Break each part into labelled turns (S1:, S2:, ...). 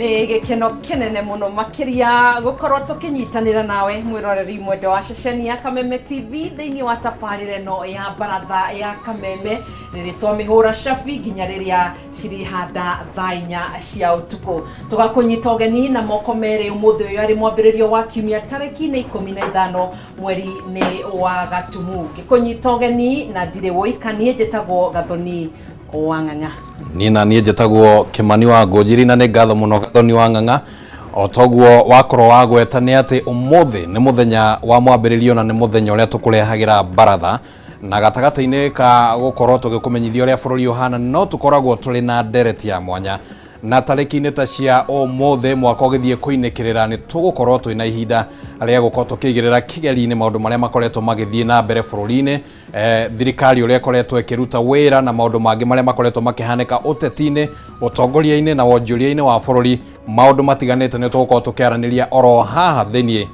S1: Nĩ gĩkeno kĩnene mũno makĩria gũkorwo tũkĩnyitanĩra nawe mwĩroreri mwende wa ceceni ya Kameme TV thĩinĩ wa tabarĩra ĩno ya Baratha ya Kameme, rĩrĩ twamĩhũra cabi nginya rĩrĩa cirĩhanda thaa 4 cia ũtukũ. Tũgakũnyita ũgeni na moko merĩ ũmũthĩ ũyũ arĩ mwambĩrĩrio wa kiumia tarĩki nĩ 15 mweri nĩ wa Gatumu. Ngĩkũnyita ũgeni na ndirĩ wũika, niĩ njĩtagwo Gathoni wa Ng'ang'a.
S2: Niĩ na niĩ njĩtagwo Kĩmani wa Ngũnjiri na nĩ ngatho mũno Gathoni wa Ng'ang'a. O toguo wakorwo wagweta nĩ atĩ ũmũthĩ nĩ mũthenya wa mwambĩrĩrio na nĩ mũthenya ũrĩa tũkũrehagĩra baratha, na gatagatĩ-inĩ ka gũkorwo tũgĩkũmenyithia ũrĩa bũrũri ũhana no tũkoragwo tũrĩ na ndereti ya mwanya. Na tarĩki-inĩ ta cia ũmũthĩ mwaka ũgĩthiĩ kũinĩkĩrĩra nĩ tũgũkorwo twĩna ihinda rĩa gũkorwo tũkĩigĩrĩra kĩgeri-inĩ maũndũ marĩa makoretwo magĩthiĩ na mbere bũrũri-inĩ, thirikari ũrĩa ĩkoretwo ĩkĩruta wĩra na maũndũ mangĩ marĩa makoretwo makĩhanĩka ũteti-inĩ, ũtongoria-inĩ na wonjoria-inĩ wa bũrũri, maũndũ matiganĩte nĩ tũgũkorwo tũkĩaranĩria oro haha thĩinĩ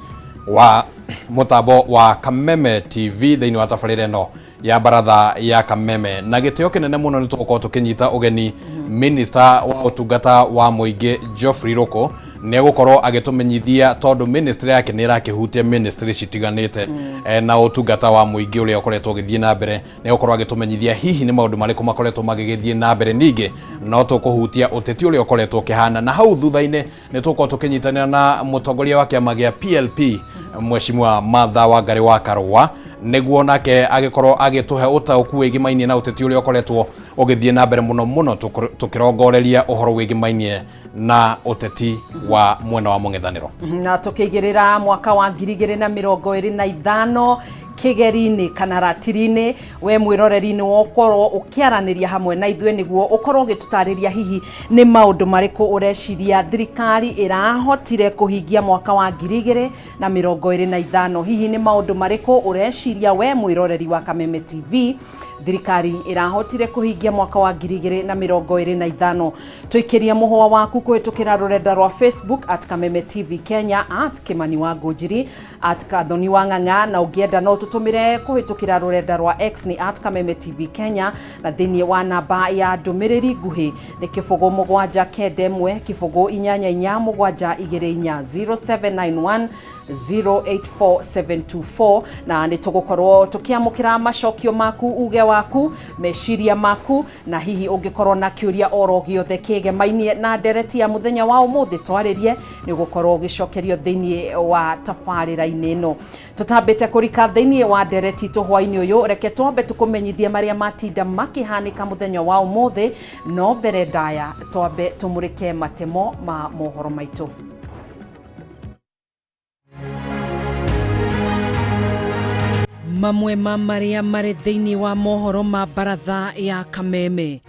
S2: wa mũtambo wa Kameme TV thĩinĩ wa tabarĩra ĩno ya Baratha ya Kameme. Na gĩtĩo kĩnene mũno nĩ tũgũkorwo tũkĩnyita ũgeni Minister wa ũtungata wa mũingĩ Geoffrey Ruku, nĩ egũkorwo agĩtũmenyithia tondũ ministry yake nĩ ĩrakĩhutia ministry citiganĩte na ũtungata wa mũingĩ ũrĩa ũkoretwo ũgĩthiĩ na mbere, nĩ egũkorwo agĩtũmenyithia hihi nĩ maũndũ marĩkũ makoretwo magĩgĩthiĩ na mbere. Ningĩ no tũkũhutia ũteti ũrĩa ũkoretwo ũkĩhana, na hau thutha-inĩ nĩ tũgũkorwo tũkĩnyitanĩra na mũtongoria wa kĩama gĩa PLP Mheshimiwa Martha Wangari wa Karũa, nĩguo nake agĩkorwo agĩtũhe ũtaũku wĩgĩmainie na ũteti ũrĩa ũkoretwo ũgĩthiĩ na mbere mũno mũno tũkĩrongoreria ũhoro wĩgĩmainie na ũteti wa mwena wa mũng'ethanĩro.
S1: Na tũkĩigĩrĩra mwaka wa 2025 kĩgeri-inĩ kana ratiri-inĩ, we mwĩroreri nĩ wokorwo ũkĩaranĩria hamwe na ithuĩ nĩguo ũkorwo ũgĩtũtarĩria hihi nĩ maũndũ marĩkũ ũreciria thirikari ĩrahotire kũhingia mwaka wa 2025. Hihi nĩ maũndũ marĩkũ ũreciria we mwĩroreri wa Kameme TV thirikari ĩrahotire kũhingia mwaka wa 2025? Tũikĩrie mũhũa waku kũhĩtũkĩra rũrenda rwa Facebook at Kameme TV Kenya, at Kĩmani wa Ngũnjiri, at Kathoni wa Ng'ang'a, na ũngĩenda no tũtũmĩre kũhĩtũkĩra rũrenda rwa X nĩ at Kameme TV Kenya, na thĩinĩ wa namba ya ndũmĩrĩri nguhĩ nĩ 0 7 9 1 0 8 8 7 2 4 0791 084724, na nĩ tũgũkorwo tũkĩamũkĩra macokio maku, uge waku, meciria maku, na hihi ũngĩkorwo na kĩũria oro gĩothe kĩgemainie na ndereti ya mũthenya wa ũmũthĩ twarĩrie, nĩ ũgũkorwo ũgĩcokerio thĩinĩ wa tabarĩra-inĩ ĩno. Tũtambĩte kũrika thĩinĩ wa ndereti itũ hwainĩ ũyũ, reke twambe tũkũmenyithie marĩa matinda makĩhanĩka mũthenya wa ũmũthĩ, no mbere ndaya twambe tũmũrĩke matemo ma mohoro maitũ. Mamwe ma marĩa marĩ thĩinĩ wa mohoro ma Baratha ya Kameme.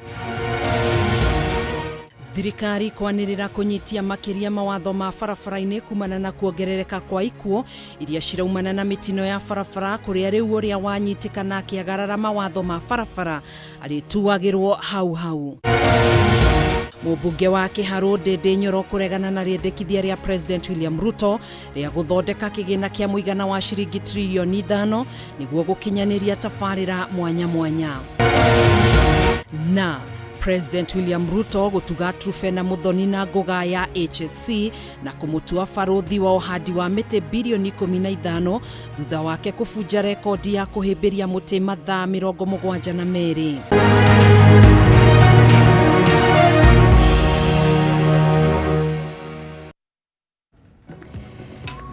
S1: Thirikari kwanĩrĩra kũnyitia makĩria mawatho ma barabara-inĩ kumana na kuongerereka kwa ikuũ iria ciraumana na mĩtino ya barabara, kũrĩa rĩu ũrĩa wanyitĩkana akĩagarara mawatho ma barabara arĩtuagĩrwo hau hau. Mũmbunge wa Kĩharũ Ndĩndĩ Nyoro kũregana na rĩendekithia rĩa President William Ruto rĩa gũthondeka kĩgĩna kĩa mũigana wa ciringi tririoni 5 nĩguo gũkinyanĩria tabarĩra mwanya mwanya. Na President William Ruto gũtuga Truphena Muthoni na ngũga ya HSC na kũmũtua barũthi wa ũhandi wa mĩtĩ birioni 15 thutha wake kũbunja rekondi ya kũhĩmbĩria mũtĩ mathaa 72.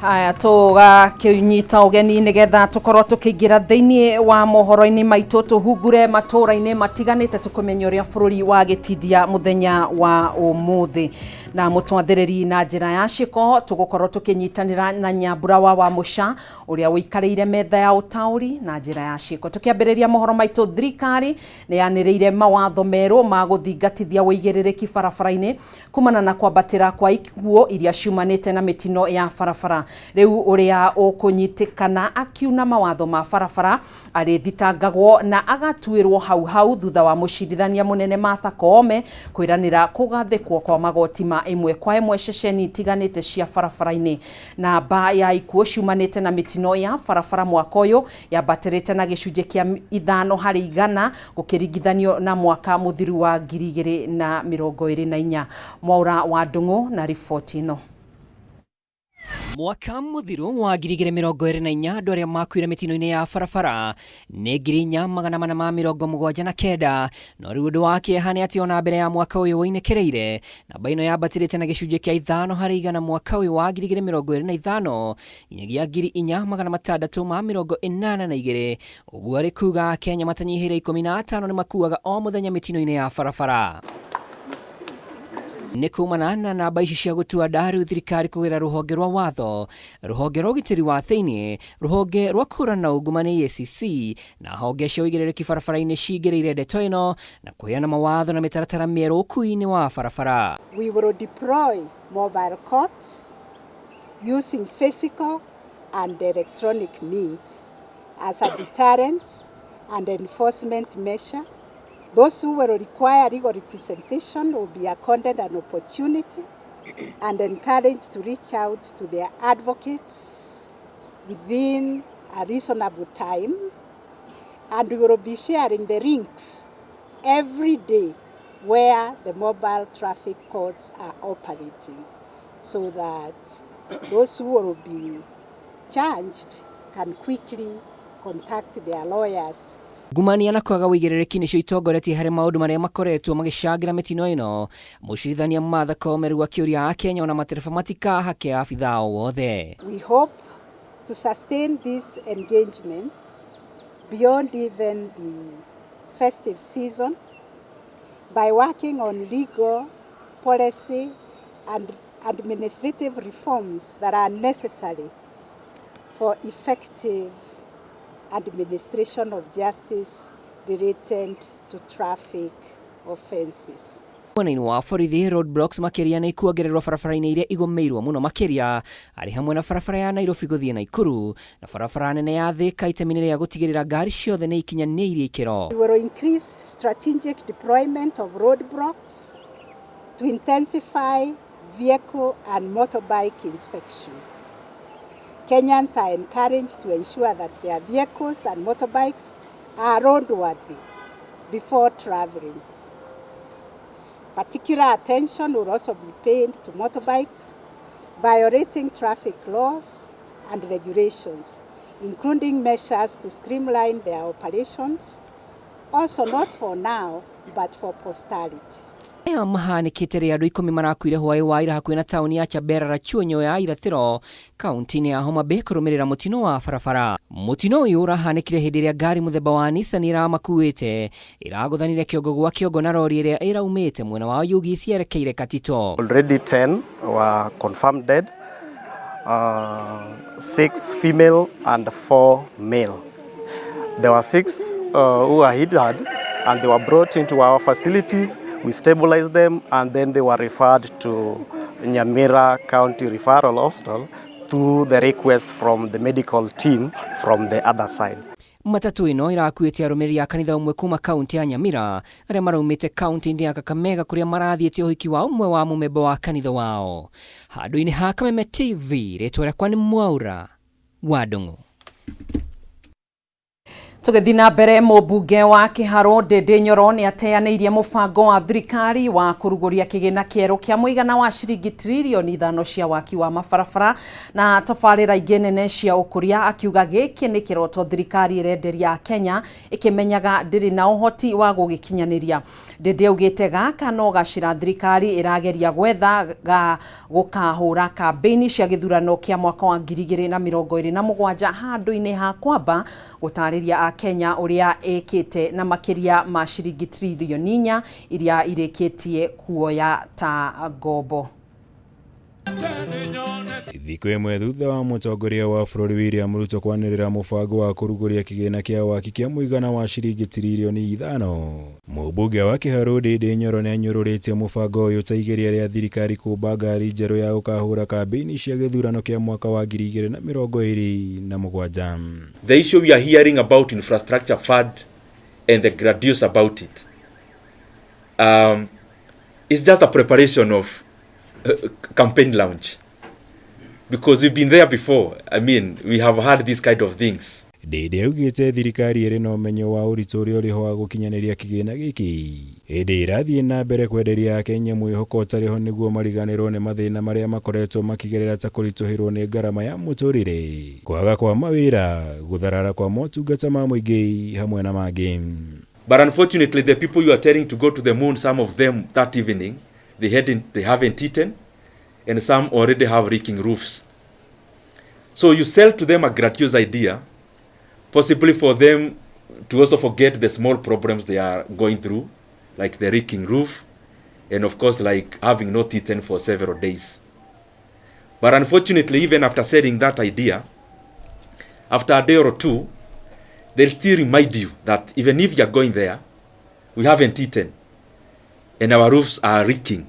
S1: Haya, tũgakĩnyita ũgeni nĩgetha tũkorwo tũkĩingĩra thĩinĩ wa mohoro-inĩ maitũ, tũhungure matũũra-inĩ matiganĩte tũkũmenya ũrĩa bũrũri wa gĩtindia mũthenya wa ũmũthĩ. Na mũtwathĩrĩri na njĩra ya ciĩko tũgũkorwo tũkĩnyitanĩra na Nyambura wa Wamũca ũrĩa ũikarĩire metha ya ũtaũri na njĩra ya ciĩko. Tũkĩambĩrĩria mohoro maitũ, thirikari nĩ yanĩrĩire mawatho merũ ma gũthingatithia ũigĩrĩrĩki barabara-inĩ kumana na kwambatĩra kwa ikuũ iria ciumanĩte na mĩtino ya barabara. Rĩu ũrĩa ũkũnyitĩkana akiuna mawatho ma barabara arĩthitangagwo na agatuĩrwo hau hau thutha wa mũcirithania mũnene Martha Koome kwĩranĩra kũgathĩkwo kwa magoti ma wa ĩmwe kwa ĩmwe ceceni itiganĩte cia barabara-inĩ. Namba ya ikuũ ciumanĩte na mĩtino ya barabara mwaka ũyũ yambatĩrĩte na gĩcunjĩ kĩa 5% gũkĩringithanio na mwaka mũthiru wa 2024. Mwaura wa Ndung'u na riboti ĩno.
S3: Mwaka mũthiru wa 2024 andũ arĩa makuire mĩtino-inĩ ya barabara nĩ 4479, no rĩu ũndũ wa kĩeha nĩ atĩ ona mbere ya mwaka ũyũ ũinĩkĩrĩire namba ĩno yambatĩrĩte na gĩcunjĩ kĩa 5% mwaka ũyũ wa 2025 nginyagia 4682, ũguo arĩ kuga Kenya matanyihĩire 15 nĩ makuaga o mũthenya mĩtino-inĩ ya barabara. Nĩ kumana na namba ici cia gũtua nda rĩu thirikari kũgerera rũhonge rwa watho, rũhonge rwa ũgitĩri wa thĩinĩ, rũhonge rwa kũhũrana na ungumania EACC na honge cia ũigĩrĩrĩki barabara-inĩ cingĩrĩire ndeto ĩno na kũheana mawatho na mĩtaratara mĩerũ ũkui-inĩ wa barabara.
S4: We will deploy mobile courts using physical and electronic means as a deterrence and enforcement measure. Those who will require legal representation will be accorded an opportunity and encouraged to reach out to their advocates within a reasonable time. And we will be sharing the links every day where the mobile traffic courts are operating so that those who will be charged can quickly contact their lawyers.
S3: Ngumania na kwaga ũigĩrĩrĩki nĩcio itongoretie harĩ maũndũ marĩa makoretwo magĩcangĩra mĩtino ĩno. Mũcirithania Martha Koome rĩu akĩũria Akenya ona matereba matikahake abithaa o wothe.
S4: We hope to sustain these engagements beyond even the festive season by working on legal, policy and administrative reforms that are necessary for effective administration of justice related to traffic offences.
S3: Mwena-inĩ wa borithi, roadblocks makĩria nĩ ikuongererwo barabara-inĩ iria igũmĩirwo mũno makĩria arĩ hamwe na barabara ya Nairobi gũthiĩ Naikuru na barabara nene ya Thika itemi-inĩ rĩa gũtigĩrĩra ngari ciothe nĩ ikinyanĩirie ikĩro.
S4: We will increase strategic deployment of roadblocks to intensify vehicle and motorbike inspection. Kenyans are encouraged to ensure that their vehicles and motorbikes are roadworthy before traveling. Particular attention will also be paid to motorbikes violating traffic laws and regulations, including measures to streamline their operations, also not for now, but for posterity.
S3: Aya mahanĩkĩte rĩrĩa andũ 10 marakuire hwaĩ wa ira hakuhĩ na taũni ya Chabera Rachuonyo ya irathĩro kaunti-inĩ ya Homa Bay kũrũmĩrĩra mũtino wa barabara. Mũtino ũyũ ũrahanĩkire hĩndĩ ĩrĩa ngari mũthemba wa Nissan ĩramakuĩte ĩragũthanire kĩongo gwa kĩongo na rori ĩrĩa ĩraumĩte mwena wa Oyugis yerekeire Katito.
S5: Already 10 were confirmed dead, 6 female and 4 male. There were 6 who were injured and they were brought into our facilities. We stabilized them and then they were referred to Nyamira County Referral Hospital through the request from the medical team from the other side.
S3: Matatu ĩno ĩrakuĩte arũmĩrĩri a kanitha ũmwe kuma kaunti ya Nyamira arĩa maraumĩte kaunti-inĩ ya Kakamega kũrĩa marathiĩte ũhiki wa ũmwe wa mũmemba wa kanitha wao. Handũ-inĩ ha Kameme TV, rĩtwa rĩakwa nĩ Mwaura wa Ndung'u.
S1: Tũgĩthiĩ na mbere, mũmbunge wa Kĩharũ Ndindi Nyoro nĩ ateanĩirie mũbango wa thirikari wa kũrugũria kĩgĩna kĩerũ kĩa mũigana wa ciringi 5 tririoni cia waki wa mabarabara na tabarĩra ingĩ nene cia ũkũria, akiuga gĩkĩ nĩ kĩroto thirikari ĩrenderia Kenya ĩkĩmenyaga ndĩrĩ na ũhoti wa gũgĩkinyanĩria. Ndindi augĩte gaka no gacĩra thirikari ĩrageria gwetha ga gũkahũra kambĩini cia gĩthurano kĩa mwaka wa 2027 handũ-inĩ ha kwamba gũtarĩria Kenya ũrĩa ĩkĩte na makĩria ma ciringi 4 tririoni iria irĩkĩtie kuoya ta ngombo.
S6: Thikũ ĩmwe thutha wa mũtongoria wa bũrũri William Ruto kwanĩrĩra mũbango wa kũrugũria kĩgĩna kĩa waki kĩa mũigana wa ciringi 5 tririoni, mũmbunge wa Kĩharũ Ndindi Nyoro nĩanyũrũrĩtie mũbango ũyũ ta igeria rĩa thirikari kũmba ngari njerũ ya gũkahũra kambĩini cia gĩthurano kĩa mwaka wa 2027.
S7: The issue we are hearing about infrastructure fund and the grandiose about it is just a preparation of campaign launch. Because we've been there before. I mean, we have had these kind of things.
S6: Ndindi augĩte thirikari ĩrĩ na ũmenyo wa ũritũ ũrĩa ũrĩ ho wa gũkinyanĩria kĩgĩna gĩkĩ, ĩndĩ ĩrathiĩ na mbere kwenderia Akenya mwĩhoko ũtarĩ ho nĩguo mariganĩrwo nĩ mathĩna marĩa makoretwo makĩgerera ta kũritũhĩrwo nĩ ngarama ya mũtũrĩre, kwaga kwa mawĩra, gũtharara kwa motungata ma mũingĩ hamwe na mangĩ.
S7: But unfortunately, the people you are telling to go to the moon, some of them that evening, they haven't eaten, and some already have leaking roofs. So you sell to them a gratuitous idea, possibly for them to also forget the small problems they are going through, like the leaking roof, and of course, like having not eaten for several days. But unfortunately, even after selling that idea, after a day or two, they'll still remind you that even if you're going there, we haven't eaten, and our roofs are leaking.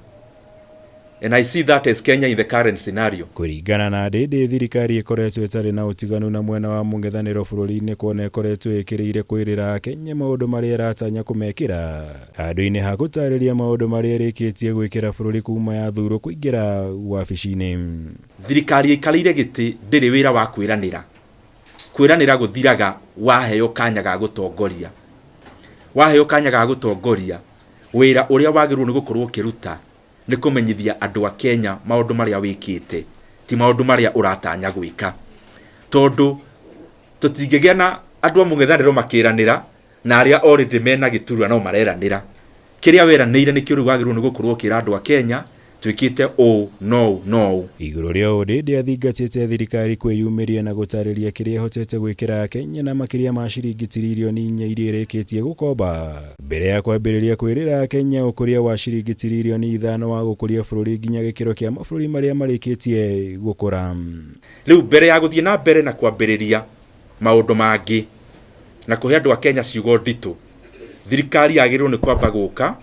S7: And I see that as Kenya in the current scenario.
S6: Kũringana na Ndindi, thirikari ĩkoretwo ĩtarĩ na ũtiganu na mwena wa mũng'ethanĩro bũrũri-inĩ kuona ĩkoretwo ĩkĩrĩire kwĩrĩra Akenya maũndũ marĩa ĩratanya kũmekĩra handũ-inĩ ha gũtarĩria maũndũ marĩa ĩrĩkĩtie gwĩkĩra bũrũri kuma yathurwo kũingĩra wabici-inĩ.
S7: Thirikari ĩikarĩire gĩtĩ ndĩrĩ wĩra wa kwĩranĩra. Kwĩranĩra gũthiraga waheo kanya ga gũtongoria. Waheo kanya ga gũtongoria, wĩra ũrĩa wagĩrĩirwo nĩ gũkorwo ũkĩruta nĩ kũmenyithia andũ a Kenya maũndũ marĩa wĩkĩte, ti maũndũ marĩa ũratanya gwĩka. Tondũ tũtingĩgĩa na andũ a mũng'ethanĩro makĩranĩra na arĩa already mena gĩturwa no mareranĩra. Kĩrĩa weranĩire nĩkĩo rĩu wagĩrĩirwo nĩ gũkorwo ũkĩra andũ a Kenya twĩkĩte ũũ no no.
S6: Igũrũ rĩa ũũ, Ndindi athingatĩte thirikari kwĩyumĩria na gũtarĩria kĩrĩa ĩhotete gwĩkĩra Akenya na makĩria ma ciringi tiririoni 4 iria ĩrĩkĩtie gũkomba mbere ya kwambĩrĩria kwĩrĩra Akenya ũkũria wa ciringi tiririoni 5 wa gũkũria bũrũri nginya gĩkĩro kĩa mabũrũri marĩa marĩkĩtie gũkũra.
S7: Rĩu mbere ya gũthiĩ na mbere na kwambĩrĩria maũndũ mangĩ na kũhe andũ a Kenya ciugo nditũ, thirikari yagĩrĩirwo nĩ kwamba gũka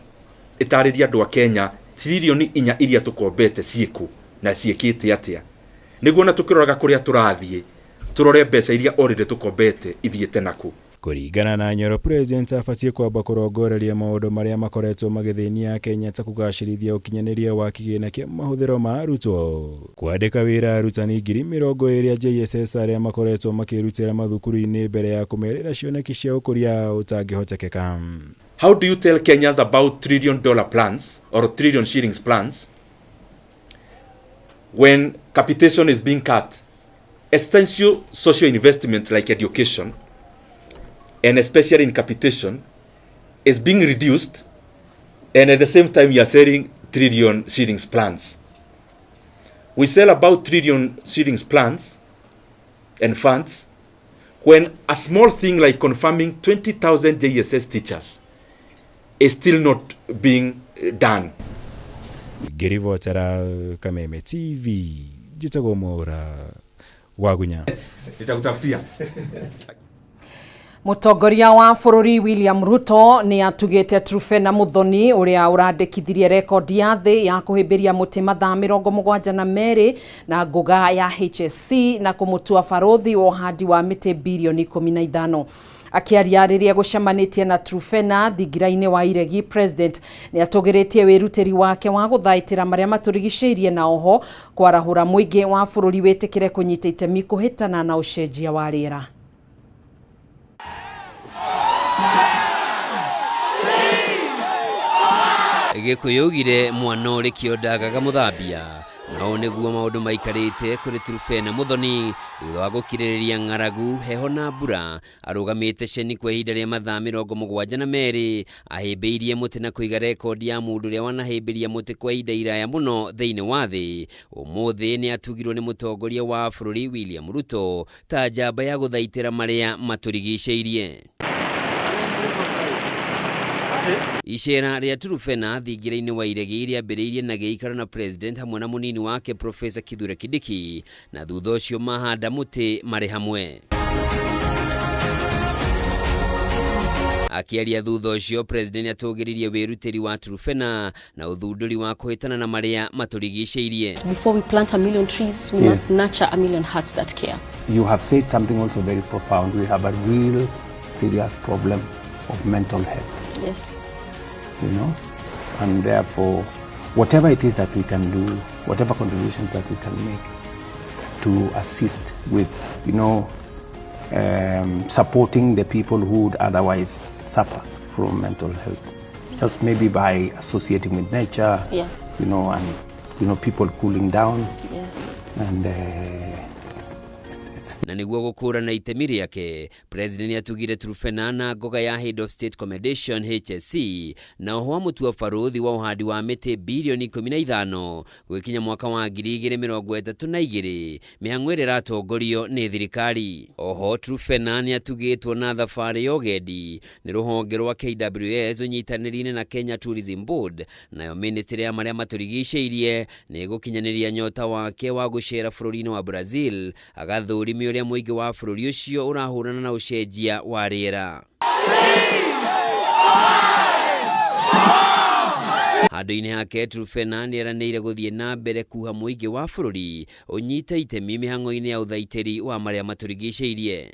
S7: ĩtarĩrie andũ a Kenya tiririoni 4 iria tũkombete ciĩkũ na ciĩkĩte atĩa, nĩguo na tũkĩroraga kũrĩa tũrathiĩ tũrore mbeca iria already tũkombete ithiĩte nakũ.
S6: Kũringana na Nyoro, President abatiĩ kwamba kũrongoreria maũndũ marĩa makoretwo magĩthĩnia Akenya ta kũgacĩrithia ũkinyanĩria wa kĩgĩna kĩa mahũthĩro ma arutwo, kwandĩka wĩra arutani 20,000 a JSS arĩa makoretwo makĩrutĩra mathukuru-inĩ mbere ya kũmerĩra cioneki cia ũkũria ũtangĩhotekeka.
S7: How do you tell Kenyans about $trillion plans or trillion shillings plans when capitation is being cut? Essential social investment like education, and especially in capitation, is being reduced, and at the same time you are selling trillion shillings plans. We sell about trillion shillings plans and funds when a small thing like confirming 20,000 JSS teachers is still not being done.
S6: Ngĩribotera Kameme TV, njĩtagwo Mwaura Wagunya.
S7: Nitakutafutia.
S1: Mũtongoria wa bũrũri William Ruto nĩ atugĩte Truphena Muthoni ũrĩa ũrandĩkithirie rekondi ya thĩ ya kũhĩmbĩria mũtĩ mathaa 72 na ngũga ya HSC na kũmũtua barũthi wa ũhandi wa mĩtĩ birioni 15. Akĩaria rĩrĩa gũcemanĩtie na Truphena thingira-inĩ wa Iregi, President nĩ atũgĩrĩtie wĩrutĩri wake wa gũthaitĩra marĩa matũrigicĩirie na oho kwarahũra mũingĩ wa bũrũri wĩtĩkĩre kũnyita itemi kũhĩtana na ũcenjia wa rĩera.
S3: Gĩkũyũ augire mwana ũrĩ kĩo ndagaga mũthambia, na ũũ nĩguo maũndũ maikarĩte kũrĩ Truphena Muthoni thutha wa gũkirĩrĩria ng'aragu, heho na mbura. Arũgamĩte ceni kwa ihinda rĩa mathaa 72 ahĩmbĩirie mũtĩ na kũiga rekondi ya mũndũ ũrĩa wanahĩmbĩria mũtĩ kwa ihinda iraya mũno thĩinĩ wa thĩ. Ũmũthĩ nĩ atugirwo nĩ mũtongoria wa bũrũri William Ruto ta njamba ya gũthaitĩra marĩa matũrigicĩirie. Icera rĩa Truphena thingira-inĩ wa Iregi rĩambĩrĩirie na gĩikaro na President hamwe na mũnini wake Professor Kithure Kindiki, na thutha ũcio mahanda mũtĩ marĩ hamwe. Akĩaria thutha ũcio, President nĩatũgĩririe wĩrutĩri wa Truphena na ũthundũri wa kũhĩtana na marĩa matũrigicĩirie.
S8: Before we plant 1 million trees, we must nurture 1 million hearts that care.
S9: You have said something also very profound. We have a real serious problem of mental health.
S8: Yes.
S9: You know, and therefore, whatever it is that we can do Whatever contributions that we can make to assist with, supporting the people who would otherwise suffer from mental health. Just maybe by associating with nature, and people cooling down. And it's
S10: Na nĩguo gũkũrana itemi rĩake, President nĩatugire Trufena na ngoga ya Head of State Commendation HSC, na oho amũtua barũthi wa ũhandi wa mĩtĩ birioni 15 gwĩkinya mwaka wa 2032, mĩhang'o ĩrĩa ĩratongorio nĩ thirikari. Oho Trufena nĩatugĩtwo na thabarĩ ya ũgendi nĩ rũhonge rwa KWS ũnyitanĩri-inĩ na Kenya Tourism Board, nayo ministry ya marĩa matũrigicĩirie nĩ ĩgũkinyanĩria nyota wake wa gũcera bũrũri-inĩ wa Brazil agathũrime ũrĩa mũingĩ wa bũrũri ũcio ũrahũrana na ũcenjia wa rĩera. Handũ-inĩ hake, Trufena nĩeranĩire gũthiĩ na mbere kuha mũingĩ wa bũrũri ũnyite itemi mĩhang'o-inĩ ya ũthaitĩri wa marĩa matũrigicĩirie.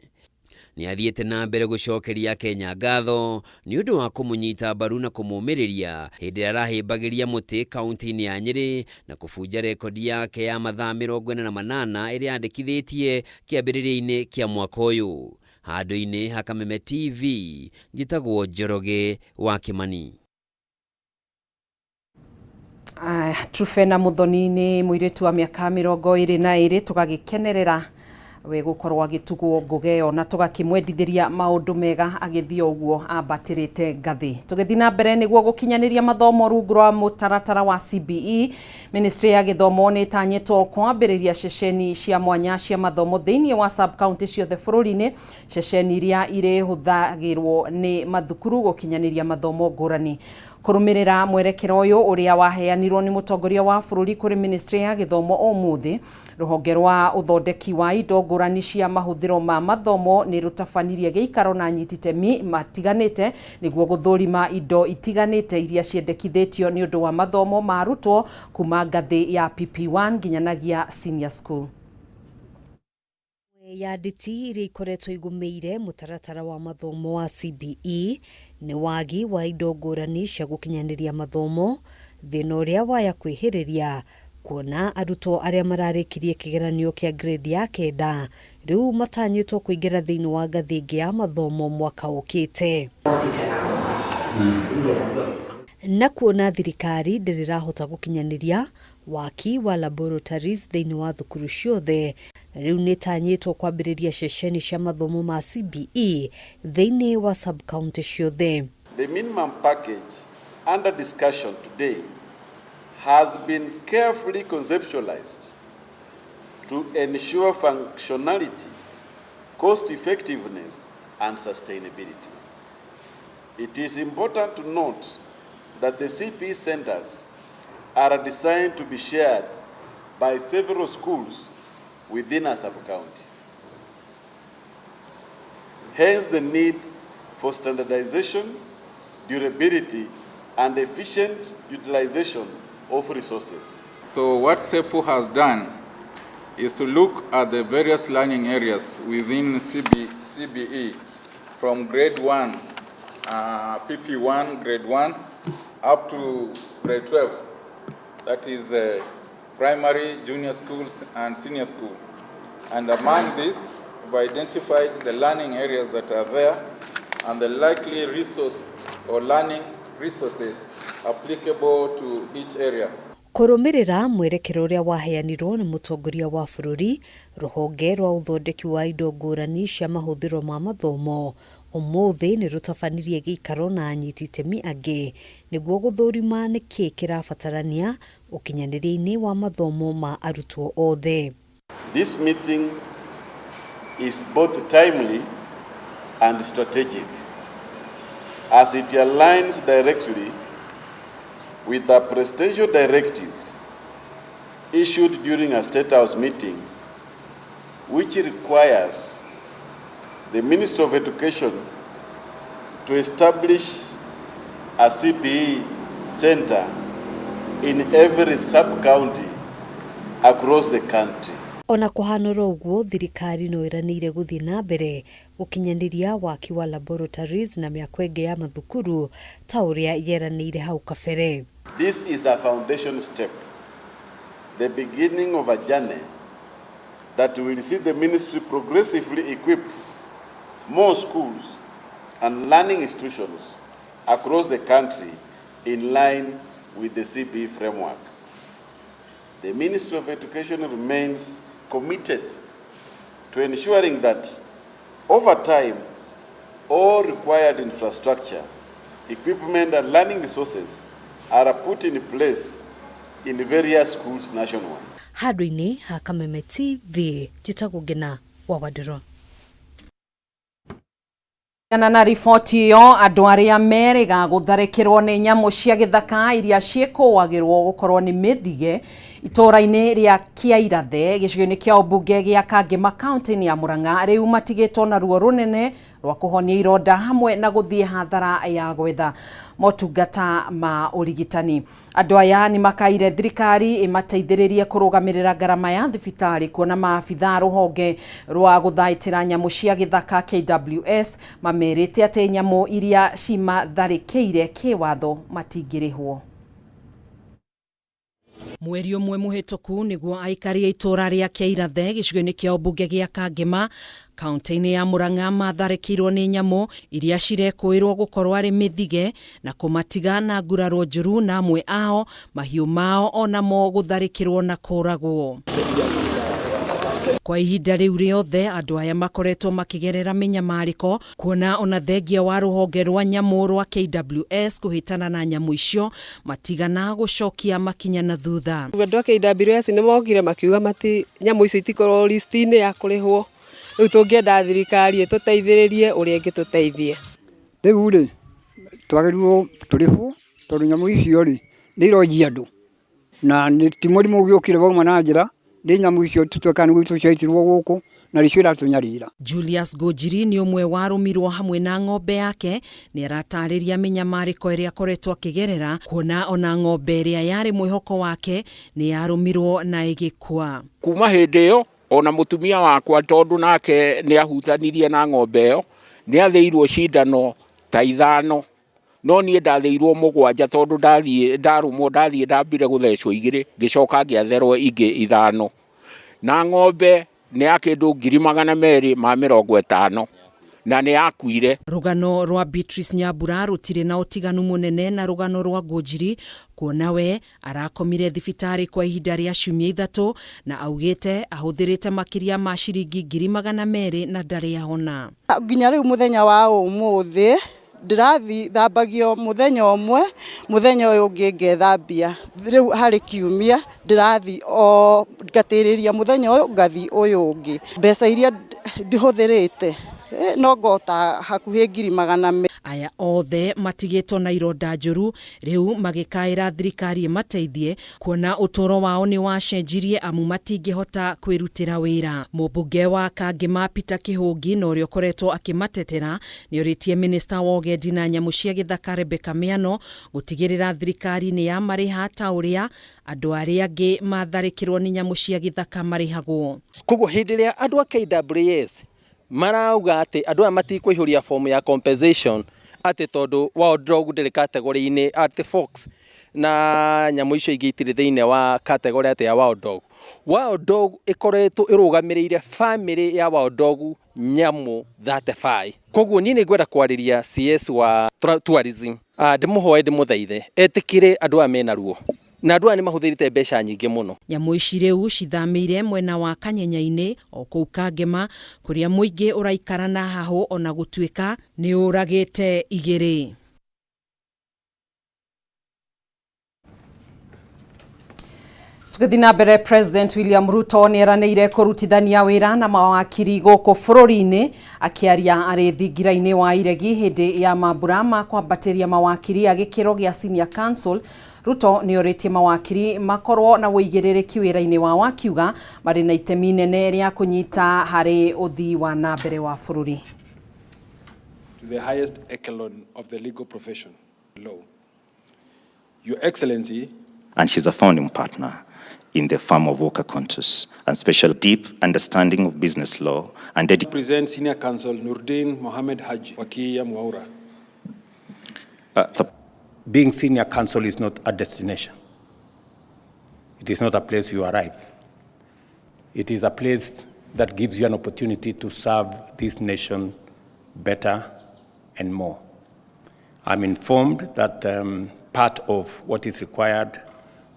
S10: Nĩ athiĩte na mbere gũcokeria Kenya ngatho nĩ ũndũ wa kũmũnyita mbaru na kũmũmĩrĩria hĩndĩ ĩrĩa arahĩmbagĩria mũtĩ kaunti-inĩ ya Nyĩrĩ na kũbunja rekondi yake ya mathaa 48 ĩrĩa yandĩkithĩtie kĩambĩrĩria-inĩ kĩa mwaka ũyũ. Handũ-inĩ ha Kameme TV, njĩtagwo Njoroge wa Kĩmani.
S1: Trufena Muthoni nĩ mũirĩtu wa mĩaka 22, tũgagĩkenerera we gũkorwo agĩtugwo ngũga ĩyo na tũgakĩmwendithĩria maũndũ mega agĩthiĩ ũguo ambatĩrĩte ngathĩ. Tũgĩthiĩ na mbere, nĩguo gũkinyanĩria mathomo rungu rwa mũtaratara wa CBE, Ministry ya Gĩthomo nĩ ĩtanyĩtwo kwambĩrĩria ceceni cia mwanya cia mathomo thĩinĩ wa sub county ciothe bũrũri-inĩ, ceceni iria irĩhũthagĩrwo nĩ mathukuru gũkinyanĩria mathomo ngũrani. Kũrũmĩrĩra mwerekera ũyũ ũrĩa waheanirwo nĩ mũtongoria wa bũrũri kũrĩ Ministry ya Gĩthomo, ũmũthĩ rũhonge rwa ũthondeki wa indo ngũrani cia mahũthĩro ma mathomo nĩ rũtabanirie gĩikaro na anyiti itemi matiganĩte nĩguo gũthũrima indo itiganĩte iria ciendekithĩtio nĩ ũndũ wa mathomo ma arutwo kuma ngathĩ ya PP1 nginyanagia senior school.
S11: Ya nditi iria ikoretwo igũmĩire mũtaratara wa mathomo wa CBE nĩ wagi wa indo ngũrani cia gũkinyanĩria mathomo, thĩna ũrĩa waya kwĩhĩrĩria kuona arutwo arĩa mararĩkirie kĩgeranio kĩa grade ya 9 rĩu matanyĩtwo kũingĩra thĩinĩ wa ngathĩ ĩngĩ ya mathomo mwaka ũkĩte, na kuona thirikari ndĩrĩ ĩrahota gũkinyanĩria waki wa laboratories thĩinĩ wa thukuru ciothe, rĩu nĩ ĩtanyĩtwo kwambĩrĩria ceceni cia mathomo ma CBE thĩinĩ wa sub county ciothe.
S12: The minimum package under discussion today has been carefully conceptualized to ensure functionality, cost effectiveness, and sustainability. It is important to note that the CBE centers are designed to be shared by several schools within a sub-county. Hence the need for standardization, durability, and efficient utilization of resources.
S13: So what CEPU has done is to look at the various learning areas within CBE from grade 1, PP1, grade 1, up to grade 12. That is primary, junior schools, and senior school. And among these, we've identified the learning areas that are there and the likely resource or learning resources applicable to each area.
S11: Kũrũmĩrĩra mwerekera ũrĩa waheanirwo nĩ mũtongoria wa bũrũri, rũhonge rwa ũthondeki wa indo ngũrani cia mahũthĩro ma mathomo ũmũthĩ nĩ rũtabanirie gĩikaro na anyiti itemi angĩ nĩguo gũthũrima nĩkĩ kĩrabatarania ũkinyanĩria-inĩ wa mathomo ma arutwo othe.
S12: This meeting is both timely and strategic, as it aligns directly with a presidential directive issued during a State House meeting, which requires the Ministry of Education to establish a CBE center in every sub-county across the country.
S11: Ona kũhanũra ũguo, thirikari no ĩranĩire gũthiĩ na mbere gũkinyanĩria waki wa laboratories na mĩako ĩngĩ ya mathukuru ta ũrĩa yeranĩire hau kabere.
S12: This is a foundation step. the beginning of a journey that will see the ministry progressively equip more schools and learning institutions across the country in line with the CBE framework. The Ministry of Education remains committed to ensuring that over time, all required infrastructure, equipment and learning resources are put in place in various schools nationwide.
S11: Handũ-inĩ ha Kameme TV, njĩtagwo Ngina wa Wandirũ.
S1: Na riboti ĩyo, andũ arĩa merĩga gũtharĩkĩrwo nĩ nyamũ cia gĩthaka iria ciĩkũagĩrwo gũkorwo nĩ mĩthige itũũra-inĩ rĩa Kĩairathe gĩcigo-inĩ kĩa ũmbunge gĩa Kangema kaunti-inĩ ya Murang'a rĩu matigĩtwo na ruo rũnene rwa kũhonia ironda hamwe na gũthiĩ hathara ya gwetha motungata ma ũrigitani. Andũ aya nĩ makaire thirikari ĩmateithĩrĩrie kũrũgamĩrĩra ngarama ya thibitarĩ kuona maabitha rũhonge rwa gũthaitĩra nyamũ cia gĩthaka KWS mamerĩte atĩ nyamũ iria cimatharĩkĩire kĩwatho matingĩrĩhwo. Mweri ũmwe mũhĩtũku nĩguo aikari a itũũra rĩa Kĩairathe gĩcigo-inĩ kĩa ũmbunge gĩa Kangema kaunti-inĩ ya Murang'a matharĩkĩirwo nĩ nyamũ iria cirekũĩrwo gũkorwo arĩ mĩthige na kũmatiga na nguraro njũru na amwe ao mahiũ mao onamo gũtharĩkĩrwo na kũragwo. Kwa ihinda rĩu rĩothe andũ aya makoretwo makĩgerera mĩnyamarĩko kuona ona thengia wa rũhonge rwa nyamũ rwa KWS kũhĩtana na nyamũ icio matigana gũcokia makinya na thutha.
S14: Andũ a KWS nĩ mokire makiuga mati nyamũ icio itikorwo list-inĩ ya kũrĩhwo. Rĩu tũngĩenda thirikari ĩtũteithĩrĩrie ũrĩa ĩngĩtũteithia.
S15: Rĩu rĩ twagĩrĩirwo tũrĩhwo tondũ nyamũ icio rĩ nĩ ironjia andũ na ti mũrimũ ũgĩũkire wauma na njĩra, nĩ nyamũ icio tũtuĩkaga nĩ ciaitirwo gũkũ na nĩcio iratũnyarira.
S1: Julius Ngũnjiri nĩ ũmwe warũmirwo hamwe na ng'ombe yake, nĩ aratarĩria mĩnyamarĩko ĩrĩa akoretwo akĩgerera kuona ona ng'ombe ĩrĩa yarĩ mwĩhoko wake nĩ yarũmirwo na ĩgĩkua.
S16: Kuma hĩndĩ ĩyo ona mũtumia wakwa tondũ nake nĩ ahutanirie na ng'ombe ĩyo nĩ athĩirwo cindano ta 5, no niĩ ndathĩirwo 7 tondũ ndathiĩ ndarũmwo ndathiĩ ndambire gũthecwo 2 ngĩcoka ngĩatherwo ingĩ 5, na ng'ombe nĩ ya kĩndũ 250,000 na nĩ yakuire.
S1: Rũgano rwa Beatrice Nyambura rũtirĩ na ũtiganu mũnene na rũgano rwa Ngũnjiri kuona we arakomire thibitarĩ kwa ihinda rĩa ciumia 3 na augĩte ahũthĩrĩte makĩria ma ciringi 200,000 na ndarĩ ahona.
S17: Nginya rĩu mũthenya wa ũmũthĩ ndĩrathi thambagio mũthenya ũmwe, mũthenya ũyũ ũngĩ ngethambia. Rĩu harĩ kiumia ndĩrathi o ngatĩrĩria mũthenya ũyũ ngathi ũyũ ũngĩ. Mbeca iria ndĩhũthĩrĩte no ngota hakuhĩ 200,000.
S1: Aya othe matigĩtwo na ironda njũru rĩu magĩkaĩra thirikari ĩmateithie kuona ũtũũro wao nĩ wacenjirie amu matingĩhota kwĩrutĩra wĩra. Mũmbunge wa Kangema Peter Kĩhũngi na ũrĩa ũkoretwo akĩmatetera nĩ orĩtie minista wa ũgendi na nyamũ cia gĩthaka Rebecca Miano gũtigĩrĩra thirikari nĩ yamarĩha ta ũrĩa andũ arĩa angĩ matharĩkĩrwo nĩ nyamũ cia gĩthaka marĩhagwo.
S18: Koguo hĩndĩ ĩrĩa andũ a KWS marauga atĩ andũ aya matikũihũria form ya compensation atĩ tondũ wild dog ndĩrĩ category-inĩ, atĩ fox na nyamũ icio ingĩ itirĩ thĩinĩ wa category atĩ ya wild dog. Wild dog ĩkoretwo ĩrũgamĩrĩire family ya wild dog nyamũ 35. Koguo niĩ nĩngwenda kwarĩria CS wa tourism, ndĩmũhoe ndĩmũthaithe etĩkĩre andũ aya mena ruo na andũ aya nĩ mahũthĩrĩte mbeca nyingĩ mũno.
S1: Nyamũ ici rĩu cithamĩire mwena wa Kanyenya-inĩ o kũu Kangema kũrĩa mũingĩ ũraikara na hahũ ona gũtuĩka nĩ ũragĩte 2. Tũgĩthiĩ na mbere, President William Ruto nĩ eranĩire kũrutithania wĩra na mawakiri gũkũ bũrũri-inĩ akĩaria arĩ thingira-inĩ wa iregi hĩndĩ ya mambura ma kwambatĩria mawakiri a gĩkĩro gĩa Senior Counsel. Ruto nĩ orĩtie mawakiri makorwo na ũigĩrĩrĩki wĩra-inĩ wao akiuga marĩ na itemi inene rĩa kũnyita harĩ ũthii wa na mbere wa bũrũri.
S19: To the highest echelon of the legal profession, law. Your Excellency.
S20: And she's a founding partner in the firm of Walker Contos and special deep understanding of business law and
S19: Present Senior Counsel Nurdin Mohammed Haji Wakiya Mwaura.
S9: Being senior counsel is not a destination. It is not a place you arrive. It is a place that gives you an opportunity to serve this nation better and more. I'm informed that part of what is required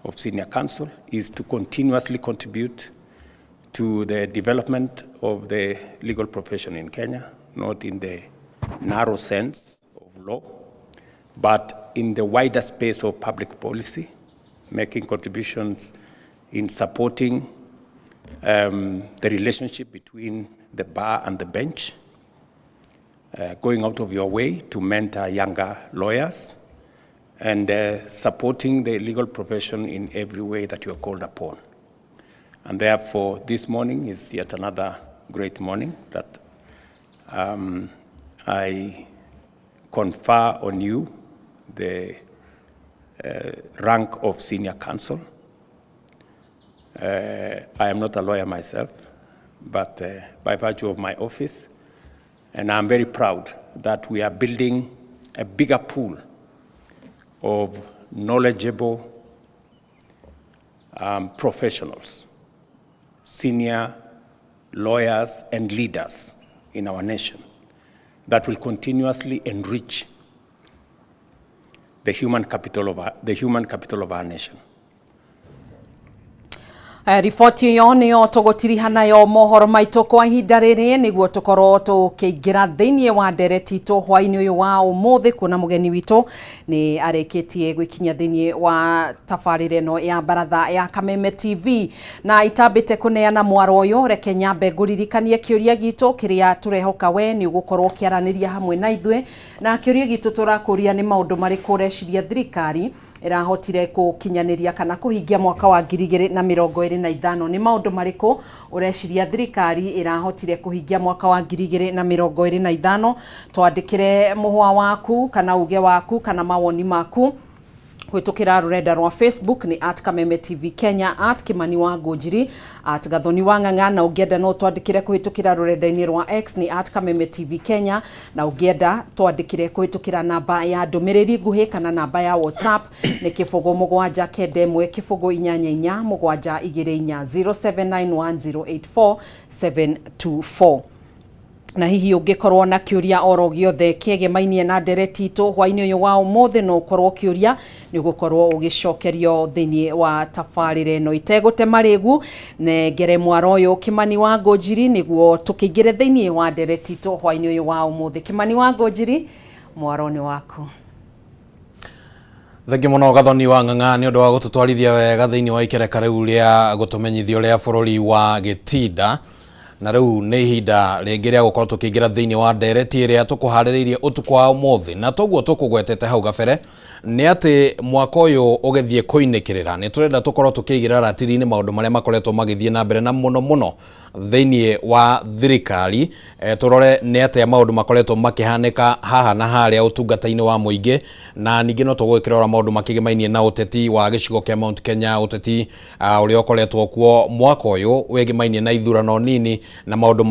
S9: of senior counsel is to continuously contribute to the development of the legal profession in Kenya, not in the narrow sense of law, but in the wider space of public policy, making contributions in supporting the relationship between the bar and the bench, going out of your way to mentor younger lawyers, and supporting the legal profession in every way that you are called upon. And therefore, this morning is yet another great morning that I confer on you the rank of senior counsel. I am not a lawyer myself, but by virtue of my office, and I'm very proud that we are building a bigger pool of knowledgeable professionals, senior lawyers and leaders in our nation that will continuously enrich the human capital of our, the human capital of our nation.
S1: Riboti ĩyo nĩyo tũgũtiriha nayo mohoro maitũ kwa ihinda rĩrĩ, nĩguo tũkorwo tũkĩingĩra thĩinĩ wa ndereti itũ hwaĩ-inĩ ũyũ wa ũmũthĩ, kuona mũgeni witũ nĩ arĩkĩtie gwĩkinyia thĩinĩ wa tabarĩra ĩno ya Baratha ya Kameme TV. Na itambĩte kũneana mwaro ũyũ, reke nyambe ngũririkanie kĩũria gitũ kĩrĩa tũrehoka we nĩ ũgũkorwo ũkĩaranĩria hamwe na ithuĩ. Na kĩũria gitũ tũrakũria nĩ maũndũ marĩkũ ũreciria thirikari ĩrahotire gũkinyanĩria kana kũhingia mwaka wa 2025? Nĩ maũndũ marĩkũ ũreciria thirikari ĩrahotire kũhingia mwaka wa 2025? Twandĩkĩre mũhwa waku kana uge waku kana mawoni maku kũhĩtũkĩra rũrenda rwa Facebook nĩ @KamemeTV Kenya, @KimaniWaNgũnjiri, @GathoniWaNg'ang'a. Na ũngĩenda no twandĩkĩre kũhĩtũkĩra rũrenda-inĩ rwa X nĩ @KamemeTV Kenya. Na ũngĩenda twandĩkĩre kũhĩtũkĩra namba ya ndũmĩrĩri nguhĩ kana namba ya WhatsApp nĩ 0791088724, 0791084724. Na hihi ũngĩkorwo na kĩũria oro gĩothe kĩegemainie na ndereti itũ hwaĩ-inĩ ũyũ wa ũmũthĩ, no ũkorwo ũkĩũria, nĩ ũgũkorwo ũgĩcokerio thĩinĩ wa tabarĩra ĩno. Itegũte marĩgu, nengere mwaro ũyũ Kĩmani wa Ngũnjiri nĩguo tũkĩingĩre thĩinĩ wa ndereti itũ hwaĩ-inĩ ũyũ wa ũmũthĩ. Kĩmani wa Ngũnjiri, mwaro nĩ waku.
S2: Thengi muno, Gathoni wa Ng'ang'a, nĩ ũndũ wa gũtũtwarithia wega thĩinĩ wa ikereka rĩu rĩa gũtũmenyithia ũrĩa bũrũri wa gĩtinda. Na rĩu nĩ ihinda rĩngĩ rĩa gũkorwo tũkĩingĩra thĩinĩ wa ndereti ĩrĩa tũkũharĩrĩirie ũtukũ wa ũmũthĩ. Na toguo tũkũgwetete hau gabere nĩ atĩ mwaka ũyũ ũgĩthiĩ kũinĩkĩrĩra, nĩ tũrenda tũkorwo tũkĩigĩra ratiri-inĩ maũndũ marĩa makoretwo magĩthiĩ na mbere, na mũno mũno thĩinĩ wa thirikari. Tũrore nĩ atĩa maũndũ makoretwo makĩhanĩka haha na harĩa ũtungata-inĩ wa mũingĩ. Na ningĩ no tũgũgĩkĩrora maũndũ makĩgemainie na ũteti wa gĩcigo kĩa Mount Kenya, ũteti ũrĩa ũkoretwo kuo mwaka ũyũ wĩgĩmainie na ithurano nini na maũndũ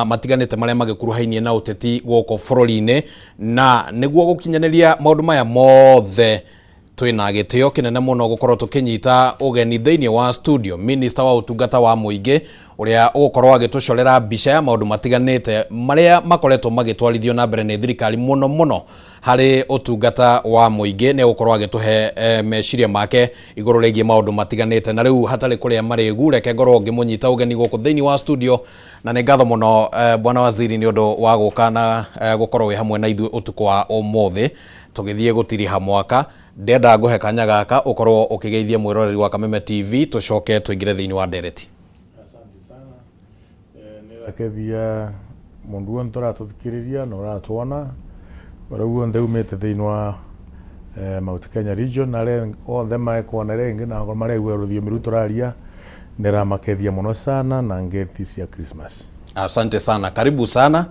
S2: matiganĩte marĩa magĩkuruhainie na ũteti gũkũ bũrũri-inĩ. Na nĩguo gũkinyanĩria maũndũ maya mothe, twĩna gĩtĩo kĩnene mũno gũkorwo tũkĩnyita ũgeni thĩinĩ wa studio minister wa ũtungata wa mũingĩ, ũrĩa ũgũkorwo agĩtũcorera mbica ya maũndũ matiganĩte marĩa makoretwo magĩtwarithio na mbere nĩ thirikari, mũno mũno harĩ ũtungata wa mũingĩ. Nĩ egũkorwo agĩtũhe meciria make igũrũ rĩgiĩ maũndũ matiganĩte. Na rĩu hatarĩ kũrĩa marĩgu, reke ngorwo ngĩmũnyita ũgeni gũkũ thĩinĩ wa studio. Na nĩ ngatho mũno, bwana waziri, nĩ ũndũ wa gũka na gũkorwo wĩ hamwe na ithuĩ ũtukũ wa ũmũthĩ tũgĩthiĩ gũtiriha mwaka. Ndenda ngũhe kanya gaka ũkorwo ũkĩgeithia mwĩroreri wa Kameme TV, tũcoke tũingĩre thĩinĩ wa ndereti.
S21: Nĩrakethia mundu wonthe ũratũthikĩrĩria na ũratwona ũrĩa guonthe umĩte thĩinĩ wa Mount Kenya region, na arĩa othe mekuona rĩngĩ na maregua rũthiomi rũu tũraria, nĩramakethia mũno sana na ngethi cia Christmas.
S2: Asante sana, karibu sana,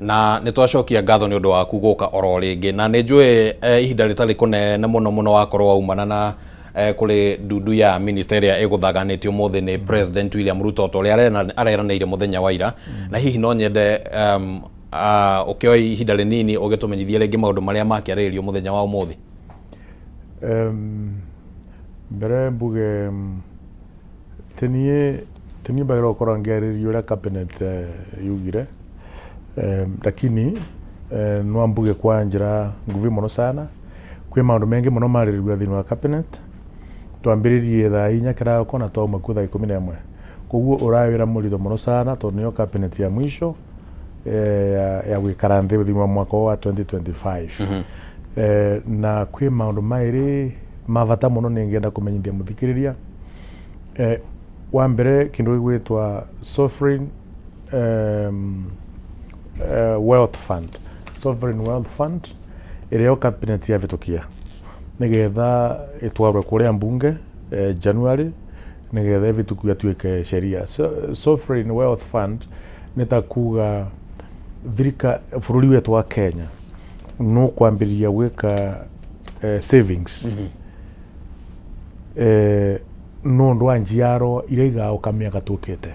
S2: na nĩ twacokia ngatho nĩ ũndũ waku gũka oro rĩngĩ. Na nĩ njũĩ ihinda rĩtarĩ kũnene mũno mũno wakorwo waumana na kũrĩ ndundu ya minister ĩrĩa ĩgũthaganĩtio ũmũthĩ nĩ President William Ruto, ta ũrĩa areranĩire mũthenya wa ira. Na hihi no nyende ũkĩoe ihinda rĩnini ũgĩtũmenyithie rĩngĩ maũndũ marĩa makĩarĩrĩrio mũthenya wa ũmũthĩ.
S21: Mbere mbuge Tenie tenie mbagĩrĩirwo gũkorwo ngĩarĩrĩria ũrĩa cabinet yugire, lakini no mbuge kwa njĩra nguhĩ mũno sana, kwĩ maũndũ maingĩ mũno marĩrĩirio thĩinĩ wa cabinet. Twambĩrĩirie thaa 4 kĩroko na twauma kuo thaa 11. Koguo ũrarĩ wĩra mũritũ mũno sana tondũ nĩyo cabinet ya mwisho ya gũikara nthĩ thĩinĩ wa mwaka ũyũ wa 2025. Na kwĩ maũndũ maĩrĩ ma bata mũno nĩngĩenda kũmenyithia mũthikĩrĩria. Wa mbere kĩndũ gĩgwĩtwa sovereign wealth fund, sovereign wealth fund ĩrĩa yo cabinet yahĩtũkia nĩgetha ĩtwarwo kũrĩa mbunge January nĩgetha ĩhĩtũkio ĩtuĩke sheria. Sovereign wealth fund nĩ ta kuga thirikari bũrũri wetũ wa Kenya nũkwambĩrĩria gwĩka savings nũndũ wa njiaro iria igaũka mĩaka tũkĩte,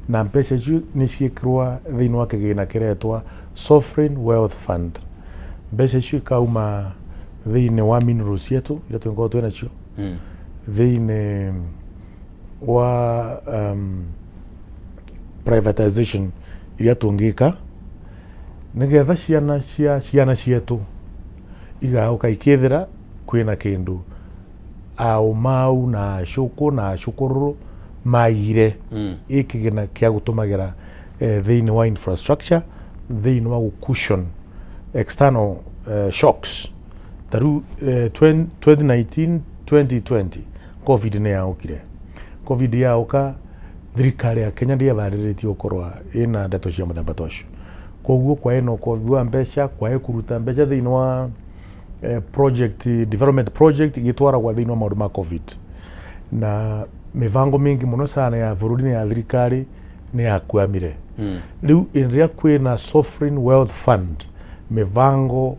S21: na mbeca icio nĩ ciĩkĩrwa thĩinĩ wa kĩgĩna kĩretwa Sovereign Wealth Fund. Mbeca icio ikauma thĩinĩ wa minerals cietu iria tũngĩkorwo twĩ nacio, thĩinĩ wa privatization iria tũngĩka nĩgetha ciana cia ciana cietu igaũka ikĩthĩra kwĩna kĩndũ aũmau na acũkũ na acũkũrũrũ maigire ĩ kĩgĩna kĩa gũtũmagĩra thĩinĩ wa infrastructure, thĩinĩ wa gũ-cushion external shocks. Ta rĩu 2019 2020 COVID nĩ yaũkire. COVID yaũka, thirikari ya Kenya ndĩeharĩrĩtie gũkorwo ĩna ndeto cia mũthemba ta ũcio. Koguo kwaĩ na ũkobi wa mbeca, kwaĩ kũruta mbeca thĩinĩ wa project, development project igĩtwaragwo thĩinĩ wa maũndũ ma COVID, na mĩbango mĩingĩ mũno sana ya bũrũri na ya thirikari nĩ yakwamire. Rĩu rĩrĩa kwĩna Sovereign Wealth Fund, mĩbango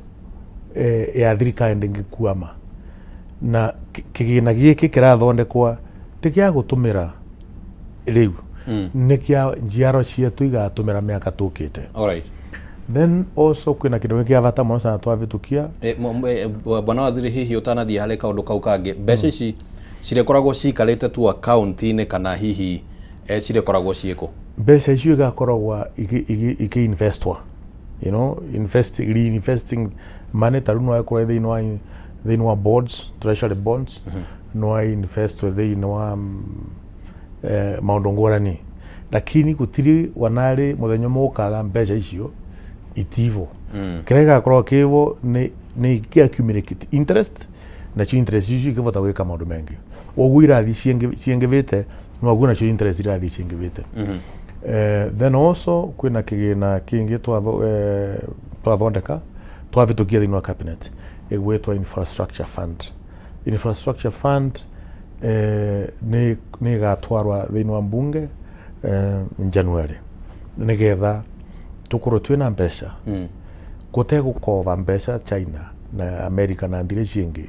S21: ya thirikari ndĩngĩkwama, na kĩgĩna gĩkĩ kĩrathondekwa ti gĩa gũtũmĩra rĩu, nĩ kĩa njiaro cietu igatũmĩra mĩaka tũkĩte. Then also kwĩna kĩndũ kĩa bata mũno sana twahĩtũkia.
S2: Bwana waziri, hihi ũtanathiĩ harĩ kaũndũ kau kangĩ, mbeca ici cirĩkoragwo ciikarĩte tu akaunti-inĩ kana hihi cirĩkoragwo ciĩkũ?
S21: Mbeca icio igakoragwo ikĩ-investwa, invest, reinvesting money. Ta rĩu no ĩkorwo thĩinĩ wa bonds, treasury bonds, no invest thĩinĩ wa maũndũ ngũrani, lakini gũtirĩ wanarĩ mũthenya ũmwe ũkaga mbeca icio itivo. Kĩrĩa gĩgakorwo kĩvo nĩ ikĩ accumulate interest, nacio interest icio ikĩbota gwĩka maũndũ mengĩ. Ũguo irathiĩ ciingĩvĩte, noguo nacio interest irathiĩ ciingĩvĩte. Then also kwĩna kĩgĩna kĩngĩ twathondeka, twahĩtũkia thĩinĩ wa cabinet, ĩgwĩtwo infrastructure fund. Infrastructure fund nĩ ĩgatwarwa thĩinĩ wa mbunge January nĩgetha tũkorwo twĩna mbeca gũtegũkoba mbeca China na America na nthĩ iria ciĩngĩ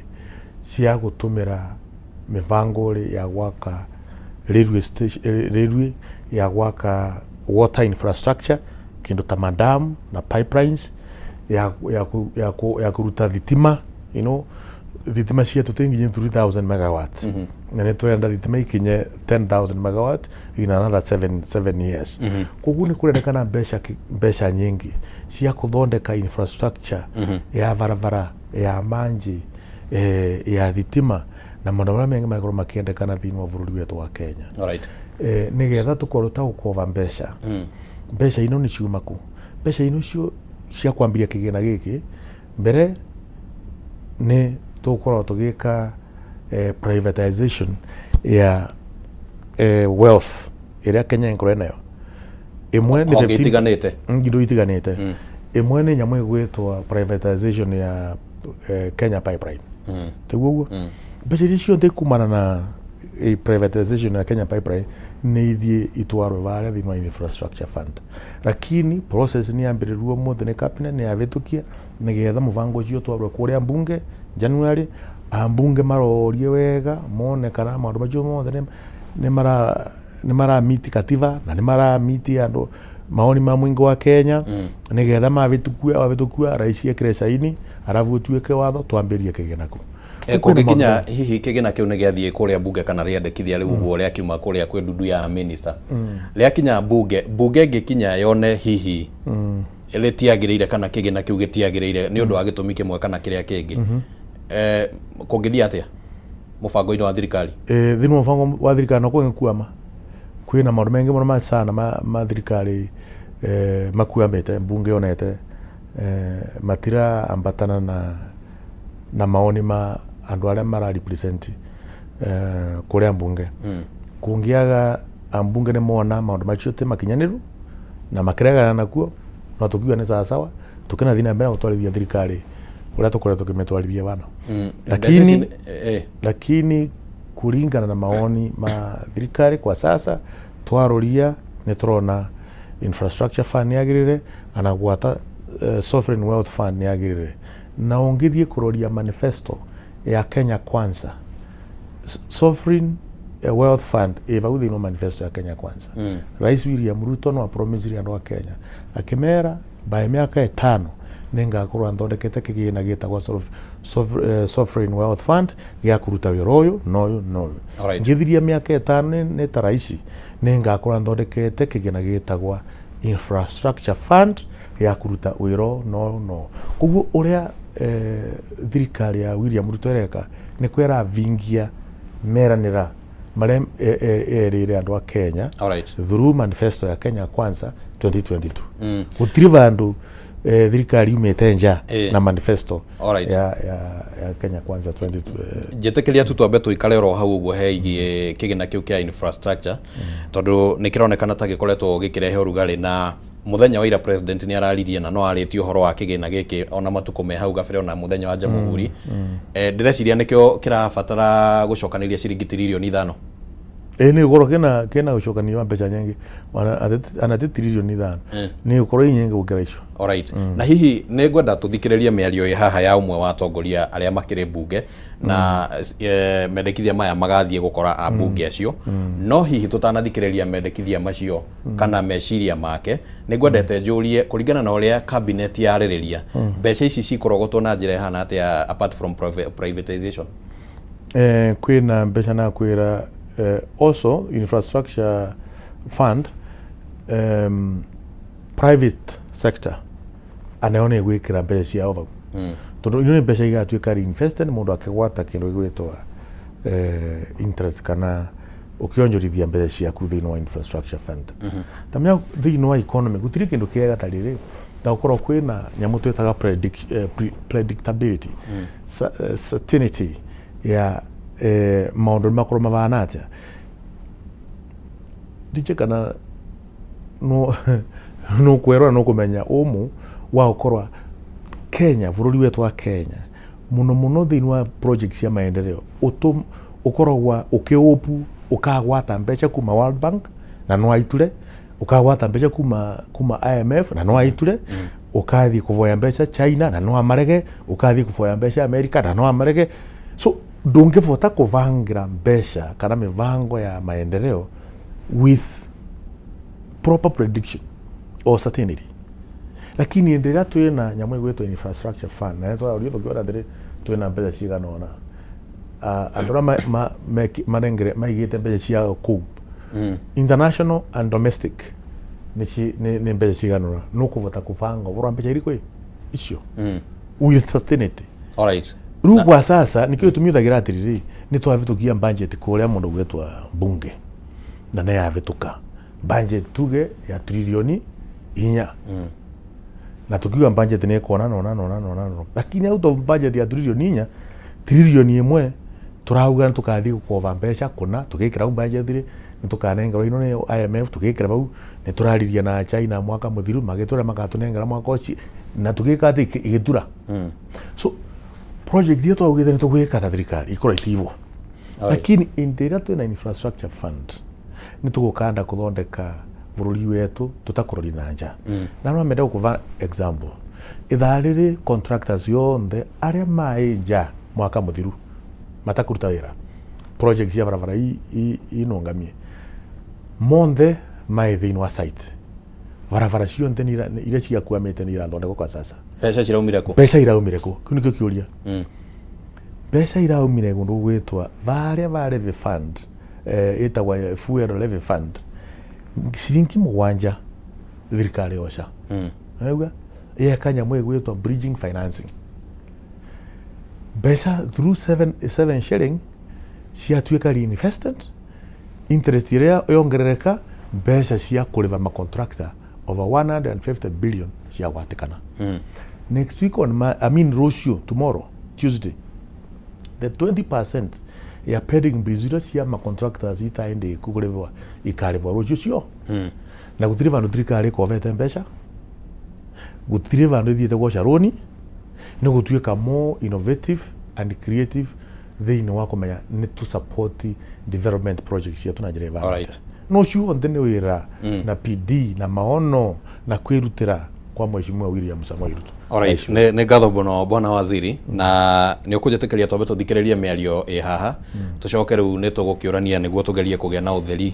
S21: cia gũtũmĩra mĩbango rĩ ya gwaka railway station, railway ya gwaka water infrastructure, kĩndũ ta madam na pipelines ya kũruta thitima. Thitima cietu ti nginya 3000 megawatt, na nĩ tũrenda thitima ikinye 10,000 megawatt in another 7 years. Koguo nĩ kũrendekana mbeca nyingĩ cia kũthondeka infrastructure ya barabara, ya manji, ya thitima na maũndũ marĩa mangĩ mangĩkorwo makĩendekana thĩinĩ wa bũrũri wetu wa Kenya, nĩgetha tũkorwo ta gũkoba mbeca. Mbeca ino nĩ ciuma kũ? Mbeca ino cio cia kwambĩrĩria kĩgĩna gĩkĩ, mbere nĩ tũgũkorwo tũgĩka privatization ya wealth ĩrĩa Kenya ĩngĩkorwo ĩnayo. Ĩmwe nĩ
S2: honge
S21: 15
S2: itiganĩte.
S21: Indo itiganĩte. Ĩmwe nĩ nyamũ ĩgwĩtwo privatization ya Kenya Pipeline. Tiguo ũguo? Mbeca iria ciothe ikumana na privatization ya Kenya Pipeline nĩ ithiĩ itwarwo varĩa thĩinĩ wa infrastructure fund, lakini process nĩ yambĩrĩrio ũmũthĩ nĩ cabinet, nĩ yahĩtũkia nĩgetha mũbango ũcio ũtwarwo kũrĩa mbunge January. Ambunge marorie wega mone kana maũndũ macio mothe nĩ maramiti katiba na nĩ maramiti andũ maoni ma mũingĩ wa Kenya, nĩgetha mabĩtũkua wabĩtũkua raici ekĩre saini, arabu ũtuĩke watho, twambĩrĩrie kĩgĩna kũ.
S2: Kũngĩkinya hihi kĩgĩna kĩu nĩ gĩathiĩ kũrĩa mbunge kana rĩandĩkithia rĩu ũguo rĩakiuma kũrĩa kwĩ ndundu ya minister, rĩakinya mbunge, mbunge ĩngĩkinya yone hihi rĩtiagĩrĩire kana kĩgĩna kĩu gĩtiagĩrĩire nĩ ũndũ wa gĩtũmi kĩmwe kana kĩrĩa kĩngĩ, kũngĩthiĩ atĩa mũbango-inĩ wa thirikari?
S21: Thĩinĩ wa mũbango wa thirikari no kũngĩkwama, kwĩna maũndũ maingĩ mũno ma sana ma thirikari makwamĩte mbunge yonete matiraambatana na maoni ma andũ arĩa mara represent kũrĩa mbunge. Kũngĩaga ambunge nĩ mona maũndũ macio ti makinyanĩru na makĩregana nakuo, no tũkiuga nĩ sawasawa, tũkĩnathiĩ na mbere na gũtwarithia thirikari ũrĩa tũkoretwo tũkĩmĩtwarithia bana. Lakini
S2: Mbeca ici
S21: lakini kulingana na maoni ma thirikari kwa sasa, twaroria nĩ tũrona infrastructure fund nĩ yagĩrĩre, ana gwata sovereign wealth fund nĩ yagĩrĩre. Na ũngĩthiĩ kũroria manifesto ya Kenya Kwanza, sovereign wealth fund ĩ vau thĩinĩ wa manifesto ya Kenya Kwanza. Rais William Ruto no apromisire andũ a Kenya akĩmera by mĩaka 5 nĩ ngakorwo nthondekete kĩgĩna gĩtagwo sovereign wealth fund gĩa kũruta wĩra ũyũ na ũyũ na ũyũ. Ngĩthiria mĩaka 5 nĩ ta raici nĩ ngakorwo nthondekete kĩgĩna gĩtagwa infrastructure fund ya kũruta wĩra ũyũ na ũyũ na ũyũ. Koguo ũrĩa thirikari ya William Ruto ĩreka nĩ kwĩravingia meranĩra marĩa erĩire andũ a Kenya through manifesto ya Kenya Kwanza 2022. Gũtirĩ vandũ thirikari yumĩte nja na manifesto ya Kenya Kwanza 22.
S2: Njĩtĩkĩria tu twambe tũikare oro hau ũguo heigiĩ kĩgĩna kĩu kĩa infrastructure, tondũ nĩ kĩronekana ta gĩkoretwo gĩkĩrehe ũrugarĩ, na mũthenya wa ira president nĩ araririe na no arĩtie ũhoro wa kĩgĩna gĩkĩ ona matukũ me hau gabere, ona mũthenya wa jamhuri. Ndĩreciria nĩkĩo kĩrabatara gũcokanĩria ciringi tiririoni 5.
S21: Ĩ, nĩ gũkorwo kĩna gũcokania wa mbeca nyingĩ, ana ti tiririoni 5, nĩ gũkorwo i nyingĩ gũkĩra icio.
S2: Alright. Na hihi nĩ ngwenda tũthikĩrĩrie mĩario ĩ haha ya ũmwe wa atongoria arĩa makĩrĩ mbunge na mendekithia maya magathiĩ gũkora ambunge acio. No hihi tũtanathikĩrĩria mendekithia macio kana meciria make, nĩ ngwendete njũrie, kũringana na ũrĩa cabinet yarĩrĩria, mbeca ici cikũrogotwo na njĩra ĩhana atĩa apart from privatization?
S21: Kwĩna mbeca na kwĩra also infrastructure fund, private sector anayo nĩ gwĩkĩra mbeca ciao vau, tondũ ino nĩ mbeca igatuĩka reinvested, mũndũ akĩgwata kĩndũ gĩgwĩtwo interest kana ũkĩonjorithia mbeca ciaku thĩinĩ wa infrastructure fund. Tamenya thĩinĩ wa economy gũtirĩ kĩndũ kĩega ta rĩrĩ ta gũkorwo kwĩna nyamũ twĩtaga predictability, certainty ya maũndũ nĩ makorwo mabana atĩa. Ndiche kana no nũkwerora nũkũmenya ũmũ wa gũkorwa Kenya, bũrũri wetu wa Kenya, mũno mũno thĩinĩ wa project cia maendeleo, ũkoragwa ũkĩũpu ũkagwata mbeca kuma World Bank na no aiture, ũkagwata mbeca kuma IMF na no aiture, ũkathiĩ kũvoya mbeca China na no amarege, ũkathiĩ kũvoya mbeca America na no amarege. So ndũngĩbota kũbangira mbeca kana mĩbango ya maendeleo with proper prediction or certainty. Lakini hĩndĩ ĩrĩa twĩna nyamũ ĩgwĩtwo infrastructure fund na twaũrio tũkĩona atĩrĩ twĩna mbeca cigana ũna, andũ arĩa manengere maigĩte mbeca ciao kũu, international and domestic, nĩ mbeca cigana ũna, nũkũbota kũbanga ũhoro wa mbeca irĩkũ icio with certainty. Rĩu kwa sasa nikĩo gĩtũmi ũthagira atĩrĩrĩ, nĩ twavĩtũkia budget kũrĩa mũndũ gwĩtwa mbunge na nĩ yavĩtũka budget tuge ya tiririoni 4, na tukiuga budget nĩ ĩkuona nona nona nona nona, lakini out of budget ya tiririoni 4, tiririoni 1 tũrauga nĩ tũkathiĩ gũkova mbeca kũna tũgĩkĩra hau budget rĩ, nĩ tũkanengerwo ino nĩ IMF, tũgĩkĩra vau nĩ tũraririe na China mwaka mũthiru magĩtwĩra makatũnengera mwaka ũcio na tũgĩka atĩ ĩgĩtura. So project iyo twaugĩte nĩ tũgwĩka ta thirikari ikorwo itivwo, lakini hĩndĩ ĩrĩa twĩna infrastructure fund nĩ tũgũkanda kũthondeka bũrũri wetu tũtakũrori na nja. Na no mende gũkũva example, ithaa rĩrĩ contractors yonthe arĩa maĩ nja mwaka mũthiru matakũruta wĩra project cia barabara inũngamie monthe maĩ thĩinĩ wa site, barabara cionthe iria ciakwamĩte nĩ irathondekwo kwa sasa.
S2: Mbeca ciraumire kũ?
S21: Mbeca iraumire kũ? Kĩu nĩkĩo kĩũria. Mbeca iraumire kundu gwitwa varia va levy fund, itagwa fuel levy fund, ciringi mugwanja thirikari yoca. Naigua yeka nyamu igwitwa bridging financing, mbeca through 7 shilling ciatuika reinvested, interest iria yongerereka, mbeca cia kuriva ma contractor over 150 billion ciagwatikana. Next week on my, I mean rucio, tomorrow, Tuesday, the 20% ya pending bills iria cia ma contractors itaendi kurivwa ikarivwa rucio cio. Na gutiri vandu thirikari ikovete mbeca, gutiri vandu ithiite gwoca runi, ni gutuika more innovative and creative thiini wa kumenya ni tu support development projects cietu na njira ivanite. No cio onthe ni wira na PD na maono na kwirutira kwa Mheshimiwa William Samoei Ruto.
S2: Alright, nĩ ngatho mũno bwana waziri, na nĩ ũkũnjĩtĩkĩria twambe tũthikĩrĩrie mĩario ĩ haha, tũcoke rĩu nĩ tũgũkĩũrania nĩguo tũgerie kũgĩa na ũtheri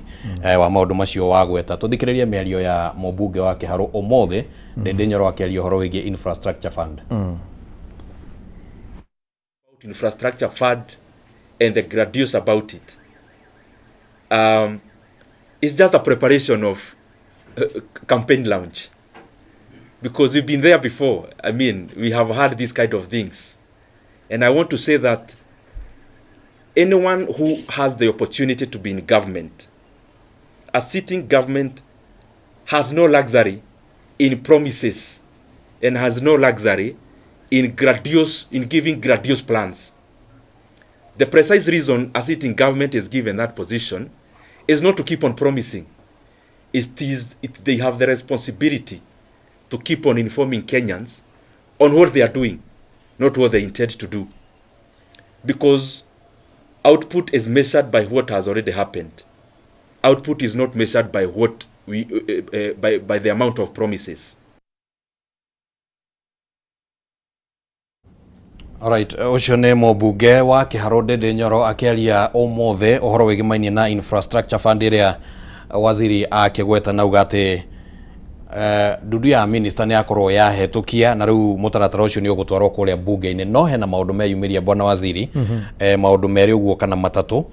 S2: wa maũndũ macio wagweta. Tũthikĩrĩrie mĩario ya mũmbunge wa Kĩharũ ũmũthĩ, Ndindi Nyoro, akĩaria ũhoro wĩgiĩ infrastructure fund.
S7: Infrastructure fund and the grandiose about it. It's just a preparation of campaign launch, because we've been there before. I mean, we have had these kind of things. And I want to say that anyone who has the opportunity to be in government, a sitting government has no luxury in promises and has no luxury in giving grandiose plans. The precise reason a sitting government is given that position is not to keep on promising. They have the responsibility to keep on informing Kenyans on what they are doing, not what they intend to do. Because output is measured by what has already happened. Output is not measured by what we, by the amount of promises.
S2: Alright, ũcio nĩ mũmbunge wa Kĩharũ Ndindi Nyoro akĩaria ũmũthĩ ũhoro wĩgĩmainie na infrastructure fund ĩrĩa waziri akĩgweta na auga atĩ ndundu ya minister nĩ yakorwo yahetũkia na rĩu mũtaratara ũcio nĩ ũgũtwarwo kũrĩa bunge-inĩ. No hena maũndũ meyumĩria, bwana waziri, maũndũ merĩ ũguo kana matatũ.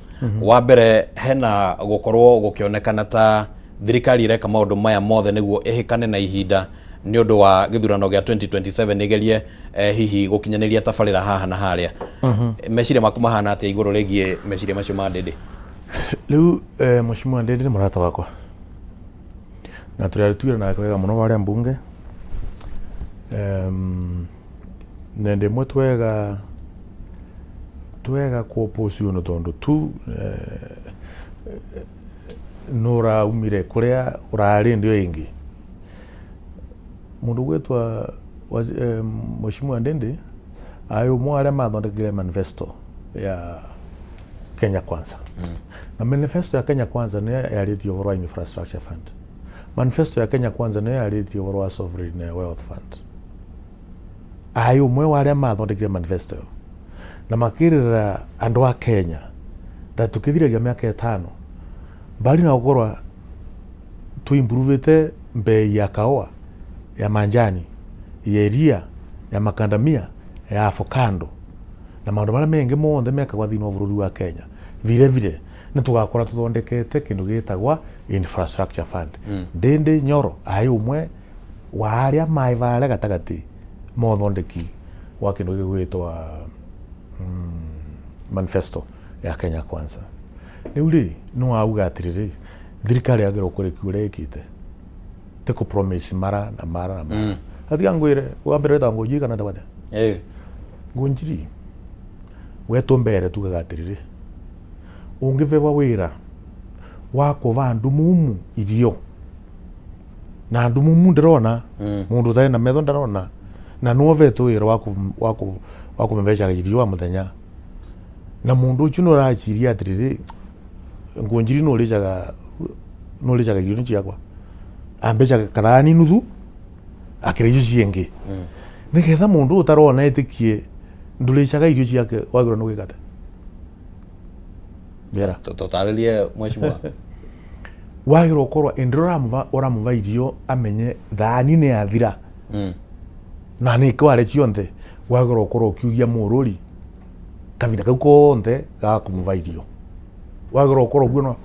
S2: Wa mbere, hena gũkorwo gũkĩonekana ta thirikari ĩreka maũndũ maya mothe nĩguo ĩhĩkane na ihinda nĩ ũndũ wa gĩthurano gĩa 2027, ĩgerie hihi gũkinyanĩria tabarĩra haha na harĩa. Meciria maku mahana atĩa igũrũ rĩgiĩ meciria macio ma Ndindi?
S21: Rĩu Mheshimiwa Ndindi nĩ mũrata wakwa na tũrarutire nake wega mũno warĩa mbunge, nende ĩmwe twega twega ku opposition tondu tu nũraumire kũrĩa ũrarĩ ndio ĩngĩ. Mũndũ gwĩtwa Mheshimiwa Ndindi aĩ ũmwe arĩa mathondekire manifesto ya Kenya Kwanza, na manifesto ya Kenya Kwanza nĩyo yarĩtie ũhoro wa infrastructure fund. Manifesto ya Kenya Kwanza nĩyo yarĩtie ũhoro wa sovereign wealth fund. Aĩ ũmwe wa arĩa mathondekire manifesto ĩyo na makĩrĩra andũ a Kenya that tũkĩthiragia mĩaka 5 mbali na gũkorwa tuimprovete bei ya kaoa, ya manjani, ya iria, ya makandamia, ya avocado na maũndũ marĩa mengĩ mothe mekagwa thĩinĩ wa bũrũri wa Kenya, vile vile nĩ tũgakora tũthondekete kĩndũ gĩtagwa infrastructure fund. Ndindi Nyoro aĩ ũmwe wa arĩa maĩ varĩa gatagatĩ ma ũthondeki wa kĩndũ gĩgwĩtwa manifesto ya Kenya Kwanza. Rĩu rĩ, no auga atĩrĩrĩ, thirikari yagĩrĩirwo kũrĩkia ũrĩa ĩkĩte, ti kũ promise mara na mara na mara. Atiga ngwĩre, wa mbere wĩtagwo Ngũnjiri kana wĩtagwo atĩa? Ngũnjiri, wetwo mbere tugaga atĩrĩrĩ, ũngĩbewa wĩra wa kũva ndumumu irio na ndumumu ndĩrona, mũndũ ũtarĩ na metho ndarona, na nĩwovetwo wĩra wa kũmĩvecaga irio wa mũthenya, na mũndũ ũcio nĩ ũraciria atĩrĩrĩ, Ngũnjiri nĩ ũrĩcaga irio nĩ ciakwa, ambecaga kathani nuthu akĩrĩa icio ciĩngĩ, nĩgetha mũndũ ũyũ ũtarona ĩtĩkie ndũrĩcaga irio ciake, wagĩrĩirwo nĩ gwĩka atĩa? Mbĩra.
S2: Tũtarĩrie, mheshimiwa.
S21: Wagĩrĩirwo gũkorwo ĩndĩ ũramũva ũramũva irio amenye thani nĩ yathira na nĩ kware cionthe, wagĩrĩirwo gũkorwo ũkiugia mũrũri. Kavinda kau konthe ga kumuva irio wagĩrĩirwo gũkorwo ũguo no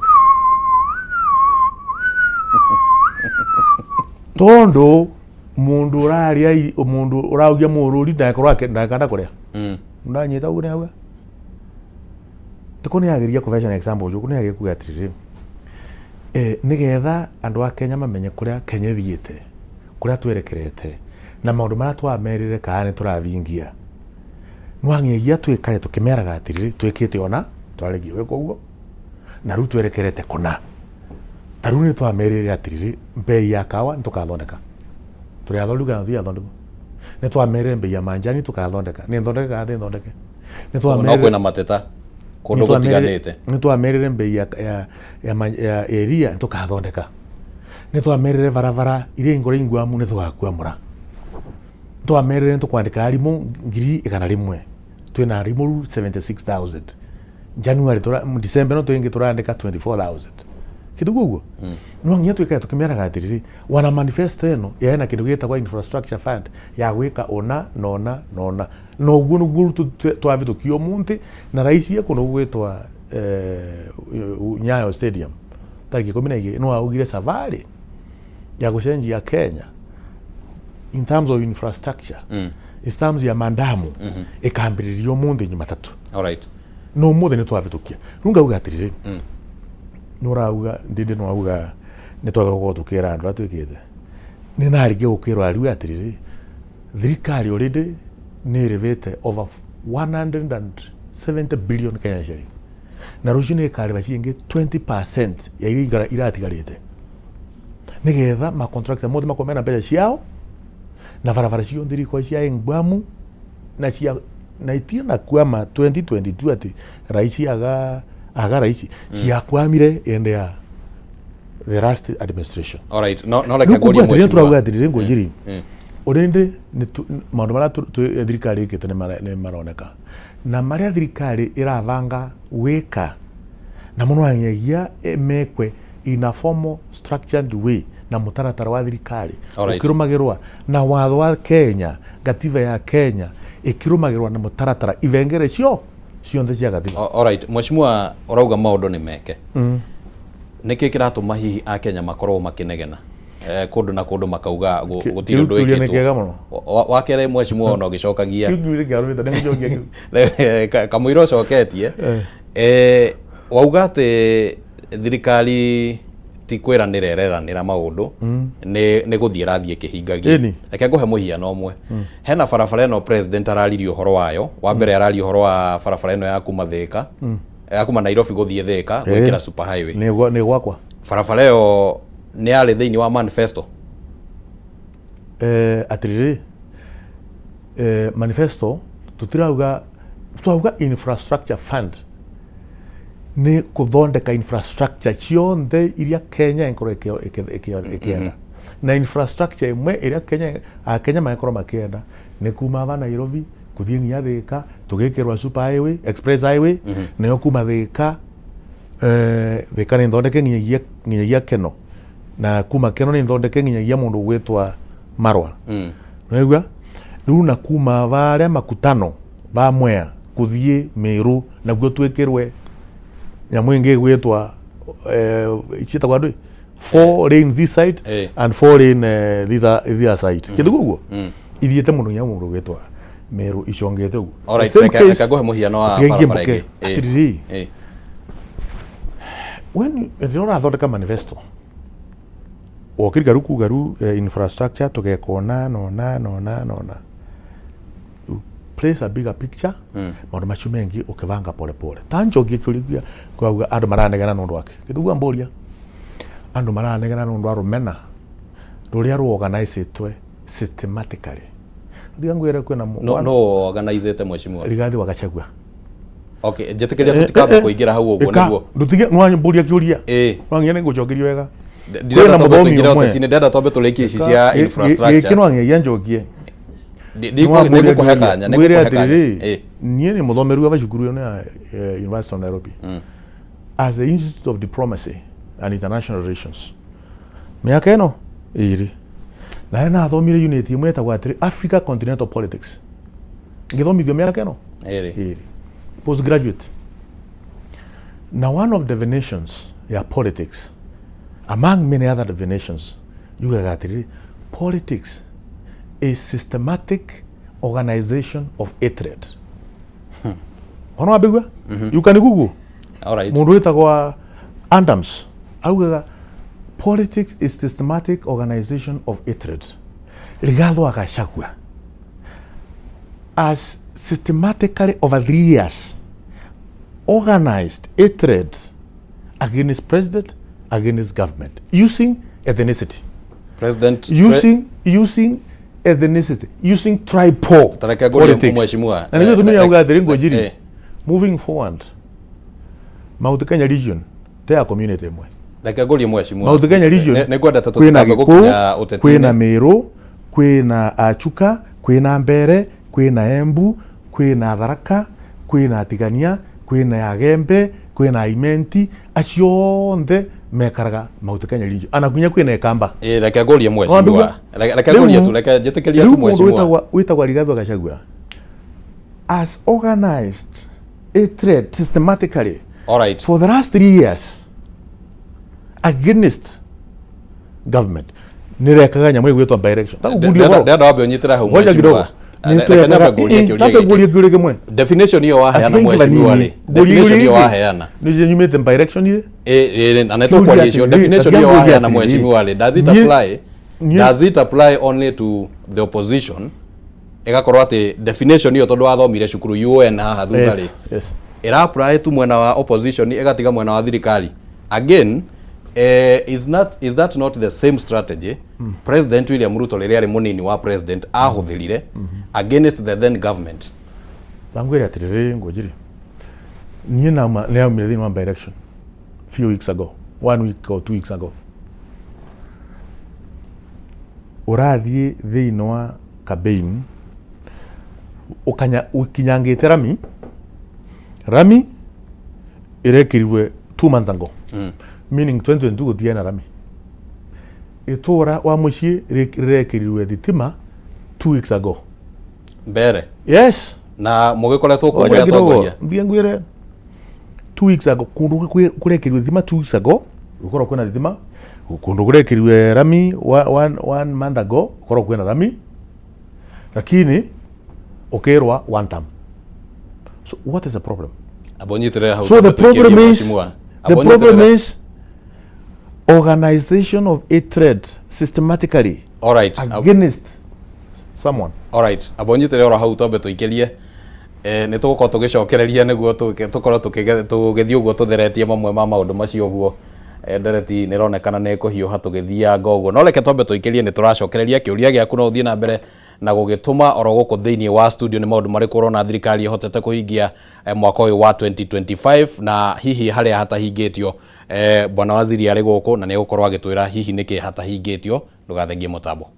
S21: tondu mundu uraria mundu uraugia mururi ndakorwo ndakanda kuria. Ndanyita uguo nĩauga tiko nĩageria kũveana example njuku nĩageria kuga atĩrĩrĩ, nĩgetha andũ a Kenya mamenye kũrĩa Kenya ĩthiĩte, kũrĩa twerekerete na maũndũ marĩa twamerire kana nĩ tũravingia, nĩwanginyagia twĩkare tũkĩmeraga atĩrĩrĩ twĩkĩte ona twarĩkia gwĩka ũguo na rĩu twerekerete kũna. Ta rĩu nĩtwamerire atĩrĩrĩ mbei ya kawa nĩtũkathondeka, tũrĩ athondeki kana tũtirĩ athondeku? Nĩtwamerire mbei ya manjani tũkathondeka, nĩ thondeke kana ti thondeke?
S2: No kwĩna mateta kũndũ gũtiganĩte.
S21: Nĩtwamerire mbei ya iria nĩtũkathondeka, nĩtwamerire barabara iria ingũrũ ingwamu nĩtũgakwamũra, nĩtwamerire nĩtũkwandĩka arimũ 100,000, twĩna arimũ rĩu 76,000 January December no twingi turandika 24,000 kindu guguo. No nginya twikare tukimeraga atiriri wana manifesto eno yaena kindu gitagwa infrastructure fund ya gwika ona na ona na ona na uguo niguo twavitukia umunthi na raisi kundu gwitwa Nyayo Stadium tariki 12 no augire safari ya gucenjia Kenya in terms of infrastructure, in terms ya mandamu, ikambiriria umuthi Jumatatu. No umuthi nĩ twavitukia rĩu ngauga atiriri, nĩ ũrauga ndindi nĩ wauga nĩ twagĩrĩirwo gũkorwo tũkĩra andũ arĩa twĩkĩte nĩ narĩkia gũkĩrwo ariu atiriri thirikari already nĩ ĩrĩbĩte over 170 billion Kenya shilling na rũciũ nĩ ĩkarĩba ciingĩ 20% ya iria iratigarĩte nĩgetha ma contractor mothe makorwo mena mbeca ciao na barabara ciothe iria cia engwamu na cia na itirĩ na kwama 2022 ati raisi aga raisi ciakwamire ende ya the last administration.
S2: Alright, no reke ngũrie
S21: mheshimiwa turauga atiriri ngũnjiri already maũndũ marĩa thirikari ĩkĩte nĩ maroneka na marĩa thirikari ĩrabanga gwĩka na mũno anyagia mekwe in a formal structured way na mũtaratara wa thirikari ũkĩrũmagĩrwa na watho wa Kenya, gatiba ya Kenya ĩkĩrũmagĩrwa na mũtaratara ibengere cio cionthe cia gatiba.
S2: Alright, mheshimiwa ũrauga maũndũ nĩ meke. Nĩkĩ kĩratũma hihi akenya makorwo makĩnegena kũndũ na kũndũ makauga gũtirĩ ũndũ wĩkĩtwo? Wa kerĩ mheshimiwa ona ũgĩcokagia kamũira ũcoketie wauga atĩ thirikari ti kwĩranĩra ĩreranĩra maũndũ, nĩ gũthiĩ ĩrathiĩ ĩkĩhingagia. Reke ngũhe mũhiano ũmwe. Hena barabara ĩno president araririe ũhoro wayo wa mbere, araria ũhoro wa barabara ĩno ya kuma Thĩka, ya kuma Nairobi gũthiĩ Thĩka, gwĩkĩra super highway.
S21: Nĩ gwakwa.
S2: Barabara ĩyo nĩ yarĩ thĩinĩ wa manifesto?
S21: Atiriri, manifesto tutirauga, twauga infrastructure fund nĩ kũthondeka infrastructure cionthe iria Kenya ĩkorwo ĩkĩenda, na infrastructure ĩmwe ĩrĩa Kenya akenya mangĩkorwo makĩenda nĩ kuma ava Nairobi kũthiĩ nginya Thĩka tũgĩkĩrwa super highway, express highway, nayo kuma Thĩka, Thĩka nĩ thondeke nginyagia Keno, na kuma Keno nĩ thondeke nginyagia mũndũ ũgwĩtwa Marwa. Nĩwaigua rĩu, na kuma varĩa makutano va Mwea kũthiĩ Meru naguo twĩkĩrwe nyamũ ĩngĩ ĩgwĩtwa ciĩtagwo andũ four lane this side and four lane this other side, kĩndũ ũguo ithiĩte mũno nginya mũndũ ũgwĩtwa Meru icongete ũguo.
S2: Alright, reke ngũhe mũhiano wa barabara ĩngĩ.
S21: Atĩrĩrĩ, when rĩrĩa ũrathondeka manifesto wokĩrika rĩu kuga rĩu infrastructure tũgeka ũna na ũna na ũna na ũna, place a bigger picture, maũndũ macio mengi ũkĩbanga pole pole. Ta njokie kĩũria kĩa kwauga andũ maranegena nĩ ũndũ wake gĩtugua mbũria andũ maranegena nĩ ũndũ wa rũmena rũrĩa rũorganizĩtwe systematically. Ndiga ngwĩre kwĩna
S2: No organizĩte, mheshimiwa?
S21: Rigathi wa Gachagua.
S2: Okay, njĩtĩkĩria tũtikambe kũingĩra hau ũguo nĩguo.
S21: Ndutige nĩwambũria kĩũria nwanginya nĩ ngũcokeria wega.
S2: Ndirenda twambe tũingĩre ũteti-inĩ, ndĩrenda twambe tũrĩkie ici cia infrastructure.
S21: Gĩkĩ nwanginya njokie.
S2: Nĩngũkũhe kanya,
S21: nĩngũkũhe kanya. Niĩ nĩ mũthomeru wa cukuru ĩno ya University of Nairobi as the Institute of Diplomacy and International Relations mĩaka ĩno ĩrĩ, na harĩa nathomire unit ĩmwe ĩtagwo atĩrĩ Africa Continental Politics, ngĩthomithio mĩaka ĩno ĩrĩ. Postgraduate. Na one of definitions ya politics, among many other definitions, yugaga atĩrĩrĩ, politics is systematic organization of hatred. Ona wambigua? You can google.
S2: Alright.
S21: Mundu witagwo Adams augaga politics is systematic organization of hatred. Rigathi wa Gachagua has systematically over 3 years organized hatred against president, against government, using ethnicity.
S2: President
S21: Using ethnicity, using tribal
S2: Tareke ngũrie
S21: politics.
S2: Mheshimiwa.
S21: Na nĩguo tumia auga atĩrĩ, ngũnjiri, moving forward, Mount Kenya region te ya community ĩmwe.
S2: Reke ngũrie, mheshimiwa.
S21: Mount Kenya region
S2: Nĩ ngwenda ta
S21: kwĩna
S2: tũtikambe
S21: Gĩkũyũ,
S2: gũkinya
S21: kwĩna
S2: ũteti-inĩ.
S21: Mĩrũ, kwĩna Achuka, kwĩna Mbere, kwĩna Embu, kwĩna Tharaka, kwĩna Tigania, kwĩna Agembe, kwĩna Imenti, acio onthe mekaraga Mount Kenya region, ana kinya kwĩna Ekamba.
S2: Ĩ, reke ngũrie, mheshimiwa.
S21: Wandugua?
S2: Reke ngũrie tu, reke njĩtĩkĩrie
S21: Rĩu
S2: tu,
S21: mũndũ
S2: mheshimiwa.
S21: wĩtagwo Rigathi wa Gachagua has organized a threat systematically
S2: Alright.
S21: for the last 3 years against government. Nĩrekaga nyamũ ĩgwĩtwo by election.
S2: Ndĩrenda wambe ũnyitĩre hau,
S21: Ngoja kidogo.
S2: mheshimiwa. Reke nyambe ngũrie kĩũria
S21: Tambe
S2: gĩkĩ.
S21: ngurie kĩũria kĩmwe.
S2: Definition ĩyo waheana, mheshimiwa rĩ, definition ĩyo waheana,
S21: nĩ nyumĩte by election ĩ.
S2: Ĩ, na nĩ tũkwaria icio. Definition ĩyo waheana, mheshimiwa rĩ, does it apply does it apply only to the opposition? Ĩgakorwo atĩ definition ĩyo, tondũ wathomire cukuru UN haha thutha rĩ, ĩra apply tu mwena wa opposition, ĩgatiga mwena wa thirikari? Again, is that not the same strategy President William Ruto, rĩrĩa arĩ mũnini wa president, ahũthĩrire against the then government?
S21: Ngwĩre atĩrĩrĩ, Ngũnjiri, niĩ nauma nĩ aumire thĩinĩ wa by election few weeks ago, one week or 2 weeks ago. Ũrathiĩ thĩinĩ wa campaign ũkanya ũkinyangĩte rami, rami ĩrekĩrirwe 2 months ago, meaning 2022 gũtiarĩ na rami. Itũra wa mũciĩ rĩrekĩrirwe thitima 2 weeks ago.
S2: Mbere.
S21: Yes.
S2: Na mũgĩkoretwo kũ
S21: Ngoja
S2: mũrĩ
S21: kidogo.
S2: atongoria?
S21: Mbie ngwire, 2 weeks ago, kundu kurekĩrirwe thitima 2 weeks ago gukorwo kwĩna thitima, kundu kurekĩrirwe rami one month ago gukorwo kwĩna rami, lakini ukirwa one term. So what is the problem?
S2: Amba ũnyitĩrĩre hau.
S21: So the
S2: twambe tũikĩrie,
S21: problem is
S2: mheshimiwa.
S21: The
S2: Amba
S21: problem
S2: ũnyitĩrĩre.
S21: is organization of hatred systematically
S2: Alright.
S21: against someone.
S2: Alright, amba ũnyitĩrĩre oro hau twambe tũikĩrie. Nĩ tũgũkorwo tũgĩcokereria nĩguo tũkorwo tũgĩthiĩ ũguo tũtheretie mamwe ma maũndũ macio ũguo. Ndereti nĩ ĩronekana nĩ ĩkũhiũha tũgĩthianga ũguo, no reke twambe tũikĩrie. Nĩ tũracokereria kĩũria gĩaku, no ũthiĩ na mbere na gũgĩtũma oro gũkũ thĩinĩ wa studio. Nĩ maũndũ marĩkũ ũrona thirikari ĩhotete kũhingia mwaka ũyũ wa 2025, na hihi harĩa hatahingĩtio? Bwana waziri arĩ gũkũ na nĩ egũkorwo agĩtwĩra hihi nĩkĩ hatahingĩtio. Ndũgathengie mũtambo.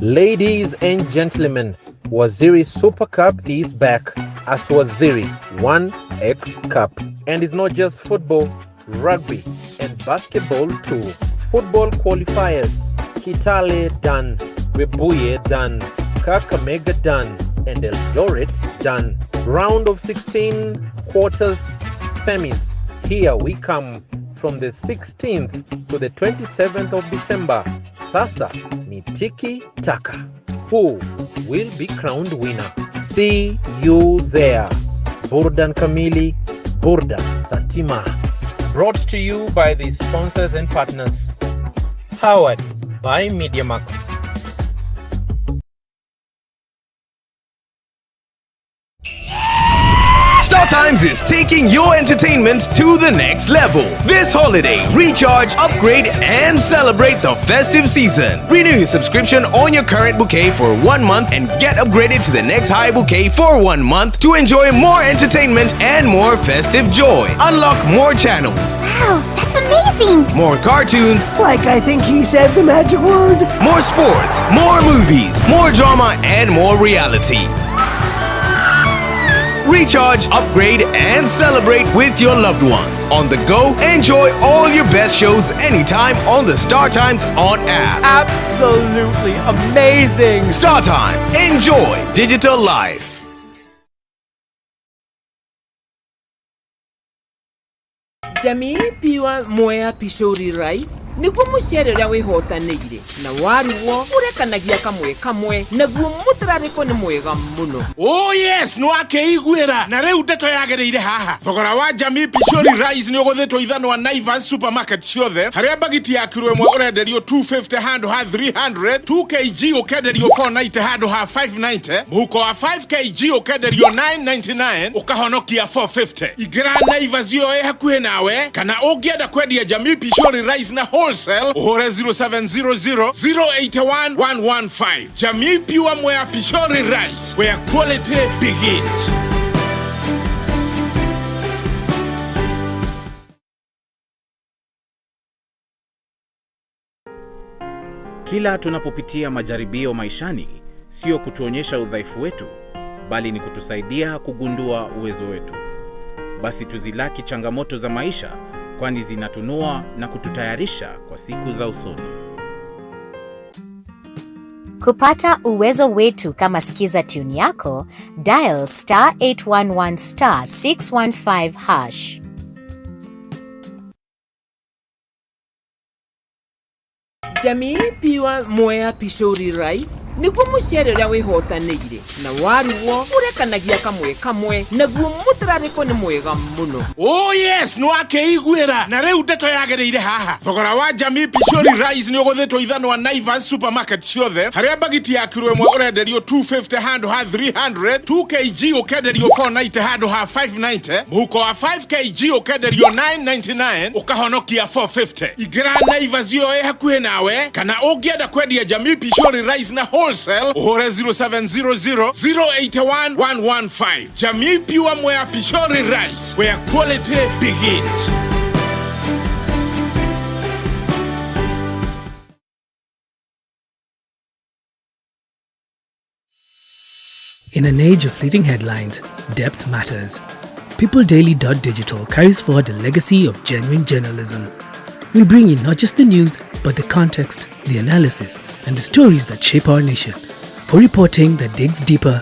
S4: Ladies and gentlemen, Waziri Super Cup is back as Waziri 1X Cup. And it's not just football, rugby, and basketball too. Football qualifiers: Kitale done, Webuye done, Kakamega done, and Eldoret done. Round of 16, quarters, semis. Here we come from the 16th to the 27th of December. Sasa ni tiki taka. Who will be crowned winner? See you there. Burdan Kamili, Burdan Satima. Brought to you by the sponsors and partners. Powered by MediaMax.
S22: Start
S5: Times is taking your entertainment to the next level. This holiday, recharge, upgrade, and celebrate the festive season. Renew your subscription on your current bouquet for 1 month and get upgraded to the next high bouquet for 1 month to enjoy more entertainment and more festive joy. Unlock more channels.
S22: Wow, that's amazing!
S5: More cartoons.
S23: Like I think he said the magic word.
S5: More sports, more movies, more drama, and more reality. Recharge, upgrade, and celebrate with your loved ones. On the go, enjoy all your best shows anytime on the Star Times On app.
S23: Absolutely amazing!
S5: Star Times, enjoy digital life.
S24: Jamii Pure Mwea Pishori Rice niguo mucere uria wihotanĩire na warugwo urekanagia kamwe kamwe naguo mutararĩko nĩ mwega mũno.
S25: Oh yes, nĩ wakĩiguĩra na rĩu ndeto yagĩrĩire haha. Thogora wa Jamii Pishori Rice nĩ ũgũthĩtwo ithanwa Naivas supermarket ciothe, harĩa bagiti ya kiro ĩmwe ũrenderio 250 handũ ha 300, 2 kg ũkenderio 490 handũ ha 590, mũhuko wa 5 kg ũkenderio 999 ũkahonokia 450. Ingĩra Naivas ĩyo ĩ hakuhĩ nawe, kana ũngĩenda kwendia Jamii Pishori Rice na wholesale ũhũre 0700 081 115. Jamii Pure Mwea Pishori Rice, where quality begins.
S26: Kila tunapopitia majaribio maishani, sio kutuonyesha udhaifu wetu, bali ni kutusaidia kugundua uwezo wetu. Basi tuzilaki changamoto za maisha, kwani zinatunua na kututayarisha kwa siku za usoni.
S27: Kupata uwezo wetu kama Skiza tune yako, dial star 811 star 615 hash.
S24: Jamii Pure Mwea Pishori Rice niguo mucere uria wihotanĩire na warugwo urekanagia kamwe kamwe naguo mutararĩko nĩ mwega mũno.
S25: Oh yes, nĩ wakĩiguĩra na rĩu ndeto yagĩrĩire haha. Thogora wa Jamii Pishori Rice nĩ ũgũthĩtwo ithanwa Naivas supermarket ciothe, harĩa bagiti ya kiro ĩmwe ũrenderio 250 handũ ha 300, 2 kg ũkenderio 490 handũ ha 590, mũhuko wa 5 kg ũkenderio 999 ũkahonokia 450. Ingĩra Naivas ĩyo ĩ hakuhĩ nawe, kana ũngĩenda kwendia Jamii Pishori Rice na wholesale ũhũre 0700 081 115. Jamii Pure Mwea Pishori Rice, where quality begins.
S28: In an age of fleeting headlines, depth matters. PeopleDaily.digital carries forward a legacy of genuine journalism. We bring you not just the news, but the context, the analysis, and the stories that shape our nation, for reporting that digs deeper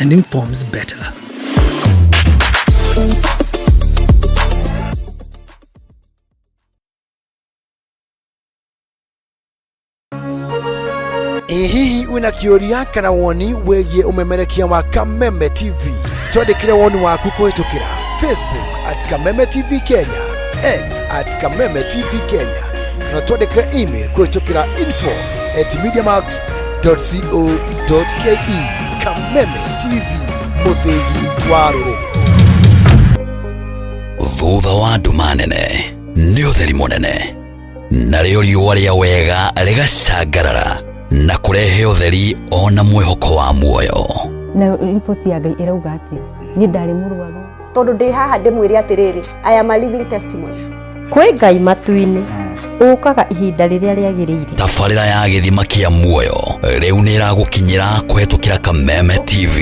S28: and informs better.
S29: Ĩ hihi wĩna kĩũria kana woni wĩgiĩ ũmemerekia wa Kameme TV? Twandĩkĩre woni waku kũhĩtũkĩra Facebook at Kameme TV Kenya, X at Kameme TV Kenya, kana twandĩkĩre email kũhĩtũkĩra info@mediamax.co.ke. Kameme TV, mũthĩgi wa rũrĩrĩ.
S30: Thutha wa nduma nene nĩ ũtheri mũnene, narĩo riũa rĩa wega rĩgacangarara na kũrehe ũtheri ona mwĩhoko wa muoyo.
S31: Na riboti ya Ngai ĩrauga atĩa? Niĩ ndarĩ mũrwaru.
S32: Tondũ ndĩ haha ndĩmwĩre atĩrĩrĩ, I am a living testimony.
S33: Kwĩ Ngai matu-inĩ ũkaga ihinda rĩrĩa rĩagĩrĩire.
S30: Tabarĩra ya gĩthima kĩa muoyo rĩu nĩ ĩragũkinyĩra kũhetũkĩra Kameme TV.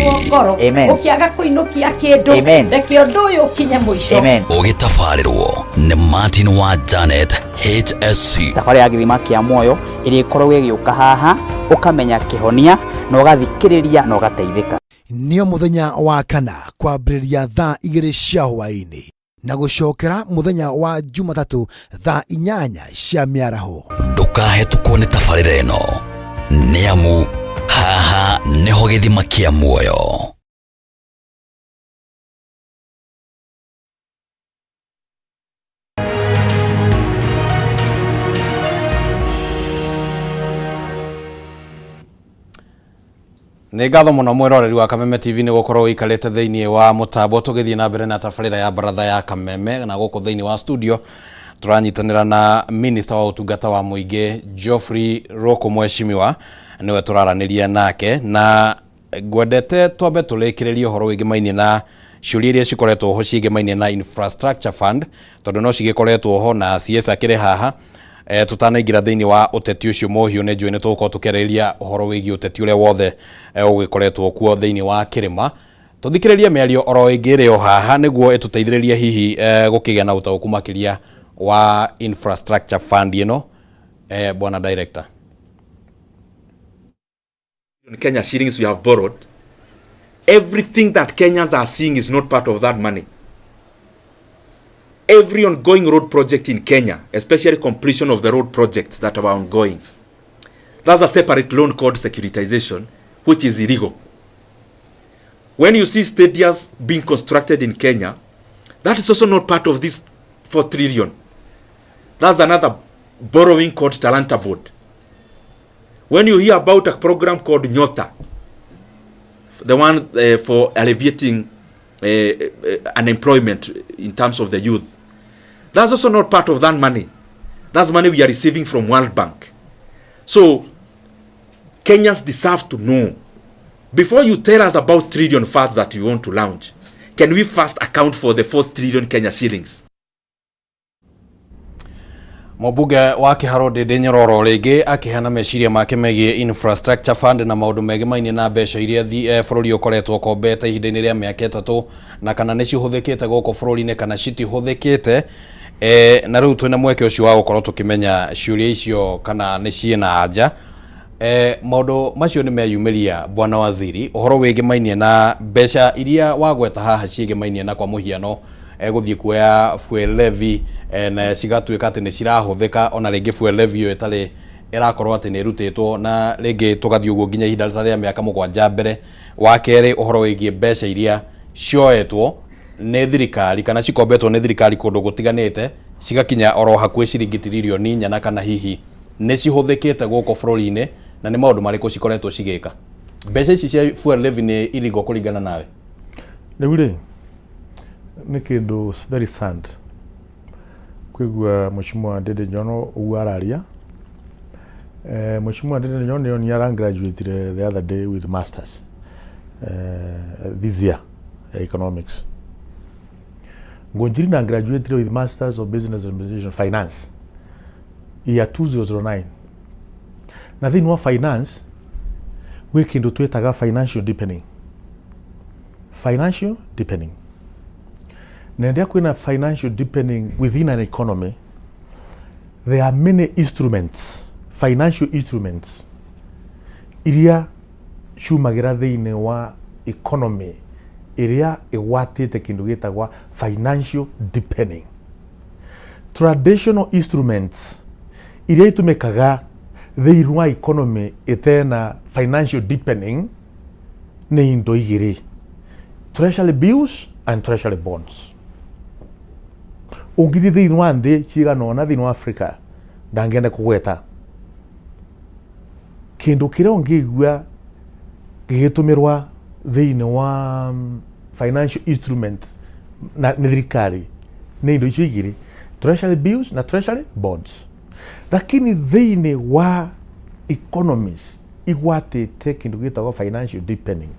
S34: Ũkĩaga kũinũkia kĩndũ, reke ũndũ ũyũ ũkinye mũico.
S30: Ũgĩtabarĩrwo nĩ Martin wa Janet HSC.
S35: Tabarĩra ya gĩthima kĩa muoyo ĩrĩkoragwo ĩgĩũka haha, ũkamenya kĩhonia na ũgathikĩrĩria na ũgateithĩka.
S29: Nĩo mũthenya wa kana kwambĩrĩria thaa 2 cia hwaĩ-inĩ na gũcokera mũthenya wa Jumatatũ thaa 8 cia mĩaraho.
S30: Ndũkahetũkwo nĩ tabarĩra ĩno, nĩ amu haha nĩho gĩthima kĩa muoyo.
S2: Nĩ ngatho mũno mwĩroreri wa Kameme TV nĩ gũkorwo ũikarĩte thĩinĩ wa mũtambo tũgĩthiĩ na mbere na tabarĩra ya baratha ya Kameme, na gũkũ thĩinĩ wa studio tũranyitanĩra na minister wa ũtungata wa mũingĩ Geoffrey Ruku mweshimiwa, nĩwe tũraranĩria nake, na ngwendete twambe tũrĩkĩrĩrie ũhoro wĩgĩmainie na ciũria iria cikoretwo ho ciĩgĩmainie na infrastructure fund, tondũ no cigĩkoretwo ho na CS akĩrĩ haha. Tutanaingĩra thĩinĩ wa ũteti ũcio mũhiũ, nĩ njũĩ nĩ tũgũkorwo tũkĩarĩrĩria ũhoro wĩgiĩ ũteti ũrĩa wothe ũgĩkoretwo kuo thĩinĩ wa kĩrĩma. Tũthikĩrĩrie mĩario oro ĩngĩ ĩrĩ o haha nĩguo ĩtũteithĩrĩrie hihi gũkĩgĩa na ũtaũku makĩria wa infrastructure fund ĩno. Bwana director.
S7: Kenya shillings we have borrowed, everything that Kenyans are seeing is not part of that money. Every ongoing road project in Kenya, especially completion of the road projects that are ongoing, that's a separate loan called securitization, which is illegal. When you see stadiums being constructed in Kenya, that is also not part of this 4 trillion. That's another borrowing called Talanta Board. When you hear about a program called Nyota, the one for alleviating unemployment in terms of the youth, that's also not part of that money. That's money we are receiving from World Bank. So Kenyans deserve to know. Before you tell us about trillion funds that you want to launch, can we first account for the 4 trillion Kenya shillings?
S2: Mũmbunge wa Kĩharũ Ndĩndĩ Nyororo rĩngĩ akĩheana meciria make megiĩ infrastructure fund na maũndũ megĩmainie na mbeca iria bũrũri ũkoretwo ũkombete ihinda-inĩ rĩa mĩaka 3, na kana nĩ cihũthĩkĩte gũkũ bũrũri-inĩ kana citihũthĩkĩte. Na rĩu twĩna mweke ũcio wa gũkorwo tũkĩmenya ciũria icio kana nĩ ciĩna anja. Maũndũ macio nĩ meyumĩria, bwana waziri, ũhoro wĩgĩmainie na mbeca iria wagweta haha ciĩgĩmainie na kwa mũhiano gũthiĩ kuoya fuel levy, na cigatuĩka atĩ nĩ cirahũthĩka, ona rĩngĩ fuel levy ĩyo ĩtarĩ ĩrakorwo atĩ nĩ ĩrutĩtwo, na rĩngĩ tũgathiĩ ũguo nginya ihinda ta rĩa mĩaka 7 mbere. Wa kerĩ, ũhoro wĩgiĩ mbeca iria cioetwo nĩ thirikari kana cikombetwo nĩ thirikari kũndũ gũtiganĩte cigakinya oro hakuhĩ ciringi tiririoni 4, na kana hihi nĩ cihũthĩkĩte gũkũ bũrũri-inĩ, na nĩ maũndũ marĩkũ cikoretwo cigĩka. Mbeca ici cia fuel levy nĩ illegal kũringana nawe?
S21: Rĩu rĩ, nĩ kĩndũ very sad kwĩgua Mheshimiwa Ndindi Nyoro ũguo araria. Mheshimiwa Ndindi Nyoro nĩ ara graduated the other day with masters this year economics. Ngunjiri na graduated with masters of business administration finance year 2009, na thĩinĩ wa finance gwĩ kĩndũ twĩtaga financial deepening. Financial deepening, na rĩrĩa kwĩna financial deepening within an economy, there are many instruments, financial instruments iria ciumagĩra thĩinĩ wa economy ĩrĩa ĩgwatĩte kĩndũ gĩtagwa financial deepening. Traditional instruments iria itumĩkaga thĩinĩ wa economy ĩtena financial deepening nĩ indo igĩrĩ: treasury bills and treasury bonds. Ũngĩthiĩ thĩinĩ wa nthĩ cigana ũna thĩinĩ wa Africa, ndangĩenda kũgweta kĩndũ kĩrĩa ũngĩigua gĩgĩtũmĩrwa thĩinĩ wa financial instrument na nĩ thirikari nĩ indo icio igĩrĩ, treasury bills na treasury bonds. Lakini thĩinĩ wa economies igwatĩte kĩndũ gĩtagwo financial deepening,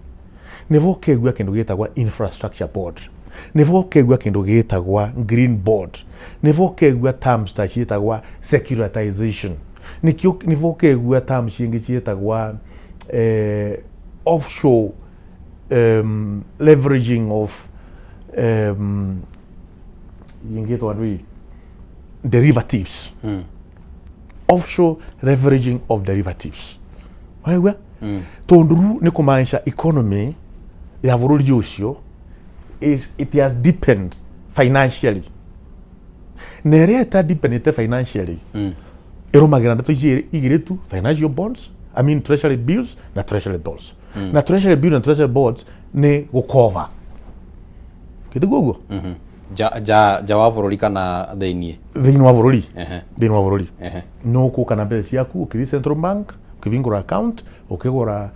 S21: nĩvo ũkeigua kĩndũ gĩtagwo infrastructure board, nĩvo ũkeigua kĩndũ gĩtagwa green board, nĩvo ũkeigua terms ta ciĩtagwa securitization, nĩkĩo nĩvo ũkeigua terms cingĩ ciĩtagwa offshore leveraging of yingĩtwa ndũi derivatives, offshore leveraging of derivatives. Waigua? Tondũ rĩu nĩ kũmaanisha economy ya bũrũri ũcio is it has deepened financially, na ĩrĩa ĩta deepenete financially ĩrũmagĩra ndeto ici igĩrĩ tu: financial bonds, I mean treasury bills na treasury bonds. Na treasury bills na treasury bonds nĩ gũkova kĩndũ guo.
S2: Nja wa bũrũri kana thĩiniĩ?
S21: Thĩinĩ wa bũrũri. Thĩinĩ wa bũrũri no ũkũka na mbeca ciaku, ũkĩthiĩ central bank, ũkĩhingũra account, ũkĩgũra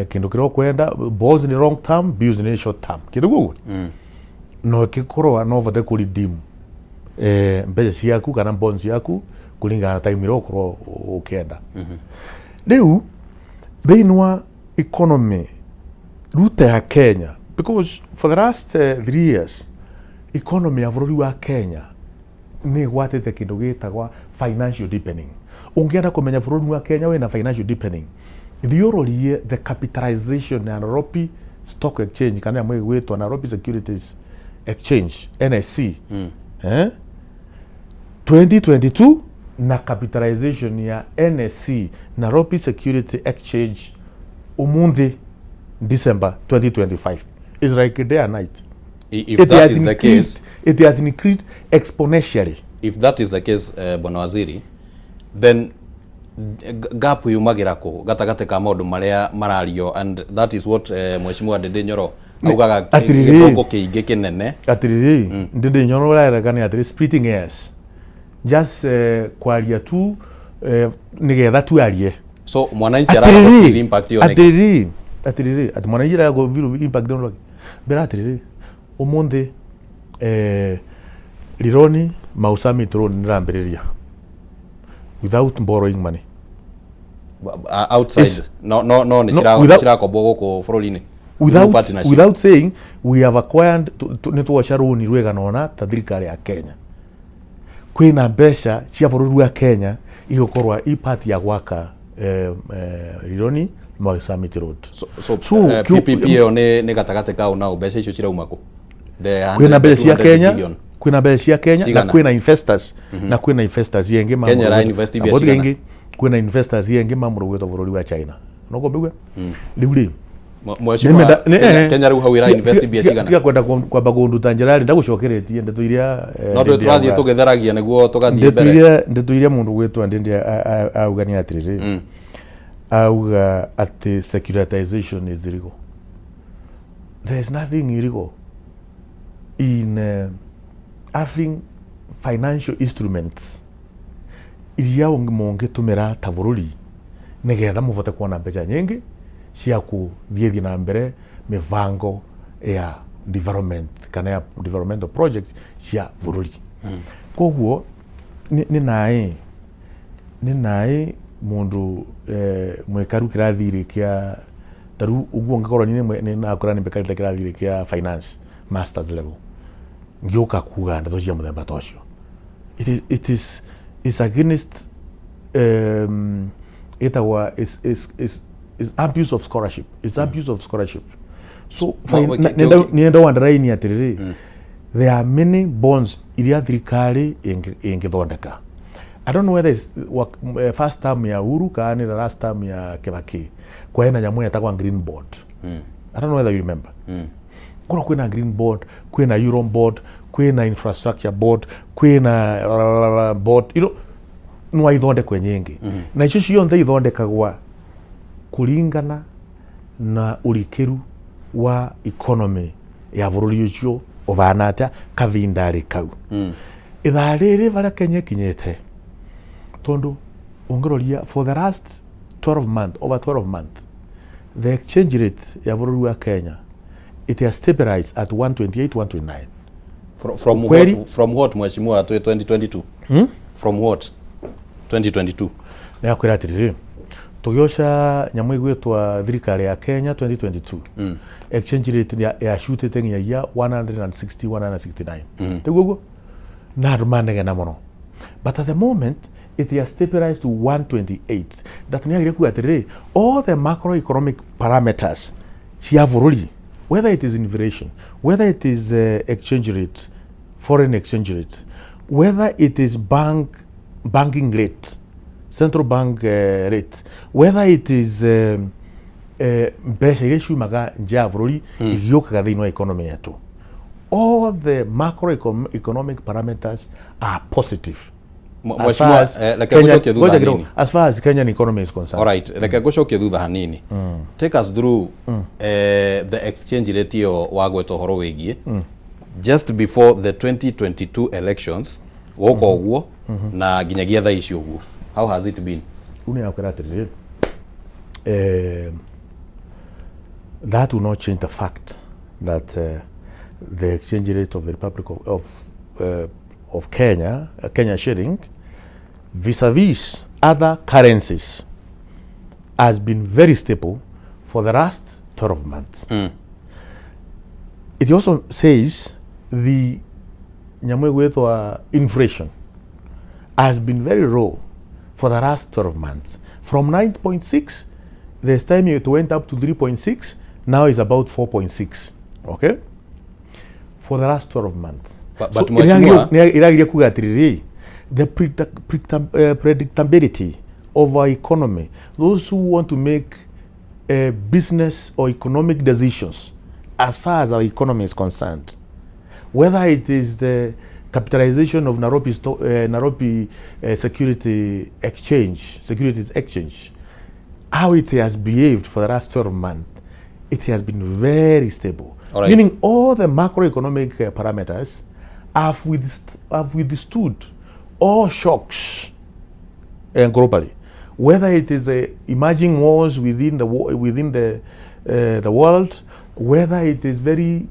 S21: Kindu kiria ukwenda, bonds ni long term, bills ni short term, kindu guguo. No ikikorwa no uvote ku redeem mbeca ciaku kana bonds ciaku kulingana na time iria ukorwo ukienda. Riu thiini wa economy rute ya Kenya, because for the last 3 years economy ya bururi wa Kenya nä ĩgwatĩte kĩndũ gĩtagwa financial deepening. Ũngĩenda kũmenya bũrũri wa Kenya wĩna financial deepening, thiĩ ũrorie the capitalization ya Nairobi Stock Exchange kana yamwe ĩgwĩtwo Nairobi Securities Exchange, NSE, eh? 2022 na capitalization ya NSE, Nairobi Security Exchange, umuthi December 2025 is like a day and night.
S2: If
S21: It
S2: that
S21: has
S2: is the
S21: increased,
S2: case,
S21: it has increased exponentially.
S2: If that is the case, Bwana Waziri, then gap yumagira kũ gatagatĩ ka maũndũ marĩa marario? And that is what Mheshimiwa Ndindi Nyoro augaga,
S21: Atĩrĩrĩ.
S2: gĩthũngũ kĩingĩ kĩnene.
S21: Atiriri, Ndindi Nyoro ũrarega nĩ atĩrĩ, splitting hairs, just kwaria tu nigetha tu arie.
S2: So mwananchi araga gũ impact ĩyo nĩkĩ?
S21: Atiriri, ati mwananchi araga gũ impact ĩyo nĩkĩ? Mbere atiriri, umuthi Rironi Mau Summit Road nĩrambĩrĩria without borrowing money.
S2: Outside no nĩ
S21: No,
S2: cirakombwo gũkũ bũrũri-inĩ through
S21: without,
S2: partnership.
S21: Without saying we have acquired, nĩ twoca rũni rwĩgana ũna ta thirikari ya Kenya, kwĩna mbeca cia bũrũri wa Kenya igũkorwo i part ya gwaka Rironi Mau Summit Road.
S2: So PPP ĩyo nĩ gatagatĩ kau nao mbeca icio cirauma kũ? The
S21: Kwĩna mbeca cia
S2: 200
S21: Kenya.
S2: billion.
S21: Kwĩna mbeca cia Kenya na
S2: Cigana?
S21: kwĩna investors na kwĩna investors yengĩ ma
S2: Kenya ĩra invest mbia cigana?
S21: Ingĩ kwĩna investors yengĩ mamũrũgĩtwo bũrũri wa China no kũmbĩgua rĩu rĩ.
S2: Mheshimiwa, Kenya rĩu hau ĩra invest mbia cigana?
S21: Tiga kwenda kwamba kũnduta njĩra rĩ, ndagũcokeretie ndeto iria
S2: No ndũ
S21: Ndindi
S2: tũrathiĩ
S21: auga.
S2: Tũgĩtheragia nĩguo tũgathiĩ
S21: Ndeto
S2: mbere.
S21: iria mũndũ gwĩtwo Ndindi auga nĩ atĩrĩrĩ, auga atĩ securitization is illegal. There is nothing illegal in having financial instruments iria mũngĩtũmĩra ta bũrũri nĩgetha mũvote kuona mbeca nyingĩ cia kũthiĩ na mbere mĩbango ya development kana ya developmental projects cia bũrũri. Koguo nĩ naĩ mũndũ mwĩkaru kĩrathi-rĩ kĩa tarĩu ũguo ngĩkorwo niĩ nĩ nakora nĩ mbekarĩte kĩrathi-rĩ kĩa finance masters level, ngĩũka kuga ndeto cia mũthemba ta ũcio, it is it's against ĩtagwa is abuse of scholarship. It's abuse of scholarship. So nĩenda underline atĩrĩrĩ, there are many bonds iria thirikari ĩngĩthondeka. I don't know whether it's first term ya Uhuru kana nĩ the last term ya Kibaki, kwena nyamũ yetagwa green board. I don't know whether you remember. Korwo kwĩna green board, kwĩna euro board, kwĩna infrastructure board, kwĩna board, no ithondekwe nyingĩ, na icio ciothe ithondekagwa kũringana na ũrikĩru wa economy ya bũrũri ũcio ũbana atĩa kavindarĩ kau. Ithaa rĩrĩ barĩa Kenya ĩkinyĩte, tondũ ũngĩroria for the last 12 month, over 12 month, the exchange rate ya bũrũri wa Kenya, it has stabilized at 128, 129.
S2: From what, from what, mheshimiwa, 2022?
S21: Hmm?
S2: From what, 2022?
S21: Nĩakwĩra atĩrĩrĩ, tũgĩoca nyamũ ĩgwĩtwa thirikari ya Kenya 2022, exchange rate yacutĩte nginyagia 160, 169. Tiguo guo na andũ manegena mũno, but at the moment it has stabilized to 128. That nĩ agire kuga atĩrĩrĩ, all the macroeconomic parameters cia bũrũri, whether it is inflation, whether it is exchange rate, foreign exchange rate, whether it is banking rate, central bank rate, whether it is mbeca iria ciumaga nja ya bũrũri igĩũkaga thĩinĩ wa economy yetu, all the macroeconomic parameters are positive. As
S2: Mheshimiwa,
S21: far as
S2: reke ngũcokie thutha
S21: ngoja kidogo.
S2: hanini.
S21: As far as Kenyan economy is concerned.
S2: Alright, reke ngũcokie thutha hanini. Take us through the exchange rate ĩyo wagweta ũhoro wĩgiĩ just before the 2022 elections gũka ũguo na nginyagia thaa ici ũguo. How has it been?
S21: Rĩu nĩ yakwĩra atĩrĩrĩ, That will not change the fact that the exchange rate of the Republic of Kenya, Kenya shilling, vis-a-vis other currencies, has been very stable for the last 12 months. It also says the nyamũ ĩgwĩtwo inflation has been very low for the last 12 months. From 9.6, this time it went up to 3.6, now it's about 4.6. Okay? For the last 12 months.
S2: But mheshimiwa-
S21: Iragiria kuga atiriri, the predictability of our economy, those who want to make business or economic decisions as far as our economy is concerned, whether it is the capitalization of Nairobi Security Exchange, Securities Exchange, how it has behaved for the last 12 months, it has been very stable.
S2: All right.
S21: Meaning all the macroeconomic parameters have withstood all shocks globally, whether it is the emerging wars within the world, whether it is very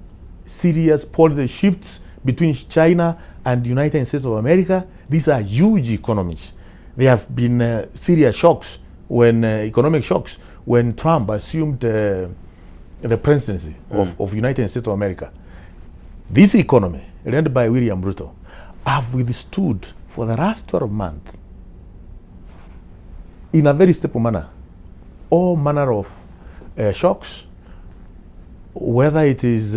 S21: serious policy shifts between China and the United States of America. These are huge economies. There have been serious shocks when economic shocks when Trump assumed the presidency of United States of America. This economy, led by William Ruto, have withstood for the last 12 months in a very stable manner all manner of shocks, whether it is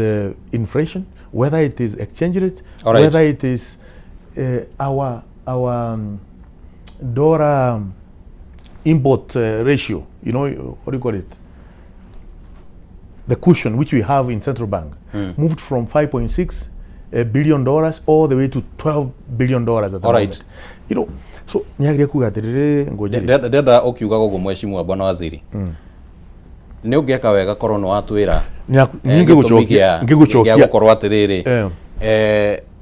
S21: inflation, whether it is exchange rate,
S2: All right.
S21: whether it is our dollar import ratio, what do you call it? The cushion which we have in central bank moved from 5.6 billion dollars all the way to $12 billion at the
S2: All right.
S21: moment. So nĩagĩrĩire kuga atĩrĩrĩ, Ngũnjiri.
S2: Ndenda ũkiuga gũguo, mheshimiwa bwana waziri, nĩ ũngĩeka wega korwo nĩ watwĩra
S21: Niĩ
S2: gĩtũmi
S21: ngĩgũcokia
S2: gĩa gũkorwo atĩrĩrĩ,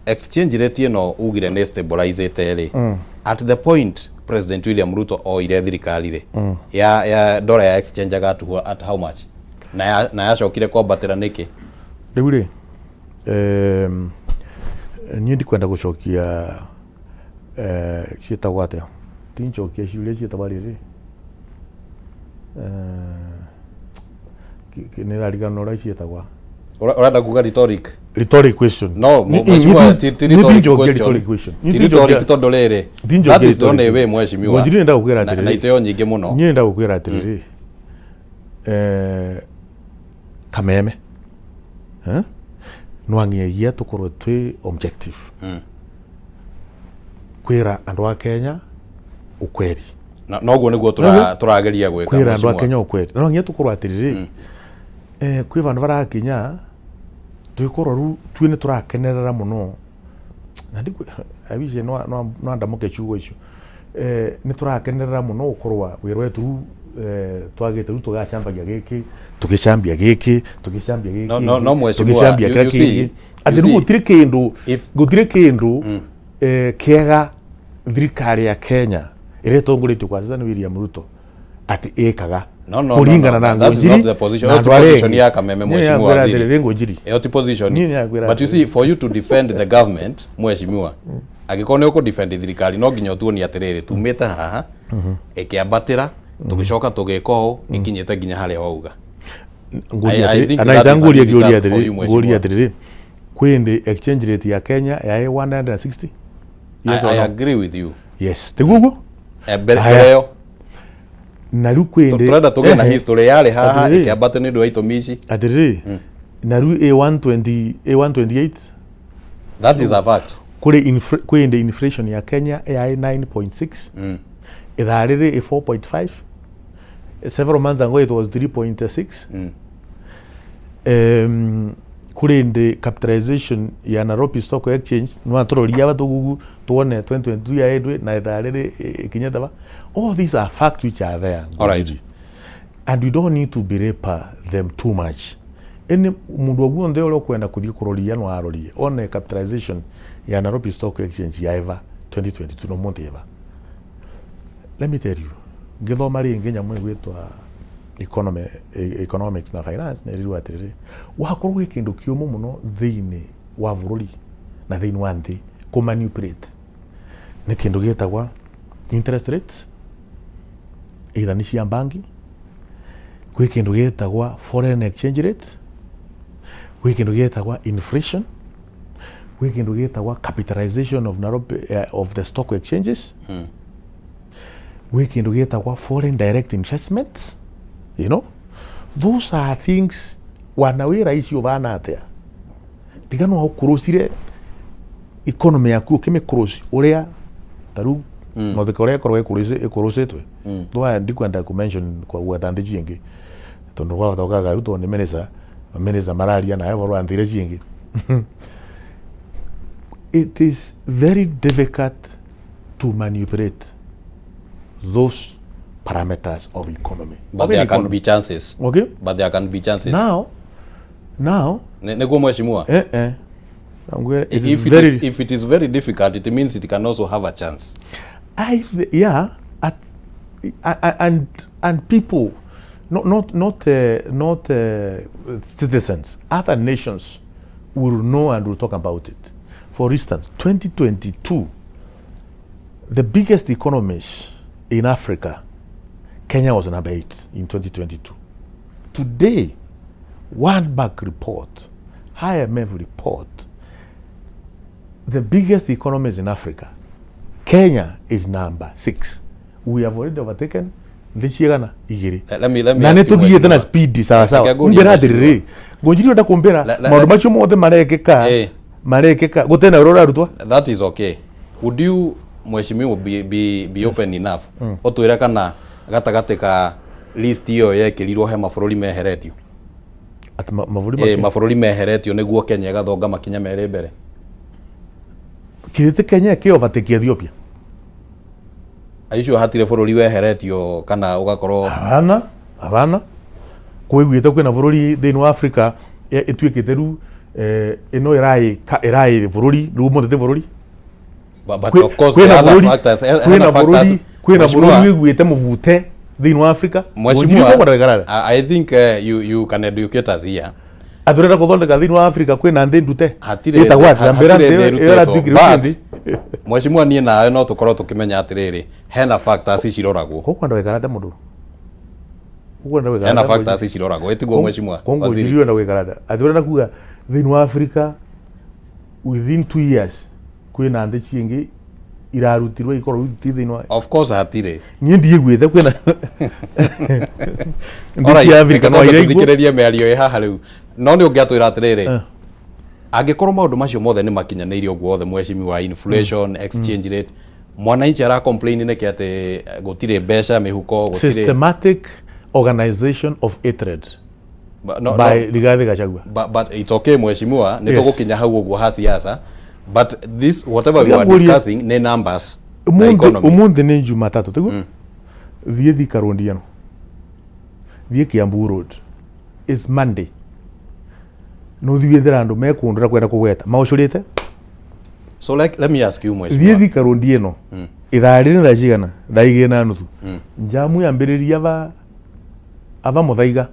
S2: exchange rate ĩno ugire nĩ stabilizĩte rĩ, at the point President William Ruto oire thirikari rĩ, ya dollar ya exchange agatuhwo at how much, na yacokire kwambatĩra nĩkĩ?
S21: Rĩu rĩ, niĩ ndikwenda gũcokia, ciĩtagwo atĩa, tincokia ciũria ciĩtagwo rĩrĩ, nĩ rariganwo ũrĩa ciĩtagwo.
S2: Ũrenda kuga rhetoric?
S21: Rhetoric question.
S2: No, mheshimiwa, ti
S21: Niĩ
S2: rhetoric
S21: ndinjokia
S2: question.
S21: rhetoric question. Niĩ
S2: Ti rhetoric tondũ rĩrĩ,
S21: ndinjokia
S2: that is the only
S21: rhetoric.
S2: way, mheshimiwa.
S21: Ngũnjiri, nenda gũkwĩra atĩrĩrĩ.
S2: Na iteo nyingĩ mũno.
S21: Niĩ nenda gũkwĩra atĩrĩrĩ, Kameme, eh? Nwang'iegia tũkorwo twĩ objective kwĩra andũ a Kenya ukweli.
S2: Noguo nĩguo tũrageria gwĩka,
S21: Kwĩra andũ a
S2: mheshimiwa.
S21: Kenya ukweli, no nginya tũkorwo atĩrĩrĩ, kwĩ vandu varakinya twikorwo rĩu twi nĩ tũrakenerera mũno na I wish no ndamuke ciugo icio, nĩ tũrakenerera mũno gũkorwo wĩra wetu rĩu, twagĩte rĩu tũgacambagia gĩkĩ, tũgĩcambia gĩkĩ, tũgĩcambia gĩkĩ,
S2: No, mheshimiwa,
S21: tũgĩcambia kĩrĩa
S2: you see,
S21: kĩngĩ, atĩ
S2: you
S21: rĩu
S2: see,
S21: gũtirĩ kĩndũ kĩega thirikari ya Kenya ĩrĩa ĩtongoretio kwa sasa nĩ William Ruto atĩ ĩkaga
S2: No,
S21: kũringana
S2: no,
S21: na
S2: that is
S21: Ngũnjiri
S2: not the position.
S21: na
S2: Ĩyo ti
S21: andũ arĩa
S2: position
S21: angĩ.
S2: ya Kameme,
S21: Niĩ
S2: mheshimiwa
S21: nĩngwĩra
S2: waziri.
S21: atĩrĩrĩ, Ngũnjiri.
S2: Ĩyo ti position.
S21: Niĩ nĩngwĩra
S2: But you see, for you to defend the government, mheshimiwa, angĩkorwo nĩ ũkũ-defend thirikari, no nginya ũtuonie atĩrĩrĩ, tumĩte haha, ĩkĩambatĩra, tũgĩcoka tũgĩka ũũ, ĩkinyĩte nginya harĩa wauga. I think that is an
S21: Nguria
S2: easy task for you,
S21: nguria
S2: mheshimiwa.
S21: atĩrĩrĩ, kwĩ ndĩ exchange rate ya Kenya yaĩ 160? Yes or
S2: I
S21: no?
S2: agree with you.
S21: Yes, tiguo guo.
S2: Mbere
S21: Aya.
S2: mbere ĩyo
S21: Na rĩu kwĩ ndĩ
S2: tũrenda tũgĩe na
S21: Ehe.
S2: history yarĩ haha,
S21: Atĩrĩrĩ.
S2: ĩkĩambata nĩ ũndũ wa itũmi ici.
S21: Atĩrĩrĩ, na rĩu ĩ 120, ĩ 128.
S2: That is a fact.
S21: Kũrĩ ndĩ inflation ya Kenya yaĩ 9.6, ithaa rĩrĩ ĩ 4.5. Several months ago it was 3.6. Kũrĩ ndĩ capitalization ya Nairobi Stock Exchange no atũroria batũgugu tuone 2022 ya ĩndwĩ na ithaa rĩrĩ ĩkinyĩte ba. All these are facts which are there,
S2: All right.
S21: and we don't need to belabor them too much. Ĩnĩ mũndũ o guothe ũrĩa ũkwenda kũthiĩ kũroria no arorie one capitalization ya Nairobi Stock Exchange ya eva 2022 no month eva. Let me tell you, ngĩthoma rĩngĩ nyamũ ĩgwĩtwa economy, economics na finance nerirwe atiriri, wakorwo gwi kindu kiumu muno thiini wa bururi na thiini wa nthi ku manipulate ni kindu gitagwa interest rates, either ni cia banki, kwi kindu gitagwa foreign exchange rate, kwi kindu gitagwa inflation, kwi kindu gitagwa capitalization of Nairobi, of the stock exchanges, gwĩ kĩndũ gĩtagwa foreign direct investments. You know, those are things wana wĩ icio ũbana atĩa, tiga no ũkũrũcire economy yaku, ũkĩmĩkũrũci ũrĩa ta rĩu nothika ũrĩa ĩkorwo ĩkũrũcĩtwe. Though ndikwenda kũ mention kũgweta nthĩ ciĩngĩ tondũ gwabata ũkaga rĩu tondũ nĩ minister, minister mararia nawe ũhoro wa nthĩ iria ciĩngĩ. It is very difficult to manipulate those parameters of economy.
S2: But
S21: Of
S2: there
S21: any
S2: can
S21: economy.
S2: be chances.
S21: Okay.
S2: But there can be chances.
S21: Now,
S2: Nĩguo mheshimiwa?
S21: Eh. Sangwe, it is
S2: If it
S21: very,
S2: is, if it is very difficult, it means it can also have a chance.
S21: Yeah, at, I, and people, not citizens, other nations will know and will talk about it. For instance, 2022, the biggest economies in Africa, Kenya was number 8 in 2022. Today, World Bank report, IMF report, the biggest economies in Africa, Kenya is number 6. We have already overtaken nthi cigana igiri.
S2: Let me
S21: Na nä
S2: ask you,
S21: tå thiäte na
S2: mheshimiwa.
S21: speed sawa sawa.
S2: Reke ngũrie,
S21: Mbĩra
S2: mheshimiwa.
S21: atĩrĩrĩ, ngũnjiri enda kũmbĩra maũndũ macio mothe marekĩka marekĩka gũtena wĩra ũrarutwo.
S2: That is okay. Would you, mheshimiwa, be open enough ũtwĩre kana gatagatĩ ka list ĩyo yekĩrirwo he mabũrũri meheretio?
S21: Atĩ mabũrũri
S2: Mabũrũri meheretio nĩguo Kenya ĩgathonga makinya merĩ mbere.
S21: Kĩrĩtĩ Kenya ĩkĩ overtake Ethiopia?
S2: Aicio hatirĩ bũrũri weheretio kana ũgakorwo?
S21: Hapana, hapana, kwĩguĩte kwĩna bũrũri thĩinĩ wa Africa ĩtuĩkĩte rĩu ĩno ĩraĩ bũrũri rĩu ũmũthĩ ti bũrũri.
S2: But of course there
S21: Kwĩna
S2: are other
S21: bũrũri
S2: factors.
S21: Kwĩna
S2: Hena factors.
S21: bũrũri, kwĩna
S2: Mheshimiwa-
S21: bũrũri wĩguĩte mũbute thĩinĩ wa Africa.
S2: Mheshimiwa,
S21: Ngũnjiri.
S2: I think you can educate us here.
S21: Atũrenda gũthondeka thĩinĩ wa Africa kwĩna nthĩ ndute
S2: Hatirĩ
S21: ĩtagwo atĩa? Mbĩra
S2: hatirĩ
S21: nthĩ
S2: thĩ
S21: ĩyo
S2: ĩrutĩtwo.
S21: ĩratuĩkire
S2: But,
S21: nthĩ.
S2: mheshimiwa, niĩ nawe no tũkorwo tũkĩmenya atĩrĩrĩ, hena factors ciroragwo.
S21: Kũkwenda gũikara mũndũ ũkwenda gũikara
S2: Hena
S21: atĩa?
S2: factors ciroragwo, ĩtiguo mheshimiwa
S21: Kongo
S2: Waziri?
S21: njiri ũrenda gũikara atĩa? Atĩ ũrenda kuga thĩinĩ wa Africa within 2 years kwĩna nthĩ ciĩngĩ irarutirwo ikorwo ti thĩinĩ wa?
S2: Of course hatirĩ.
S21: Niĩ ndiiguĩte kwĩna nthĩ
S2: Alright,
S21: cia Africa
S2: reke
S21: no
S2: twambe
S21: iraiguo.
S2: tũthikĩrĩrie mĩario ĩ haha rĩu, no nĩ ũngĩatwĩra atĩrĩrĩ, angĩkorwo maũndũ macio mothe nĩ makinyanĩirie ũguo othe, mheshimiwa, inflation, exchange rate, mwananchi ara complain nĩkĩ atĩ gũtirĩ mbeca mĩhuko, gũtirĩ?
S21: Systematic organization of hatred
S2: But no,
S21: by
S2: no.
S21: Rigathi Gachagua.
S2: But it's okay, mheshimiwa, nĩ tũgũkinya hau ũguo ha siasa, but this, whatever we are
S21: Ngũrie-
S2: discussing, nĩ numbers na
S21: Umuthi
S2: economy.
S21: Umuthi nĩ Jumatatu, tiguo? Thiĩ Thika Road ĩno, thiĩ Kiambu Road, is Monday, no thiĩ wethere andũ me kũndũ ũrĩa kwenda kũgweta maũcũrĩte.
S2: So like, let me ask you, mheshimiwa.
S21: Thiĩ Thika Road ĩno ithaa rĩrĩ thaa cigana? Thaa 2:30. Njamu yambĩrĩria aba aba Mũthaiga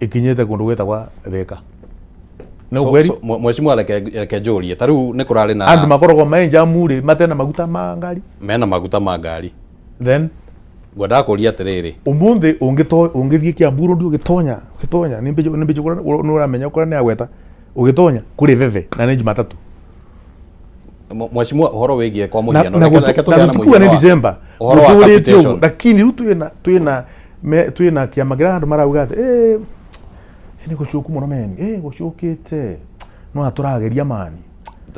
S21: ĩkinyĩte kũndũ gwĩtagwa Thika. Nĩ
S2: So,
S21: kweri.
S2: so, mheshimiwa, reke njũrie, ta rĩu nĩ kũrarĩ na
S21: Andũ makoragwo me njamu rĩ matena maguta ma ngari?
S2: Mena maguta ma ngari.
S21: Then
S2: Ngwendaga kũria atĩrĩrĩ,
S21: umuthi ũngĩto ũngĩthiĩ Kiambu Road, ũgĩtonya nĩ mbĩjũ, nĩ mbĩjũ nĩ ũramenya kũrĩa nĩ agweta, ũgĩtonya kũrĩ veve na nĩ Jumatatu.
S2: Mheshimiwa, ũhoro wĩgiĩ kwa
S21: Na
S2: mũhiano,
S21: na
S2: reke
S21: na
S2: tũheane
S21: gũtikuga nĩ
S2: mũhiano wa
S21: December
S2: ũhoro wa
S21: gũtũrĩte ũguo,
S2: capitation.
S21: Lakini rĩu twĩna kĩama kĩrĩa andũ marauga atĩ nĩ gũcũku mũno meni, gũcũkĩte no atũrageria mani.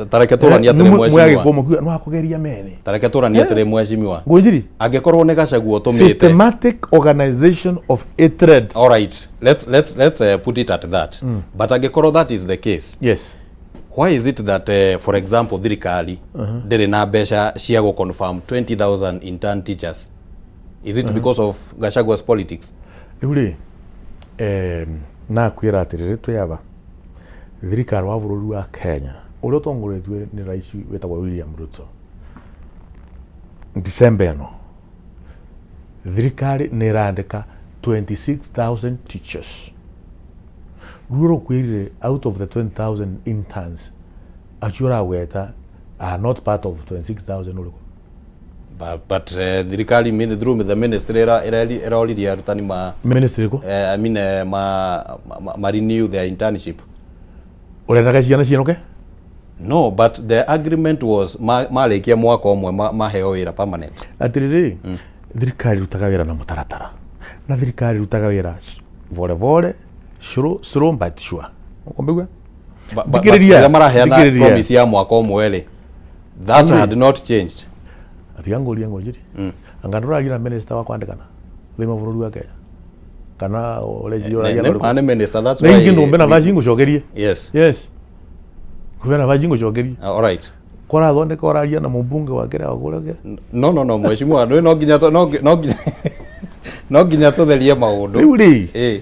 S2: Ta reke tũranie atĩrĩ, mheshimiwa.
S21: Mwĩagĩkwo mũkiuga no akũgeria meni.
S2: Ta reke tũranie atĩrĩ, mheshimiwa.
S21: Ngũnjiri.
S2: Angĩkorwo nĩ Gachagua ũtũmĩte
S21: Systematic organization of hatred.
S2: All right, let's put it at that. But angĩkorwo that is the case, why is it that for example thirikari ndĩrĩ na mbeca cia gũ confirm 20,000 intern teachers? Is it because of Gachagua's politics?
S21: Rĩu rĩ, nakwĩra atĩrĩrĩ, twĩ aba thirikari wa bũrũri wa Kenya ũrĩa ũtongoretio nĩ rais wĩtagwo William Ruto, December ĩno Thirikari nĩ ĩrandĩka 26,000 teachers. Ruo rũkwĩrire out of the 20,000 interns acio ũragweta are not part of 26,000 ũrĩkũ?
S2: But thirikari through the ministry ĩroririe arutani ma
S21: Ministry kũ?
S2: I mean ma renew their internship.
S21: Ũrendaga ciana cienũke?
S2: No, but the agreement was marĩkia mwaka ũmwe maheo wĩra permanent.
S21: Atĩrĩrĩ, thirikari ĩrutaga wĩra na mũtaratara, na thirikari ĩrutaga wĩra pole pole, slow, slow but sure. Ũkũmbĩgua?
S2: But
S21: Thikĩrĩria,
S2: rĩrĩa maraheana
S21: thikĩrĩria.
S2: Promise ya mwaka ũmwe rĩ, that
S21: Rĩ.
S2: had not changed.
S21: Atiga ngũrie ngũnjiri, anga ndũraria na minister wa kwandĩkana thĩinĩ wa bũrũri wa Kenya kana ũreciria ũraria na ũrĩkũ?
S2: Nĩ minister, that's
S21: Rĩngĩ
S2: why
S21: ndũmbe na vaci ngũcokerie.
S2: Yes.
S21: Yes, ngũmbe na vaci ngũcokerie.
S2: All right.
S21: Korathondeka ũraria na mũmbunge wa kĩrĩa wakũrĩa.
S2: No, mheshimiwa, nĩ no nginya tũtherie maũndũ.
S21: Rĩu rĩ,
S2: Eh.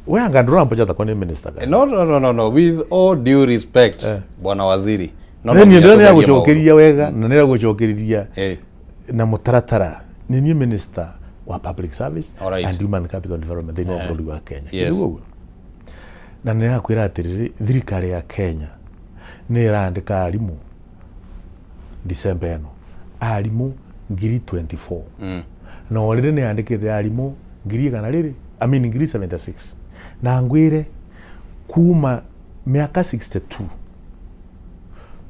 S21: we anga ndũrambocha takwa nĩ minister kana?
S2: No, with all due respect, bwana waziri, no
S21: Nĩ niĩ
S2: nginya
S21: ndĩrona
S2: tũtherie
S21: nĩagũcokeria wega na nĩagũcokeria
S2: Eh.
S21: na mũtaratara. Nĩ niĩ minister wa public service
S2: Alright.
S21: and human capital development thĩinĩ wa bũrũri wa Kenya.
S2: Yes.
S21: Nĩguo ũguo? Na nĩ yakwĩra atĩrĩrĩ, thirikari ya Kenya nĩ ĩrandĩka arimũ December ĩno arimũ 24,000 na already nĩ yandĩkĩte arimũ ngiri igana rĩrĩ, I mean 76,000. Na ngwĩre kuma mĩaka 62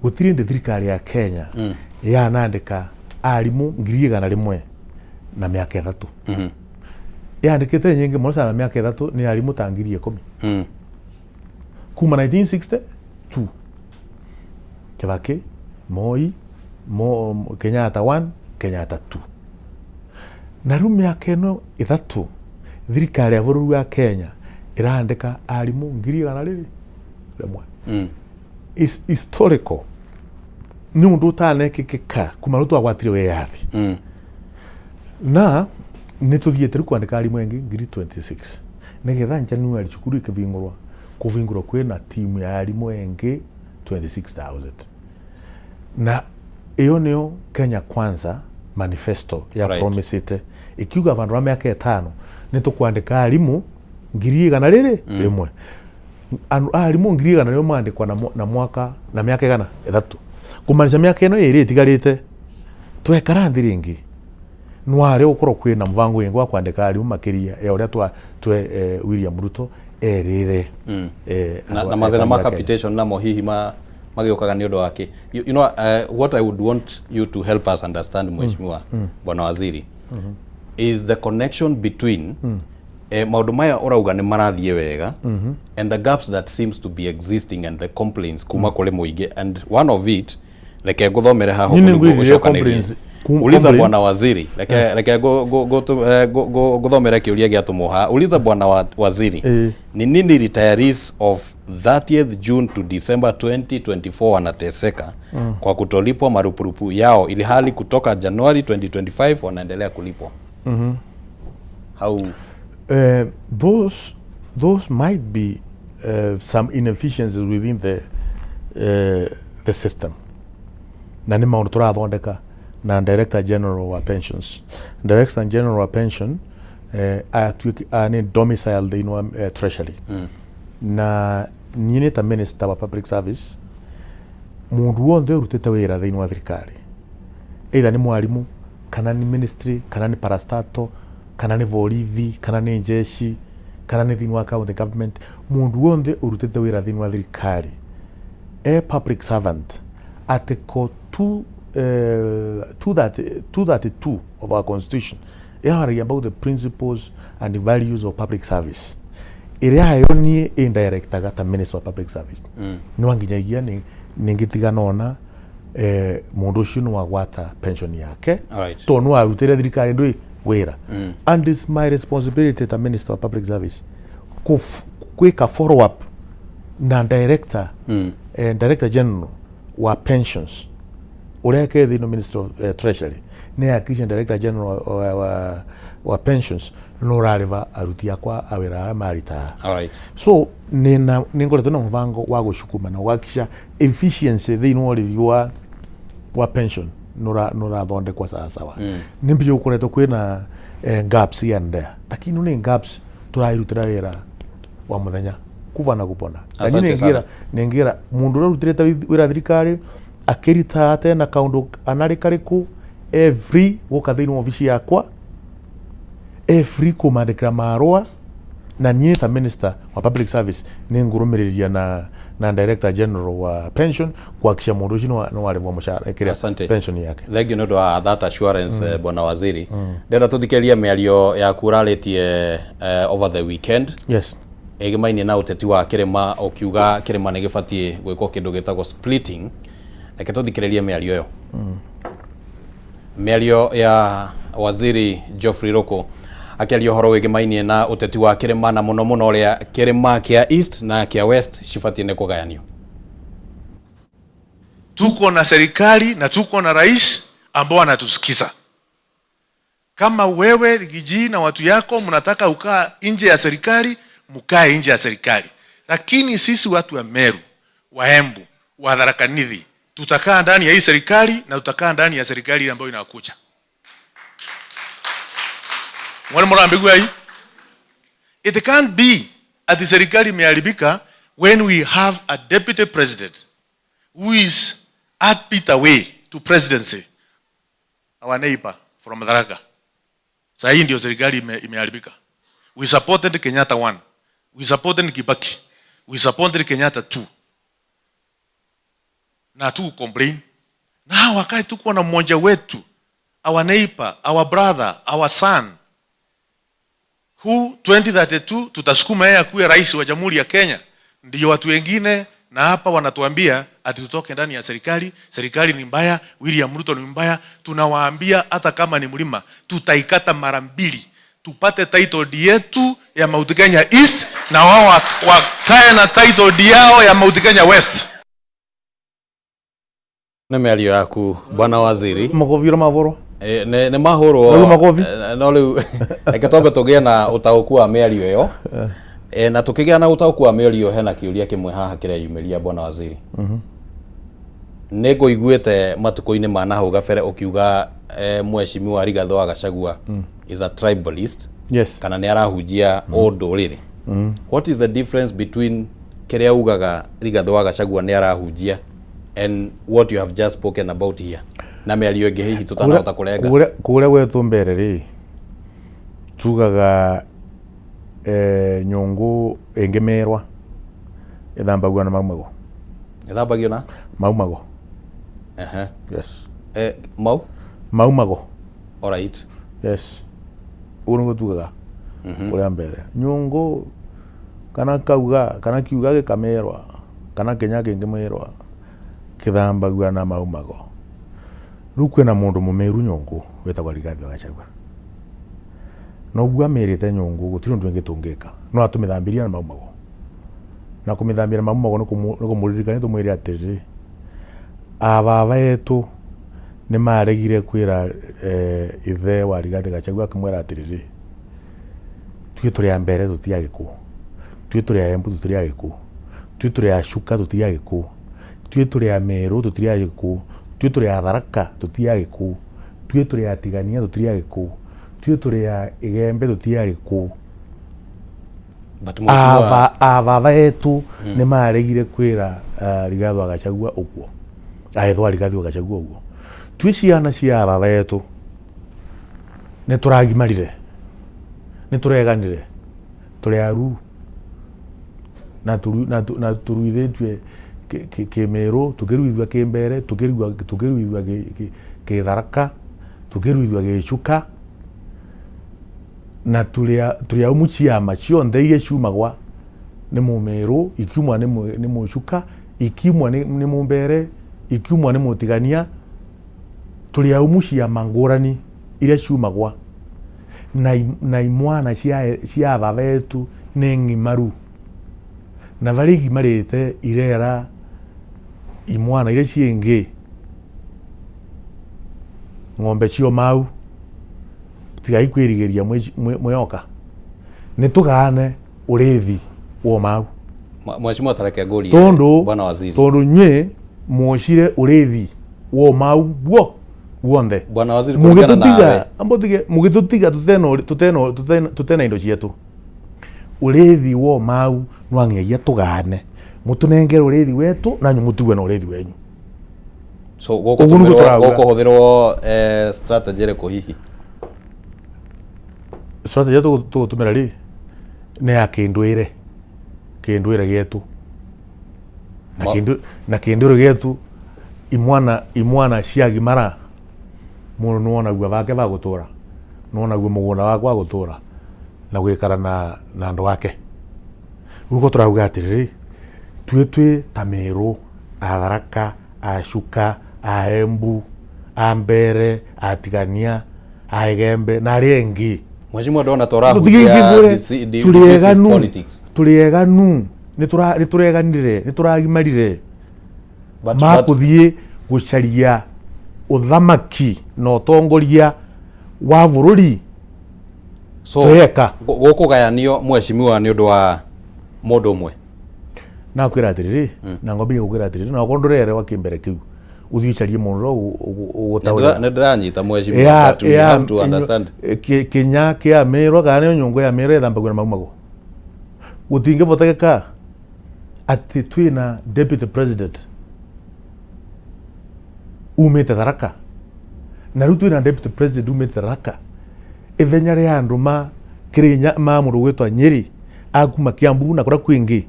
S21: gũtirĩ ndĩ thirikari ya Kenya yanandĩka arimũ 100,000 na mĩaka 3. Yandĩkĩte nyingĩ mũno sana mĩaka 3 nĩ arimũ ta 10,000 kuma 1962, Kibaki, Moi, Kenyatta 1, Kenyatta 2, na rĩu mĩaka ĩno 3 thirikari ya bũrũri wa Kenya ĩrandĩka arimũ 100,000. Is historical, nĩ ũndũ ũtanekĩkĩka kuma rĩu twagwatire wĩyathi. Na nĩ tũthiĩte rĩu kwandĩka arimũ angĩ 26,000 nĩgetha January cukuru ikĩbingũrwa kũbingũrwo kwĩna timu ya arimũ engĩ 26,000. Na ĩyo nĩyo Kenya Kwanza manifesto ya promisĩte ikiuga vandu va mĩaka 5 nĩ tũkwandĩka arimũ 100,000. Arimũ 100,000 mandĩkwa na mwaka na mĩaka 300, kũmaanisha mĩaka ĩno 2 ĩtigarĩte twekara nthĩ rĩngĩ nware gũkorwo kwĩna mũbango wĩngĩ wa kwandĩka arimũ makĩria ya ũrĩa twa twe William Ruto erĩre.
S2: Na mathĩna ma capitation namo hihi magĩũkaga nĩ ũndũ wa kĩ? You know, what I would want you to help us understand, mheshimiwa bwana waziri, is the connection between maũndũ maya ũrauga nĩ marathiĩ wega and the gaps that seems to be existing and the complaints kuma kũrĩ mũingĩ. And one of it, reke ngũthomere haha
S21: Niĩ
S2: ũguo nĩguo
S21: nĩngwĩrire
S2: gũcokanĩrie.
S21: complaints
S2: Uliza bwana waziri, reke ngũthomere kĩũria gĩatũmwo haha. Uliza bwana waziri ni nini retirees of 30th June to December 2024 wanateseka kwa kutolipwa marupurupu yao, ili hali kutoka Januari 2025 wanaendelea kulipwa. How
S21: Those might be some inefficiencies within the system, na nĩ maũndũ tũrathondeka na director general wa pensions. Director general wa pension atuĩke nĩ domicile thĩinĩ wa treasury. Na niĩ nĩ ta minister wa public service, mũndũ wothe ũrutĩte wĩra thĩinĩ wa thirikari, either nĩ mwarimũ kana nĩ ministry kana nĩ parastatal kana nĩ borithi kana nĩ jeshi kana nĩ thĩinĩ wa county government, mũndũ wothe ũrutĩte wĩra thĩinĩ wa thirikari e public servant, article 2, 230, 232 of our constitution ĩraharagia about the principles and the values of public service, ĩrĩa yo niĩ indirectaga ta minister of public service. No nginyagia nĩ ngĩtiga nona mũndũ ũcio nĩ wagwata pension yake tondũ nĩ warutĩre thirikari ndũĩ wĩra. And it's my responsibility ta minister of public service gwĩka follow up na director director general wa pensions ũrĩa ke thĩinĩ minister of treasury, nĩ hakikisha director general wa pensions no ũrarĩva aruti akwa a wĩra arĩa maritaga. So nĩna nĩ ngoretwo na mũbango wa gũcukuma na gwakisha efficiency thĩinĩ wa ũrĩvi wa pension. Nurathondekwa sawasawa. Nĩ mbia gũkoretwo kwĩna gaps here and there, lakini nĩ gaps tũrairutĩra wĩra wa mũthenya kuva na kupona. Na niĩ
S2: Asante sana.
S21: Nĩngira mũndũ ũrĩa ũrutĩrĩte wĩra thirikari akĩrita atena kaũndũ anarĩ karĩkũ every gũka thĩinĩ wa obici yakwa every kũmandĩkĩra marũa, na niĩ ta minister wa public service nĩ ngũrũmĩrĩria na director general wa pension kuhakikisha mũndũ ũcio nĩ warĩhwo mũcara kĩrĩa
S2: Asante.
S21: pension yake.
S2: Thank you nĩ ũndũ wa that assurance, bwana waziri. Ndĩrenda tũthikĩrĩrie mĩario yaku ũrarĩtie over the weekend ĩgĩmainie na ũteti wa kĩrĩma, ũkiuga kĩrĩma nĩ gĩbatiĩ gwĩkwo kĩndũ gĩtagwo splitting. Reke tũthikĩrĩrie mĩario ĩyo, mĩario ya waziri Geoffrey Ruku akĩaria ũhoro wĩgĩmainie na ũteti wa kĩrĩma, na mũno mũno ũrĩa kĩrĩma kĩa East na kĩa West cibatiĩ nĩ kũgayanio.
S3: Tuko na serikali na tuko na rais ambao anatusikiza. Kama wewe Riggy G na watu yako mnataka ukaa nje ya serikali, mkae nje ya serikali. Lakini sisi watu wa Meru, wa Embu, wa Tharaka Nithi, tutakaa ndani ya hii serikali na tutakaa ndani ya serikali ile ambayo inakuja. Mwalimu murambigwa hii? It can't be ati serikali imeharibika when we have a deputy president who is heartbeat away to presidency, our neighbor from Tharaka. Sasa hii ndio serikali imeharibika. We supported Kenyatta 1. We supported Kibaki. We supported Kenyatta 2. Na tu complain. Na wakati tuko na mmoja wetu, our neighbor, our brother, our son, who 2032 tutasukuma yeye akuwe rais wa Jamhuri ya Kenya. Ndio watu wengine na hapa wanatuambia ati tutoke ndani ya serikali, serikali ni mbaya, William Ruto ni mbaya. Tunawaambia hata kama ni mlima tutaikata mara mbili, tupate title deed yetu ya Mount Kenya East na wao wakae na title deed yao ya Mount Kenya West.
S2: Nĩ mĩario yaku, bwana waziri.
S21: Makobi ũrĩa mabũrwo.
S2: Nĩ mahũrwo.
S21: Rĩu makobi?
S2: No rĩu reke twambe tũgĩe na ũtaũku wa mĩario ĩyo. Na tũkĩgĩa na ũtaũku wa mĩario, hena kĩũria kĩmwe haha kĩreyumĩria, bwana waziri. Nĩ ngũiguĩte matukũ-inĩ ma nahau gabere ũkiuga mheshimiwa Rigathĩ wa Gachagua is a tribalist kana nĩ arahunjia ũndũrĩrĩ. What is the difference between kĩrĩa ugaga Rigathĩ wa Gachagua nĩ arahunjia and what you have just spoken about here, na mĩario ĩngĩ hihi tũtanahota kũrenga?
S21: Kũrĩa gwetwo mbere rĩ, tugaga nyũngũ ĩngĩmerwa ĩthambagio na maumago.
S2: Ĩthambagio na
S21: maumago. Yes.
S2: Mau
S21: maumago.
S2: Alright.
S21: Yes, ũguo nĩguo tugaga kũrĩa mbere, nyũngũ kana kauga kana kiuga gĩkamerwa kana kĩnya kĩngĩmerwa kĩthambagio na maumago. Rĩu kwĩna mũndũ mũmeru nyũngũ wĩtagwo Rigathĩ wa Gachagua, noguo amerĩte nyũngũ gũtirĩ ũndũ ũngĩ tũngĩka no atũmĩthambirie na maumago, na kũmĩthambia na maumago nĩ kũmũririkania tũmwĩre atĩrĩrĩ, ababa etũ nĩ maregire kwĩra ithe wa Rigathĩ Gachagua akĩmwĩra atĩrĩrĩ, tuĩ tũrĩ a mbere tũtirĩ agĩkũ, tuĩ tũrĩ a Embu tũtirĩ agĩkũ, tuĩ tũrĩ a Chuka tũtirĩ agĩkũ, tuĩ tũrĩ a Meru tũtirĩ agĩkũ, tuĩ tũrĩ a Tharaka tũtirĩ agĩkũ, tuĩ tũrĩ a Tigania tũtirĩ agĩkũ, tuĩ tũrĩ a Igembe tũtirĩ agĩkũ.
S2: But mheshimiwa
S21: Ababa etũ nĩ maregire kwĩra Rigathĩ wa Gachagua ũguo, aethwa Rigathĩ wa Gachagua ũguo. Twĩ ciana cia ababa etũ nĩ tũragimarire, nĩ tũreganire, tũrĩ aru na tũruithĩtue kĩmĩrũ, tũkĩruithua kĩmbere, tũkĩruithua kĩtharaka, tũkĩruithua gĩcuka, na tũrĩ aumu ciama cionthe iria ciumagwa nĩ mũmĩrũ, ikiumwa nĩ mũcuka, ikiumwa nĩ mũmbere, ikiumwa nĩ mũtigania. Tũrĩ aumu ciama ngũrani iria ciumagwa na imwana cia baba etu nĩ ng'imaru, na barĩa igimarĩte irera imwana iria ciĩngĩ ng'ombe cio mau tigai kwĩrigĩria mwĩoka nĩ tũgane ũrĩthi wa mau.
S2: Mheshimiwa, tareke ngũrie,
S21: tondu
S2: bwana waziri.
S21: Tondu nywe mwocire ũrĩthi wa mau guo. Guonthe.
S2: Bwana Waziri, kũringana nawe.
S21: Mugitutiga ambotige mugitutiga tutena tutena tutena tutena indo cietu. Urithi wo mau nwang'egia tugane mutunengere urithi wetu nanyu mutigwe na urithi wenyu.
S2: So
S21: Ũguo nĩguo tũrauga.
S2: gũkũhũthĩrwo strategy ĩrĩkũ hihi?
S21: Strategy ĩrĩa tũgũtũmĩra rĩ nĩ ya kĩndũire, kĩndũire gĩetu na kĩndũ na kĩndũire gĩetu imwana imwana ciagimara mũndũ nĩwonagua bake ba gũtũra, nĩwonagua mũgũnda wake wa gũtũra na gwĩkara na andũ ake. Rĩu ko tũrauga atĩrĩrĩ, twĩ twĩ ta Meru, a Tharaka, a Chuka, a Embu, a Mbere, a Tigania, a Igembe na arĩa engĩ.
S2: Mheshimiwa, ndona ta
S21: Tũtige
S2: ũrahunjia
S21: ngĩkwĩre, tũrĩ
S2: divisive
S21: eganu,
S2: politics.
S21: Tũrĩ eganu, nĩtũreganire, nĩtũragimarire. Makũthiĩ gũcaria ũthamaki na ũtongoria wa bũrũri.
S2: So
S21: Tweka.
S2: Gũkũgayanio mheshimiwa nĩ ũndũ wa mũndũ ũmwe.
S21: Nakwĩra atĩrĩrĩ, na ngwambia gũkwĩra atĩrĩrĩ, na okorwo ndũrerewa kĩmbere kĩu ũthiĩ ũcarie mũndũ ũrĩa ũgũtaũrĩra.
S2: Nĩ ndĩranyita mheshimiwa, but we have to understand.
S21: Kinya kia Meru kana nĩ nyũngũ ya Meru ĩthambagio na maumagwo. Gũtingĩvotekeka atĩ twĩna deputy president umĩte Tharaka na rĩu twĩna deputy president umĩte Tharaka ithenya rĩa andũ ma Kĩrĩnya ma mũndũ gwĩtwa Nyĩrĩ akuma Kiambu na kũrĩa kwĩngĩ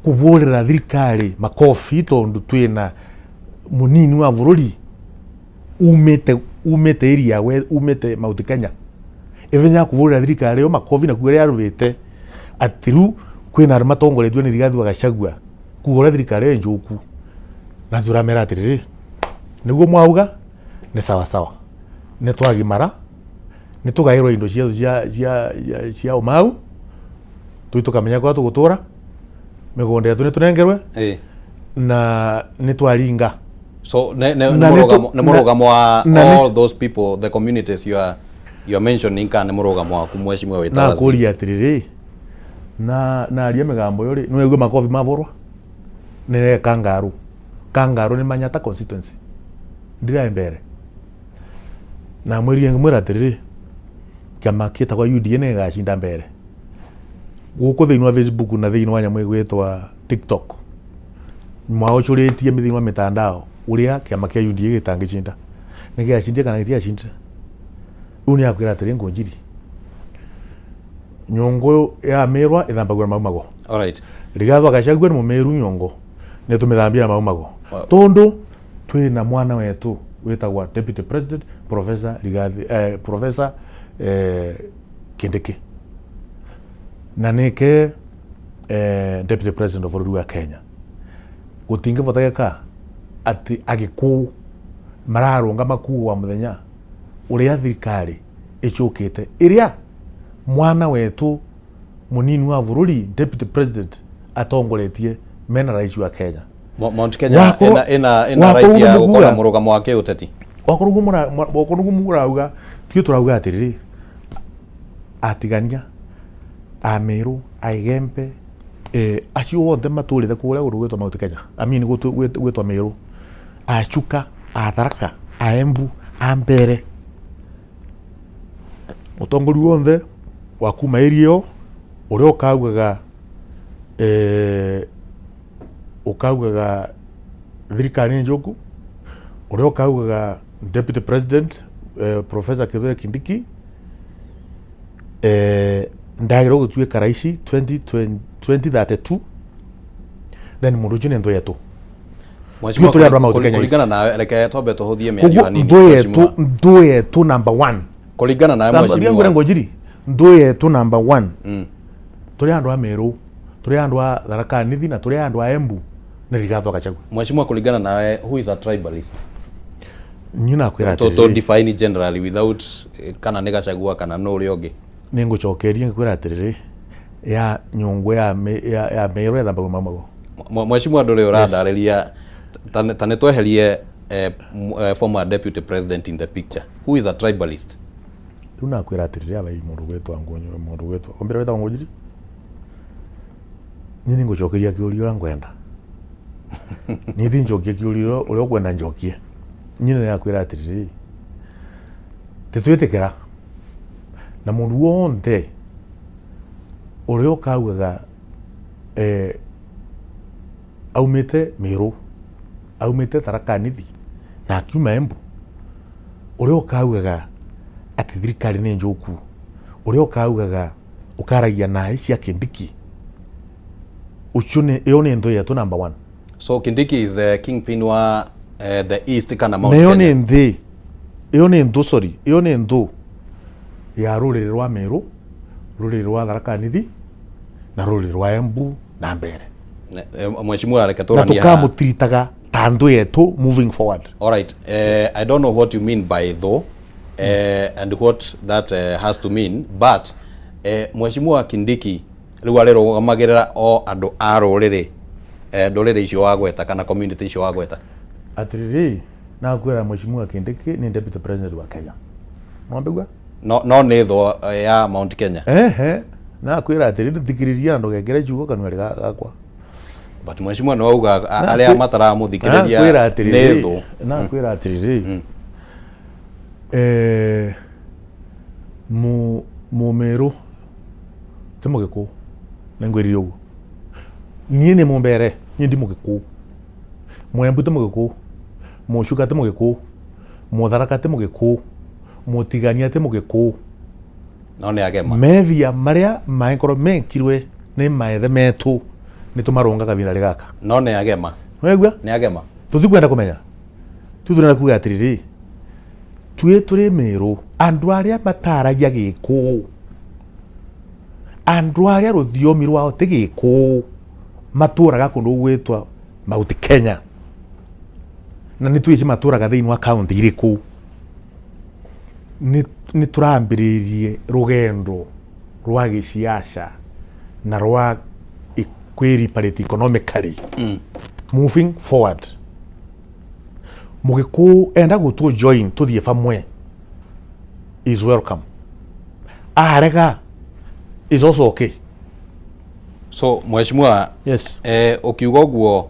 S21: kũvũrĩra thirikari makobi tondũ twĩna mũnini wa bũrũri umĩte area we umĩte Mount Kenya ithenya kũvũrĩra thirikari ĩyo makobi na kuga ũrĩa yarũĩte atĩ rĩu kwĩna andũ matongoretio nĩ Rigathi wa Gachagua kuga ũrĩa thirikari ĩyo njũku na tũramera atĩrĩrĩ, nĩguo mwauga nĩ sawa sawa, nĩ twagimara, nĩ tũgaĩrwo indo cietũ cia ũmau tũi tũkamenya kũrĩa tũgũtũra, mĩgũnda yetu nĩ tũnengerwe na nĩ twaringa.
S2: So
S21: Na
S2: nĩ
S21: nĩ
S2: nĩ mũrũgamo wa
S21: na nĩ-
S2: all those people, the communities you are mentioning, kana nĩ mũrũgamo waku mheshimiwa wĩta
S21: Na
S2: waziri?
S21: kũria atĩrĩrĩ, na naria mĩgambo ĩyo rĩ, nĩwaigua makobi maborwa nĩ kangarũ kangarũ nĩ Manyata constituency ndiraĩ mbere na mwĩrie ngĩmwĩra atĩrĩrĩ, kĩama kĩtagwo UDA nĩ gĩgacinda mbere gũkũ thĩinĩ wa Facebook na thĩinĩ wa nyamũ ĩgwĩtwa TikTok mwaũcũrĩtie thĩinĩ wa mitandao ũrĩa kĩama kĩa UDA gĩtangĩcinda, nĩ gĩacindire kana gĩtiacindire? Rĩu nĩ akwĩra atĩrĩ, Ngũnjiri, nyũngũ ya Merwa ĩthambagio na maumago.
S2: Alright.
S21: Rigathi wa Gachagua nĩ mũmeru, nyũngũ nĩ tũmĩthambia na maumago tondũ twĩna mwana wetu wĩtagwa deputy president Professor Rigathi, Professor Kindiki na nĩke deputy president wa bũrũri wa Kenya. Gũtingĩvotekeka atĩ agĩkũyũ mararũnga makuo wa mũthenya ũrĩa thirikari ĩcũkĩte ĩrĩa mwana wetu mũnini wa bũrũri deputy president atongoretie mena rais wa Kenya.
S2: Mount Kenya ĩna
S21: Wakorwo
S2: right ya
S21: ũguo
S2: gũkorwo na mũrũgamo wa kĩũteti.
S21: Wakorwo ũguo mũrauga, tiũ tũrauga atĩrĩrĩ, atigania a Meru, a Igembe, acio othe matũrĩte kũrĩa kũndũ gwĩtwa Mount Kenya, I mean gwĩtwa Meru, a Chuka, a Tharaka, a Embu, a Mbere, mũtongoria wothe wa kuma area ĩyo ũrĩa ũkaugaga ũkaugaga thirikari nĩ njũku, ũrĩa ũkaugaga deputy president Professor Kithure Kindiki ndagĩrĩirwo gũtuĩka raici 2032, then mũndũ ũcio nĩ nthũ yetu.
S2: Mheshimiwa,
S21: Ithuĩ tũrĩ andũ a Mount Kenya East.
S2: Kũringana nawe, reke twambe tũhũthie mĩario
S21: Koguo
S2: hanini.
S21: nthũ yetu,
S2: Mheshimiwa.
S21: nthũ yetu number one.
S2: Kũringana nawe,
S21: Namba-
S2: mheshimiwa.
S21: Ngwĩre Ngũnjiri, nthũ yetu number one. Tũrĩ andũ a Meru, tũrĩ andũ a Tharaka Nithi na tũrĩ andũ a Embu nĩ Rigathi wa Gachagua.
S2: Mheshimiwa, kũringana nawe, who is a tribalist?
S21: Niĩ nakwĩra
S2: To
S21: atĩrĩrĩ,
S2: define generally without kana nĩ Gachagua kana nũ ũrĩa ũngĩ.
S21: Nĩ ngũcokeria ngĩkwĩra atĩrĩrĩ, ya nyũngũ ya Meru ĩthambagio maumago.
S2: Mheshimiwa, ndũrĩ ũrandarĩria ta nĩ tweherie former deputy president in the picture. Who is a tribalist?
S21: Rĩu nakwĩra atĩrĩrĩ, abai mũndũ gwĩtwa Ngũnyo, mũndũ gwĩtwa ombĩra wĩtagwo Ngũnjiri, niĩ nĩ ngũcokeria kĩũria ũrĩa ngwenda, niĩ ti njokie kĩũria ũrĩa ũkwenda njokie. Niĩ nĩ nakwĩra atĩrĩrĩ, Titwitikira na mundu wonthe uria ukaugaga aumite Meru, aumite Tharaka Nithi na akiuma Embu, uria ukaugaga ati thirikari ni njuku, uria ukaugaga ukaragia naĩ cia Kindiki, ucio ni iyo ni nthu yetu number one.
S2: So Kindiki is the kingpin wa the East kana Mount
S21: Na iyo
S2: Kenya.
S21: ni nthi, iyo ni nthu, sorry, iyo ni nthu ya ruriri rwa Meru, ruriri rwa Tharaka Nithi na ruriri rwa Embu na mbere.
S2: Mheshimiwa, reke
S21: na
S2: tũranie haha.
S21: tukamutiritaga ta nthu yetu moving forward.
S2: All right. I don't know what you mean by though and what that has to mean, but Mheshimiwa Kindiki rĩu arĩrũgamagĩrĩra o andũ a rũrĩrĩ, ndũrĩrĩ icio wagweta kana community icio wagweta.
S21: Atiriri, nakwira Mheshimiwa Kindiki ni deputy president wa Kenya, mwambigua?
S2: No nĩ thũ ya Mount Kenya.
S21: Ehe, nakwira atiriri, thikiriria na ndugekere ciugo kanua gakwa.
S2: But Mheshimiwa no auga arĩa mataramũthikĩrĩria
S21: Nakwĩra
S2: nĩ
S21: atiriri,
S2: thũ.
S21: Nakwira atiriri, mu Mumeru ti Mugikuyu, nĩngwĩrire ũguo. Niĩ nĩ Mũmbere, niĩ ndi Mũgĩkũyũ. Mwembu ti Mũgĩkũyũ, Mũcuka ti Mũgĩkũyũ, Mũtharaka ti Mũgĩkũyũ, Mũtigania ti Mũgĩkũyũ.
S2: No nĩ agema.
S21: Methia marĩa mangĩkorwo mekirwe nĩ maithe metũ nĩ tũmarũngaga binarĩ gaka.
S2: No nĩ agema.
S21: Nĩwaigua?
S2: Nĩ agema.
S21: Tũtikwenda kũmenya. Tu tũrenda kuga atĩrĩrĩ, twĩ tũrĩ Meru, andũ arĩa mataragia Gĩkũyũ, andũ arĩa rũthiomi rwao ti Gĩkũyũ, matũraga kũndũ gũgwĩtwa Mount Kenya, na nĩ twĩci matũraga thĩinĩ wa kaunti irĩkũ. Nĩ tũrambĩrĩirie rũgendo rwa gĩciaca na rwa kwĩriparate economically moving forward. Mũgĩkũyũ enda gũtũ join tũthiĩ bamwe is welcome, arega is also okay.
S2: So Mheshimiwa,
S21: yes,
S2: ũkiuga ũguo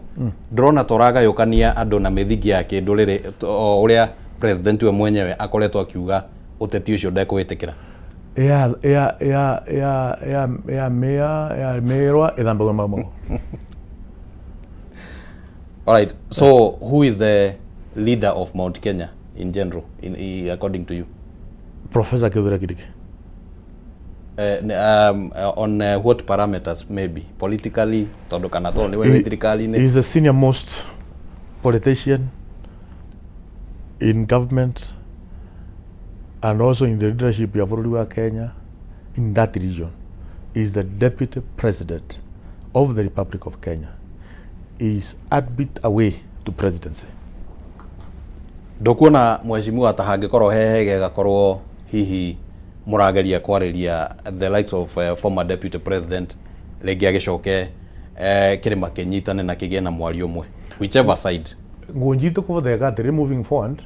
S2: ndĩrona tũragayũkania andũ na mĩthingi ya kĩndũrĩrĩ, o ũrĩa president we mwenyewe akoretwo akiuga ũteti ũcio ndekũwĩtĩkĩra.
S21: Ya ya ya ya ya ya mea ya merwa ĩthambagwo mamo.
S2: All right. So who is the leader of Mount Kenya in general, according to you?
S21: Professor Kithure Kindiki.
S2: On what parameters, maybe politically, tondu kana to niwe wĩ thirikari-inĩ?
S21: He is the senior most politician in government and also in the leadership ya bũrũri wa Kenya in that region. He is the deputy president of the Republic of Kenya. He is a bit away to presidency.
S2: Ndukuona mheshimiwa ta hangĩkorwo he hega gakorwo hihi mũrageria kwarĩria the likes of former deputy president rĩngĩ agĩcoke kĩrĩma kĩnyitane na kĩgĩe na mwario ũmwe, whichever side?
S21: Ngũnjitũ kũtheka atĩrĩ, moving forward,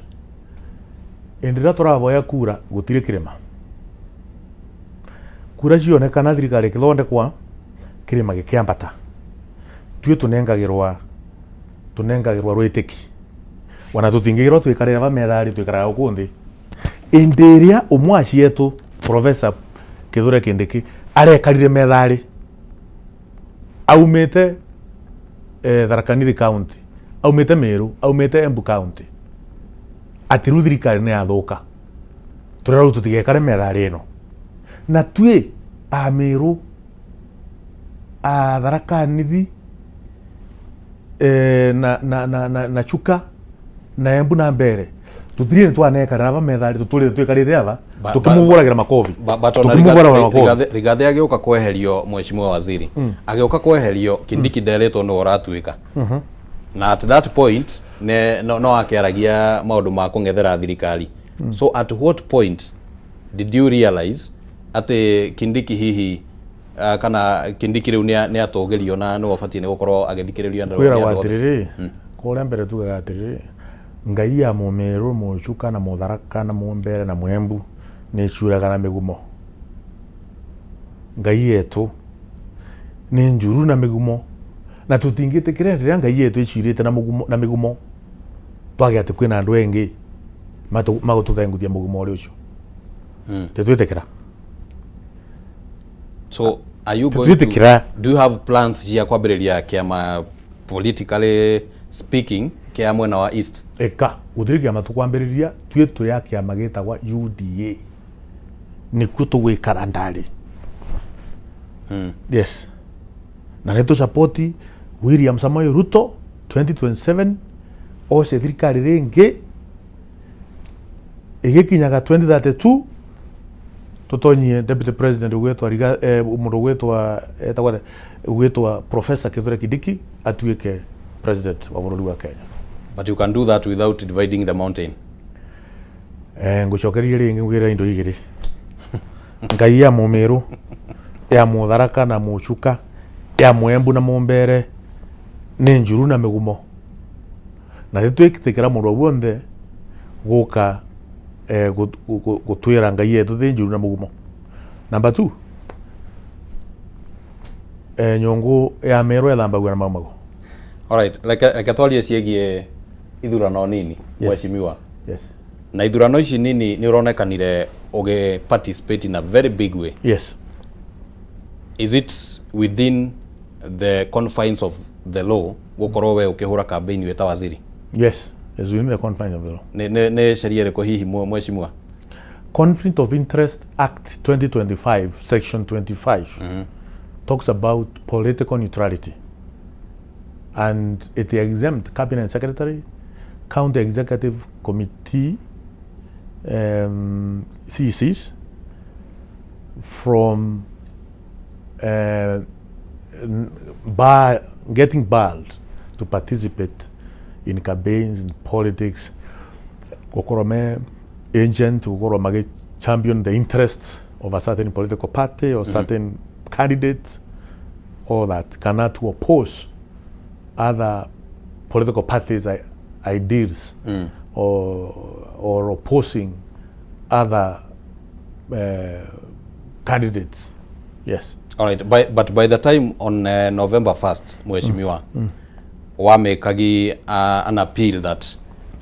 S21: hĩndĩ ĩrĩa tũravoya kura gũtirĩ kĩrĩma, kura cionekana thirikari ĩkĩthondekwa kĩrĩma gĩkĩambata, tuĩ tũnengagĩrwa rwĩtĩki ona tũtingĩgĩrwo twĩkarĩra va metharĩ, twĩkaraga gũkũ nthĩ. Ĩndĩ ĩrĩa ũmwe acietũ Professor Kithure Kindiki arekarire metharĩ aumĩte Tharaka Nithi County, aumĩte Meru, aumĩte Embu County, atĩ rĩu thirikari nĩ yathũka, tũrera rĩu tũtigekare metharĩ ĩno, na tuĩ a Meru, a Tharaka Nithi, na Chuka na Embu na Mbere, tũtirĩ nĩ twanekarĩra ava metharĩ, tũtũrĩte twĩkarĩte ava tũkĩmũhũragĩra makobi.
S2: But ona
S21: Tũkĩmũhũragĩra makobi.
S2: Rigathi agĩũka kweherio, mheshimiwa waziri, agĩũka kweherio, Kindiki nderitwo nĩwe ũratuĩka, na at that point ne, no akĩaragia maũndũ ma kũng'ethera thirikari. So at what point did you realize atĩ Kindiki hihi kana Kindiki rĩu nĩ atũgĩrio na nĩwe ũbatiĩ nĩ gũkorwo agĩthikĩrĩrio nĩ
S21: Kwĩragwo
S2: andũ othe?
S21: Atĩrĩrĩ, kũrĩa mbere tugaga atĩrĩrĩ, ngai ya Mũmĩrũ, Mũchuka na Mũtharaka na Mũmbere na Mwembu nĩ ĩcuraga na mĩgumo. Ngai yetu nĩ njuru na mĩgumo, na tũtingĩtĩkĩra rĩrĩa ngai yetu ĩcurĩte na mũgumo na mĩgumo twage atĩ kwĩna andũ engĩ magũtũthenguthia mũgumo ũrĩa ũcio. Titwitikira.
S2: So are you going to,
S21: Titwitikira.
S2: do you have plans cia kwambĩrĩria kĩama, politically speaking, kĩa mwena wa East?
S21: Eka gutiri kiama tukwambiriria, twi turi a kiama gitagwa UDA, nikuo tugwikara ndari. Yes, na nĩ tũsapoti William Samoei Ruto 2027 oce thirikari rĩngĩ ĩgĩkinyaga 2032, tũtonyie deputy president ũgwĩtwa mũndũ ũgwĩtwa etagwo atĩa? Ũgwĩtwa Professor Kithure Kindiki atuĩke president wa bũrũri wa Kenya.
S2: But you can do that without dividing the mountain.
S21: Ngũcokerie rĩngĩ ngwĩra indo igĩrĩ, Ngai ya mũmĩrũ, ya mũtharaka na mũcuka, ya mũembu na mũmbere, nĩ njuru na mĩgumo, na nĩtwĩtĩkĩra mũndũ o wonthe gũka gũtwĩra Ngai yetu ti njuru na mũgumo. Number two, nyũngũ ya mĩrũ ĩthambagio na maumago.
S2: Alright, reke twarie ciĩgiĩ ithurano nini. Mheshimiwa,
S21: Yes.
S2: na ithurano ici nini nĩ ũronekanire ũgĩ participate in a very big way.
S21: Yes.
S2: Is it within the confines of the law gũkorwo we ũkĩhũra campaign wĩ ta waziri?
S21: Yes, is within the confines of the law.
S2: Nĩ sheria ĩrĩkũ hihi, mheshimiwa?
S21: Conflict of Interest Act 2025, Section 25, talks about political neutrality. And it exempt cabinet secretary, county executive committee, CECs from getting barred to participate in campaigns, in politics, gukorwo me agent, gukorwo magi champion the interests of a certain political party or certain candidate, or that cannot to oppose other political parties' ideals or opposing other candidates. Yes.
S2: All right, but by the time on November 1st, mheshimiwa, wamekagi an appeal that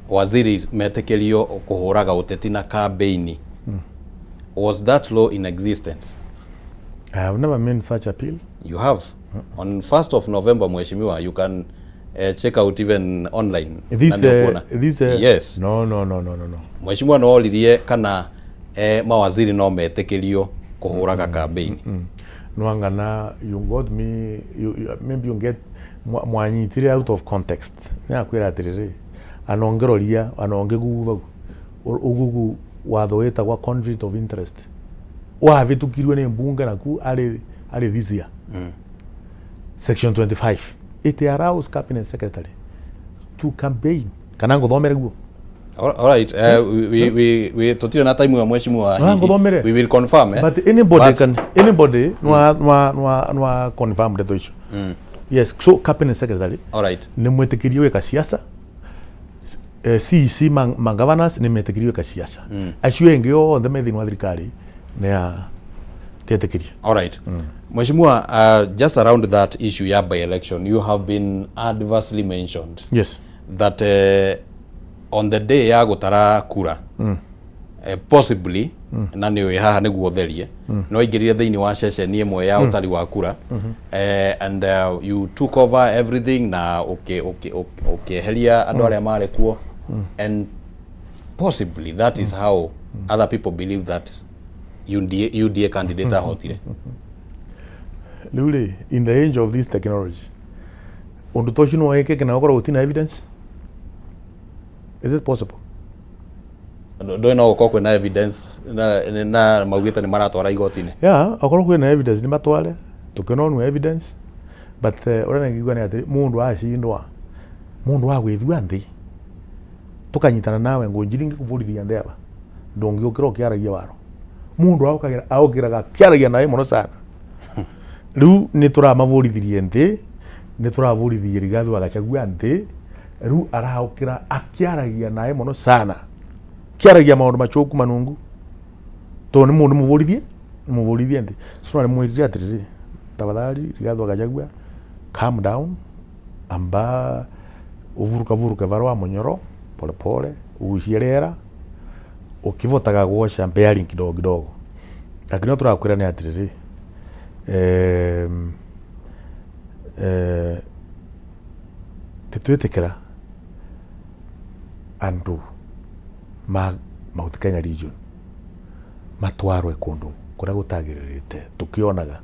S2: waziri metĩkĩrio kũhũraga ũteti na campaign, was that law in existence?
S21: I have never made such appeal.
S2: You have. On 1st of November, mheshimiwa, you can check out even online.
S21: This,
S2: Na nĩ ũkuona.
S21: This,
S2: Yes.
S21: No, no, no, no, no, no.
S2: Mheshimiwa, no oririe kana mawaziri no metĩkĩrio kũhũraga campaign.
S21: Nwangana, you got me, maybe you get mwanyitire out of context. Nĩakwĩra atĩrĩrĩ, anongeroria anongĩgugu vau ugugu watho wĩtagwa conflict of interest wavĩtũkirio nĩ mbunge naku arĩ this year. Section 25, it allows cabinet secretary to campaign. Kana ngũthomere guo?
S2: All right, we tutire na time ya mheshimiwa.
S21: Ah, nguthomere.
S2: We will confirm, eh?
S21: But anybody
S2: But-
S21: can, anybody nwa confirm ndeto icio. Yes, so cabinet secretary
S2: All right.
S21: nĩ mwĩtĩkĩrie gwĩka ciaca, CEC ma governors nĩ metĩkĩrie gwĩka ciaca. Acio engĩ othe me thĩinĩ wa thirikari nĩ a tetĩkĩrie.
S2: All right. Mheshimiwa, just around that issue ya by election, you have been adversely mentioned that on the day ya gũtara kura, possibly, na nĩ ũĩ haha nĩguo ũtherie, no aingĩrire thĩinĩ wa ceceni ĩmwe ya ũtari wa kura, and you took over everything na ũkĩeheria andũ arĩa marĩ kuo, and possibly that is how other people believe that UDA candidate ahotire.
S21: Rĩu rĩ, in the age of this technology, ũndũ ta ũcio no wĩkĩke na ũkorwo gũtirĩ na evidence? Is it possible?
S2: Ndũĩ no gũkorwo kwĩna evidence na maugĩte nĩ maratwara igoti-inĩ.
S21: Yeah, okorwo kwĩna evidence nĩ matware, tũkĩonwo evidence, but ũrĩa ngiuga nĩ atĩ mũndũ acindwa, mũndũ agwĩthua nthĩ, tũkanyitana nawe ngũnjiri ngĩkũbũrithia nthĩ aba, ndũngĩũkĩra ũkĩaragia waro. Mũndũ aũkagĩra aũkĩraga akĩaragia nawe mũno sana. Rĩu nĩ tũramabũrithirie nthĩ, nĩ tũrabũrithirie Rigathi wa Gachagua nthĩ, rĩu araũkĩra akĩaragia nawe mũno sana, kĩaragia maũndũ macoku manungu, tondũ nĩ mũndũ mũbũrithie, mũbũrithie nthĩ. So nĩ mwĩrire atĩrĩrĩ, tafadhali Rigathi wa Gachagua, calm down, amba uvuruka vuruka varo wa munyoro pole pole, ugucie rĩera. Ukivotaga guoca bearing kidogo kidogo, lakini no turakwira ni atiriri, titwitikira andu ma Mount Kenya region matwarwe kundu kuria gutagiririte tukionaga,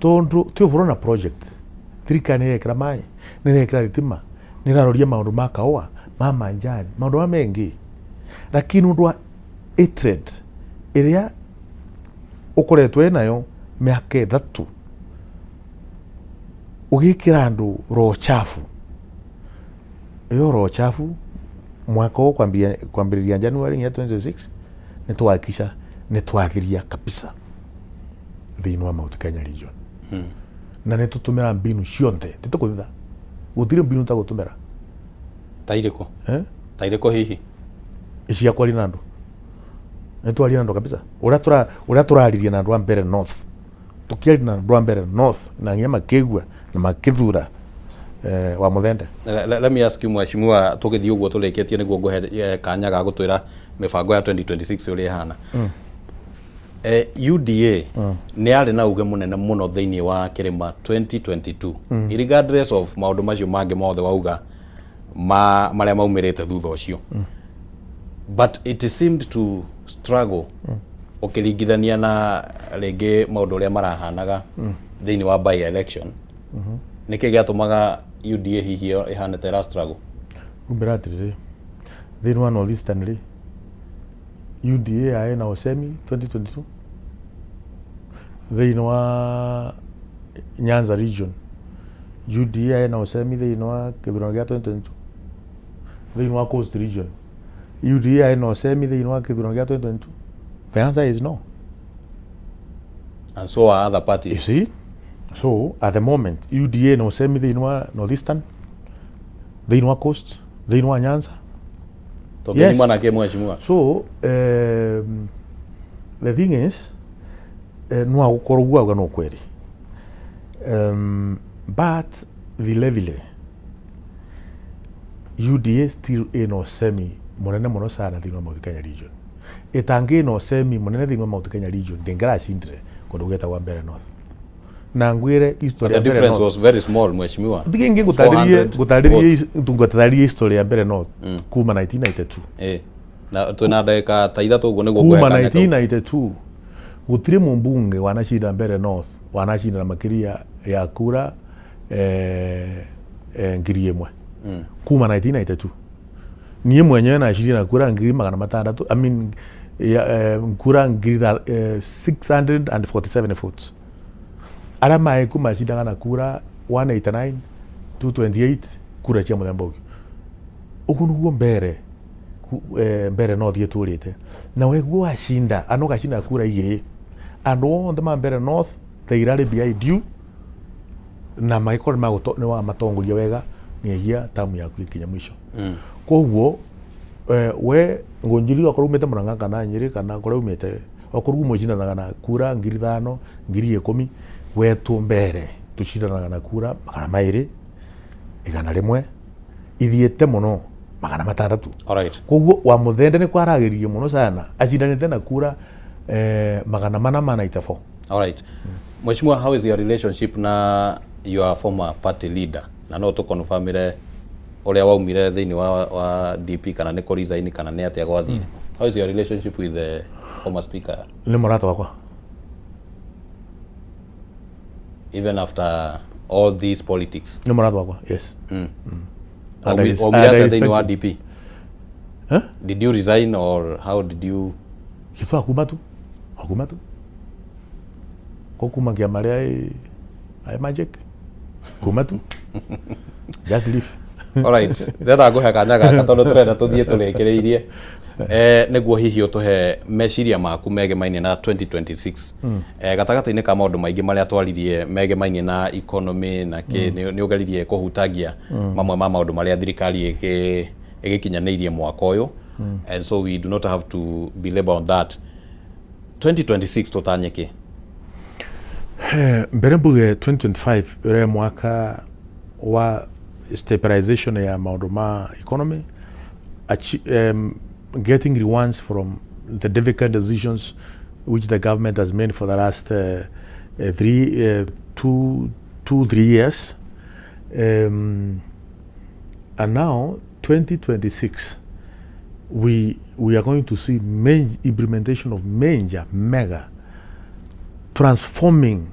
S21: tondu ti uhoro na project. Thirikari nirekira mai, nirekira thitima, niraroria maundu ma kaua, ma manjani, maundu ma mengi, lakini undu wa hatred iria ukoretwo nayo miaka 3 ugikira andu roho chafu, iyo roho chafu mwaka ũyũ kwambĩrĩria January nginya 2026 nĩtwahakikisha nĩtwathiria kabisa thĩinĩ wa Mount Kenya region. Na nĩtũtũmĩra mbinu cionthe, tĩtũkũthitha, gũtirĩ mbinu tagũtũmĩra.
S2: Ta irĩkũ?
S21: Eh?
S2: Ta irĩkũ hihi?
S21: Cia kwaria na andũ, nĩtwaria na andũ kabisa, ũrĩa tũraririe na andũ a Mbere North, tũkĩaria na andũ a Mbere North na nginya makĩigua na makĩthura wa Muthende.
S2: Let me ask you, mheshimiwa, tũgĩthiĩ ũguo tũrĩkĩtie nĩguo ngũhe kanya ga gũtwĩra mĩbango ya 2026 ũrĩa ĩhana. UDA nĩ yarĩ na uge mũnene mũno thĩinĩ wa kĩrĩma 2022, regardless of maũndũ macio mangĩ mothe wauga ma marĩa maumĩrĩte thutha ũcio, but it seemed to struggle ũkĩringithania na rĩngĩ maũndũ ũrĩa marahanaga thĩinĩ wa by election. Nĩkĩ gĩatũmaga UDA hihi ĩyo ĩhane ta ĩra struggle?
S21: Umbĩra atĩrĩrĩ, thĩinĩ wa North Eastern rĩ, UDA yarĩ na ũcemi 2022? Thĩinĩ wa Nyanza region, UDA yarĩ na ũcemi thĩinĩ wa kĩthurano gĩa 2022? Thĩinĩ wa Coast region, UDA yarĩ na ũcemi thĩinĩ wa kĩthurano gĩa 2022? The answer is no.
S2: And so are other parties.
S21: You see, so at the moment UDA na ũcemi thĩinĩ wa North Eastern, thĩinĩ wa Coast, thĩinĩ wa Nyanza.
S2: Tũngĩthima na kĩ, mheshimiwa?
S21: So the thing is, no agũkorwo guo auga no kweri, but vile vile UDA still ĩna ũcemi mũnene mũno sana thĩinĩ wa Mount Kenya region. Ĩtangĩ ĩna ũcemi mũnene thĩinĩ wa Mount Kenya region, ndĩngĩracindire kũndũ gwĩtagwo Mbeere North. Na ngwĩre history
S2: But
S21: ya
S2: the
S21: Mbeere
S2: difference
S21: North.
S2: was very small, mheshimiwa.
S21: Thingĩ ngũtarĩrie
S2: 400
S21: ngũtarĩrie
S2: votes.
S21: Ngũtarĩrie history ya Mbeere North kuma 1992.
S2: Na twĩna ndagĩka ta 3 ũguo nĩguo ngũhe
S21: Kuma
S2: kanya kau.
S21: 1992 gũtirĩ mũmbunge wanacinda Mbeere North wanacinda na makĩria ya kura 1,000. Kuma 1992 niĩ mwenyewe nacindire na kura 600,000, I mean, ya, kura ngiri 647 votes. Arĩa maĩku macindaga na kura 189, 228, kura cia mũthemba ũcio. Ũguo nĩguo Mbeere North ĩtũrĩte na weguo wacinda ana ũgacinda kura igĩrĩ, andũ othe ma Mbeere North, they rally behind you na magĩkorwo nĩ wamatongoria wega nginyagia tamu yaku ĩkinya mũico. Koguo we Ngunjiri, okorwo umĩte Murang'a kana Nyĩrĩ kana kũrĩa umĩte, okorwo mwĩcindanaga na kura 5,000, 10,000, wetũ Mbeere tũcindanaga na kura 200, 100, ithiĩte mũno 600. Koguo wa Muthende nĩ kwaragĩrie mũno sana, acindanĩte na kura 494.
S2: All right. Mheshimiwa, how is your relationship na your former party leader? Na no tũkonfirmire ũrĩa waumire thĩinĩ wa DP, kana nĩ kũ resign kana nĩ atĩa gwathire? How is your relationship with the former speaker?
S21: Nĩ mũrata wakwa.
S2: Even after all these politics?
S21: Nĩ mũrata wakwa, yes. And I
S2: Waumire
S21: and I
S2: atĩa thĩinĩ wa
S21: respect.
S2: DP?
S21: Huh?
S2: Did you resign or how did you?
S21: Kitu akuma tu, akuma tu ko kuma kĩama rĩa ai magic kuma tu, just leave.
S2: Alright, ndĩrenda ngũhe kanya gaka tondũ tũrenda tũthiĩ tũrĩkĩrĩirie, nĩguo hihi ũtũhe meciria maku megemainie na 2026. Gatagatĩ-inĩ ka maũndũ maingĩ marĩa twaririe megemainie na economy na kĩ, nĩ ũgeririe kũhutagia mamwe ma maũndũ marĩa thirikari ĩgĩkinyanĩirie mwaka ũyũ, and so we do not have to belabor on that. 2026 tũtanye kĩ?
S21: Mbere mbuge 2025 ũrĩa mwaka wa stabilization ya maũndũ ma economy, getting rewards from the difficult decisions which the government has made for the last 3, 2, 2, 3 years. And now, 2026, we are going to see main implementation of major, mega, transforming,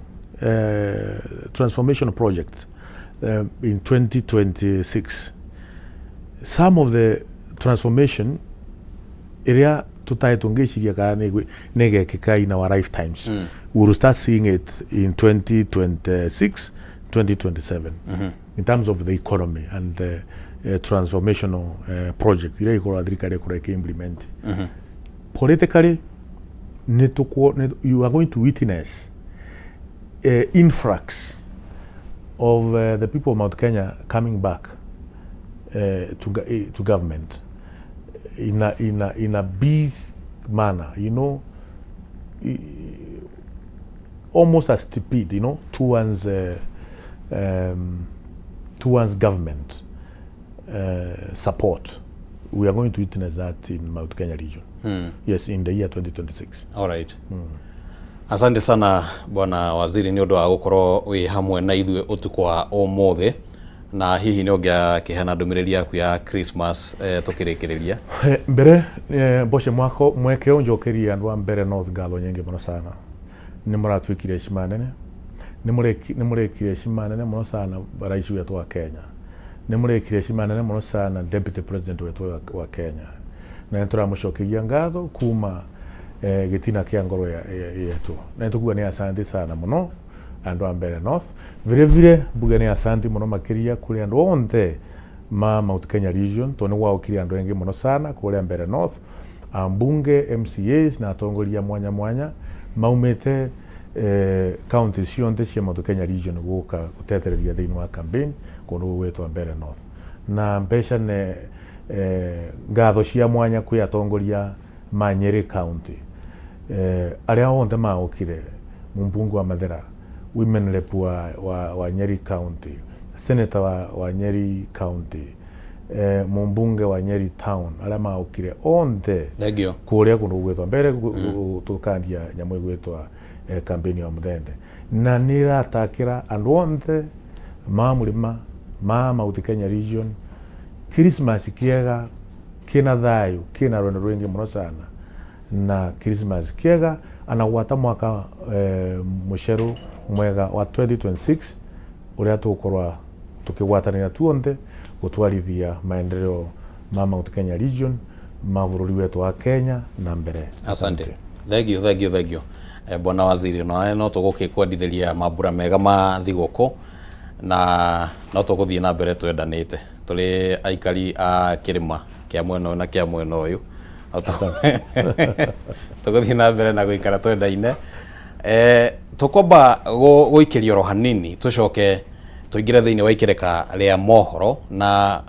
S21: transformation projects in 2026. Some of the transformation area tutae tungeciria kana nĩgekĩka in our lifetimes, we will start seeing it in 2026, 2027, in terms of the economy and the transformational project iria ikorwo thirikari ĩkorwo ĩkĩ-implement. Politically, you are going to witness influx of the people of Mount Kenya coming back to government in a big manner, almost a stampede towards government support. We are going to witness that in Mount Kenya region. Yes, in the year 2026.
S2: All right. Asante sana, bwana waziri, nĩ ũndũ wa gũkorwo wĩ hamwe na ithuĩ ũtukũ wa ũmũthĩ, na hihi nĩ ũngĩakĩheana ndũmĩrĩri yaku ya Christmas tũkĩrĩkĩrĩria?
S21: Mbere mboce mwako mweke ũnjokerie andũ a Mbere North ngatho nyingĩ mũno sana. Nĩ mũratwĩkire heshima nene, nĩ mũrekire heshima nene mũno sana rais wetũ wa Kenya, nĩ mũrekire heshima nene mũno sana deputy president wetũ wa Kenya, na nĩ tũramũcokeria ngatho kuma gĩtina kĩa ngoro yetu, na nĩ tũkuga nĩ asante sana mũno andũ a Mbere North. Vile vile mbuge nĩ asante mũno makĩria kũrĩ andũ onthe ma Mount Kenya region, tondũ nĩ gwaũkire andũ aingĩ mũno sana kũrĩa Mbere North, ambunge, MCAs na atongoria mwanya mwanya maumĩte county cionthe cia Mount Kenya region gũka gũtethereria thĩinĩ wa campaign kũndũ gũgwĩtwo Mbere North. Na mbeca ne ngatho cia mwanya kwĩ atongoria ma Nyeri County, arĩa othe maũkire, mũmbunge wa Mathera, women rep wa Nyeri County, senator wa Nyeri County, mũmbunge wa Nyeri Town, arĩa maũkire onthe
S2: Thank you.
S21: Kũrĩa kũndũ gũgwĩtwo Mbere tũkandia nyamũ ĩgwĩtwa campaign ya Mũthende, na nĩ ĩratakĩra andũ onthe ma mũrĩma ma Mount Kenya region Christmas kĩega, kĩna thayũ, kĩna rwendo rwingĩ mũno sana, na Christmas kĩega ana gwata mwaka mũcerũ mwega wa 2026, ũrĩa tũgũkorwa tũkĩgwatanĩra tuonthe gũtwarithia maendeleo ma Mount Kenya region, ma bũrũri wetu wa Kenya na mbere.
S2: Asante, thank you, thank you, thank you, bwana waziri. No tũgũgĩkwendithĩria mambura mega ma thigũkũ, na no tũgũthiĩ na mbere twendanĩte tũrĩ aikari a kĩrĩma kĩa mwena ũyũ na kĩa mwena ũyũ. No tũgũthiĩ na mbere na gũikara twendaine. Tũkwamba gũikĩria oro hanini, tũcoke tũingĩre thĩinĩ wa ikereka rĩa mohoro na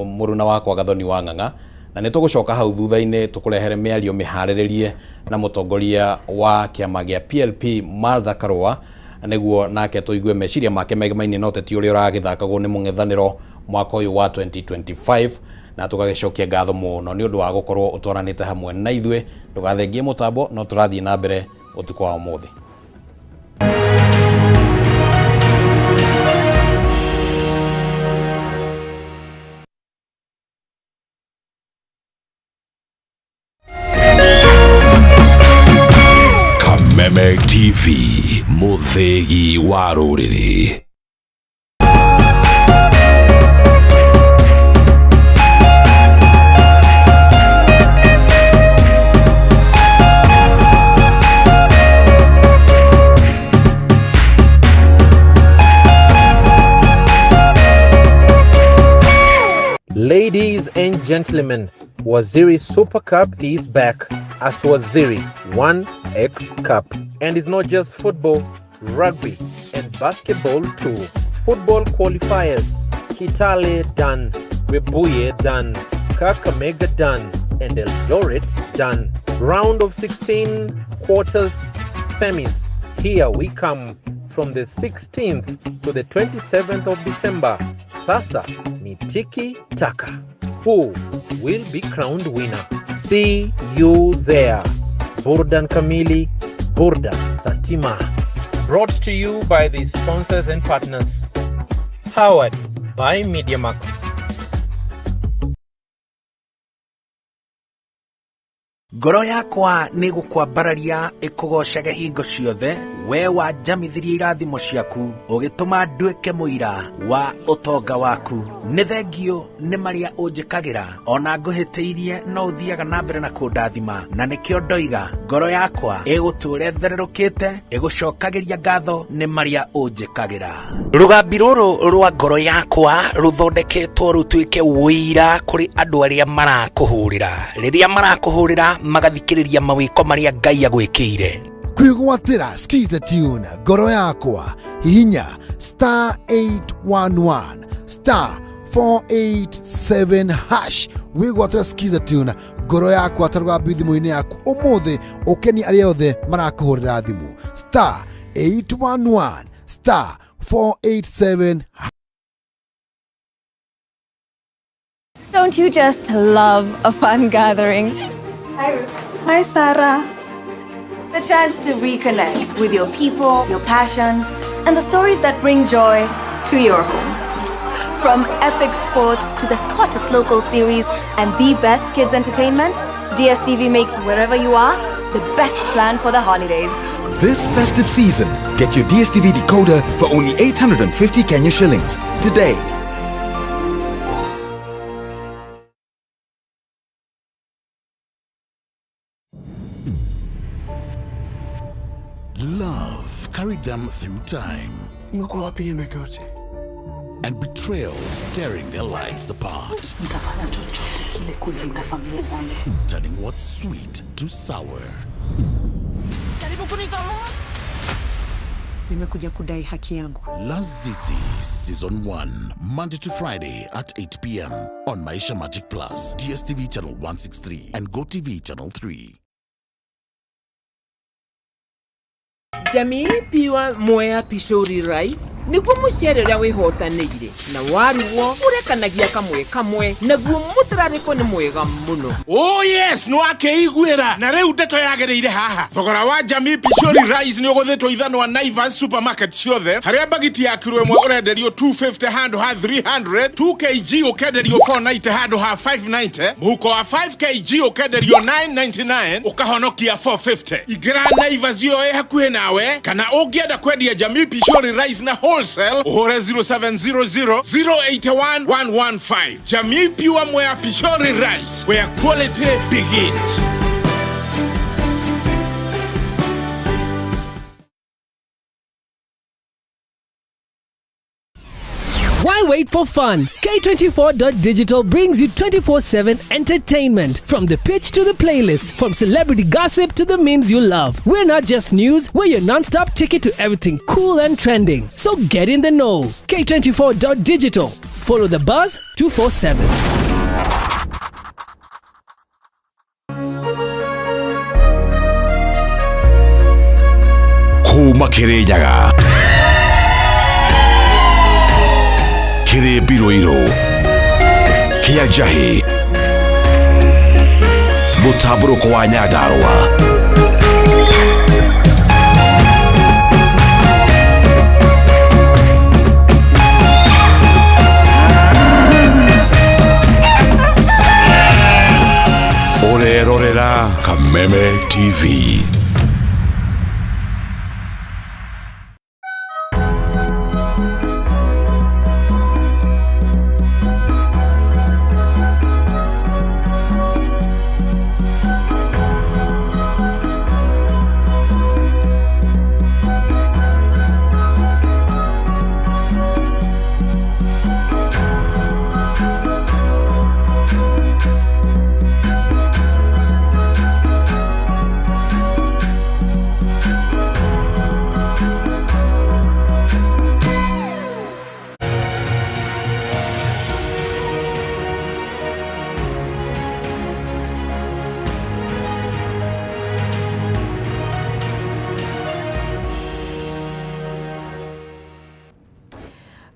S2: mũruna wakwa Gathoni wa Ng'ang'a, na nĩ tũgũcoka hau thutha-inĩ tũkũrehere mĩario mĩharĩrĩrie na mũtongoria wa kĩama gĩa PLP Martha Karua, nĩguo nake tũigue meciria make megemainie na ũteti ũrĩa ũragĩthakagwo nĩ mũng'ethanĩro mwaka ũyũ wa 2025. Na tũgagĩcokia ngatho mũno nĩ ũndũ wa gũkorwo ũtwaranĩte hamwe na ithuĩ. Ndũgathengie mũtambo, no tũrathiĩ na mbere ũtukũ wa ũmũthĩ.
S1: Kameme TV, mũthĩgi wa rũrĩrĩ.
S4: Ladies and gentlemen, Waziri Super Cup is back as Waziri 1X Cup. And it's not just football, rugby, and basketball too. Football qualifiers: Kitale done, Webuye done, Kakamega done, and Eldoret done. Round of 16, quarters, semis. Here we come from the 16th to the 27th of December. Sasa ni tiki taka. Who will be crowned winner? See you there. Burdan Kamili, Burdan Satima. Brought to you by the sponsors and partners. Powered by MediaMax.
S6: Ngoro yakwa nĩ gũkwambararia ĩkũgoocage hingo ciothe, we wanjamithirie irathimo ciaku, ũgĩtũma nduĩke mũira wa ũtonga waku. Nĩ thengio nĩ marĩa ũnjĩkagĩra, ona ngũhĩtĩirie no ũthiaga na mbere na kũndathima, na nĩkĩo ndoiga ngoro yakwa ĩgũtũũra ĩthererũkĩte, ĩgũcokagĩria ngatho nĩ marĩa ũnjĩkagĩra. Rũgambi rũrũ rwa ngoro yakwa rũthondeketwo rũtuĩke ũira kũrĩ andũ arĩa marakũhũrĩra, rĩrĩa marakũhũrĩra magathikĩrĩria mawĩko marĩa Ngai agwĩkĩire.
S29: Kwĩgwatĩra Skiza tune ngoro yakwa, hihinya star 811 star 487 hash wĩgwatĩra Skiza tune ngoro yakwa ta rũgambi thimũ-inĩ yaku ũmũthĩ, ũkenie arĩa othe marakũhũrĩra thimũ, star 811 star 487.
S8: Don't you just love a fun gathering? Hi, Ruth. Hi, Sarah. The chance to reconnect with your people, your passions, and the stories that bring joy to your home. From epic sports to the hottest local series and the best kids entertainment, DSTV makes wherever you are the best plan for the holidays.
S9: This festive season, get your DSTV decoder for only 850 Kenya shillings today.
S1: Love carried them through time. And betrayal tearing their lives apart.
S10: Nitafanya chochote kile kulinda familia yangu.
S1: Turning what's sweet to sour.
S10: Jaribu kunitoa. Nimekuja kudai haki yangu.
S1: Lazizi Season 1, Monday to Friday at 8 p.m. on Maisha Magic Plus, DSTV Channel 163 and GoTV Channel 3.
S24: Jamii Pure Mwea Pishori Rice nĩguo mũcere ũrĩa wĩhotanĩire na warugwo ũrekanagia kamwe kamwe, naguo mũtararĩko nĩ mwega mũno.
S25: Oh yes, nĩ wakĩiguĩra, na rĩu ndeto yagĩrĩire haha. Thogora wa Jamii Pishori Rice nĩ ũgũthĩtwo ithanwa Naivas supermarket ciothe, harĩa bagiti ya kiro ĩmwe ũrenderio 250 handũ ha 300, 2 kg ũkenderio 490 handũ ha 590, mũhuko wa 5 kg ũkenderio 999, ũkahonokia 450. Ingĩra Naivas ĩyo ĩ hakuhĩ nawe, kana ũngĩenda kwendia Jamii Pishori Rice na wholesale, ũhũre 0700 081 115. Jamii Pure Mwea Pishori Rice, where quality begins.
S28: Why wait for fun? K24.digital brings you 24/7 entertainment. From the pitch to the playlist, from celebrity gossip to the memes you love. We're not just news, we're your non-stop ticket to everything cool and trending. So get in the know. K24.digital. Follow the buzz 247.
S1: Kuma Kirinyaga, kĩrĩ mbirũirũ kĩa njahĩ, mũtambũrũko wa Nyandarũa. Ũrerorera Kameme TV.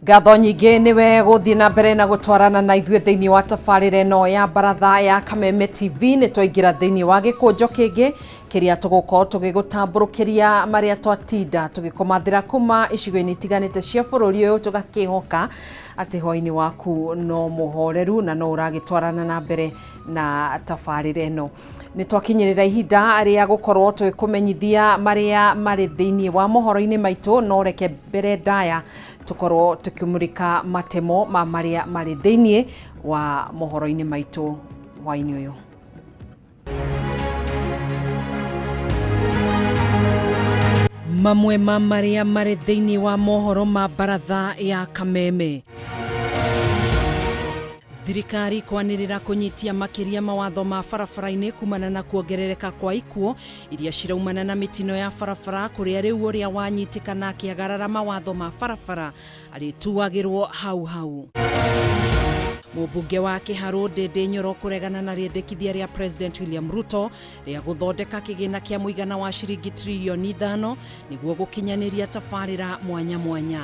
S5: Ngatho nyingĩ nĩwe gũthiĩ na mbere na gũtwarana na ithuĩ thĩinĩ wa tabarĩra ĩno ya baratha ya Kameme TV. Nĩ twaingĩra thĩinĩ wa gĩkũnjo kĩngĩ kĩrĩa tũgũkorwo tũgĩgũtambũrũkĩria marĩa twatinda tũgĩkũmathĩra kuma icigo-inĩ itiganĩte cia bũrũri ũyũ, tũgakĩhoka atĩ hwaĩ-inĩ waku no mũhoreru na no ũragĩtwarana na mbere na tabarĩra ĩno. Nĩ twakinyĩrĩra ihinda rĩa gũkorwo tũgĩkũmenyithia marĩa marĩ thĩinĩ wa mohoro-inĩ maitũ, no reke mbere ndaya tũkorwo tũkĩmũrĩka matemo ma marĩa marĩ thĩinĩ wa mohoro-inĩ maitũ hwaĩ-inĩ ũyũ. Mamwe ma marĩa marĩ thĩinĩ wa mohoro ma baratha ya Kameme. Thirikari kwanĩrĩra kũnyitia makĩria mawatho ma barabara-inĩ kumana na kuongerereka kwa ikuũ iria ciraumana na mĩtino ya barabara, kũrĩa rĩu ũrĩa wanyitĩkana akĩagarara mawatho ma barabara arĩtuagĩrwo hau hau. Mũmbunge wa Kĩharũ Ndĩndĩ Nyoro kũregana na rĩendekithia rĩa President William Ruto rĩa gũthondeka kĩgĩna kĩa mũigana wa ciringi tririoni 5 nĩguo gũkinyanĩria tabarĩra mwanya mwanya.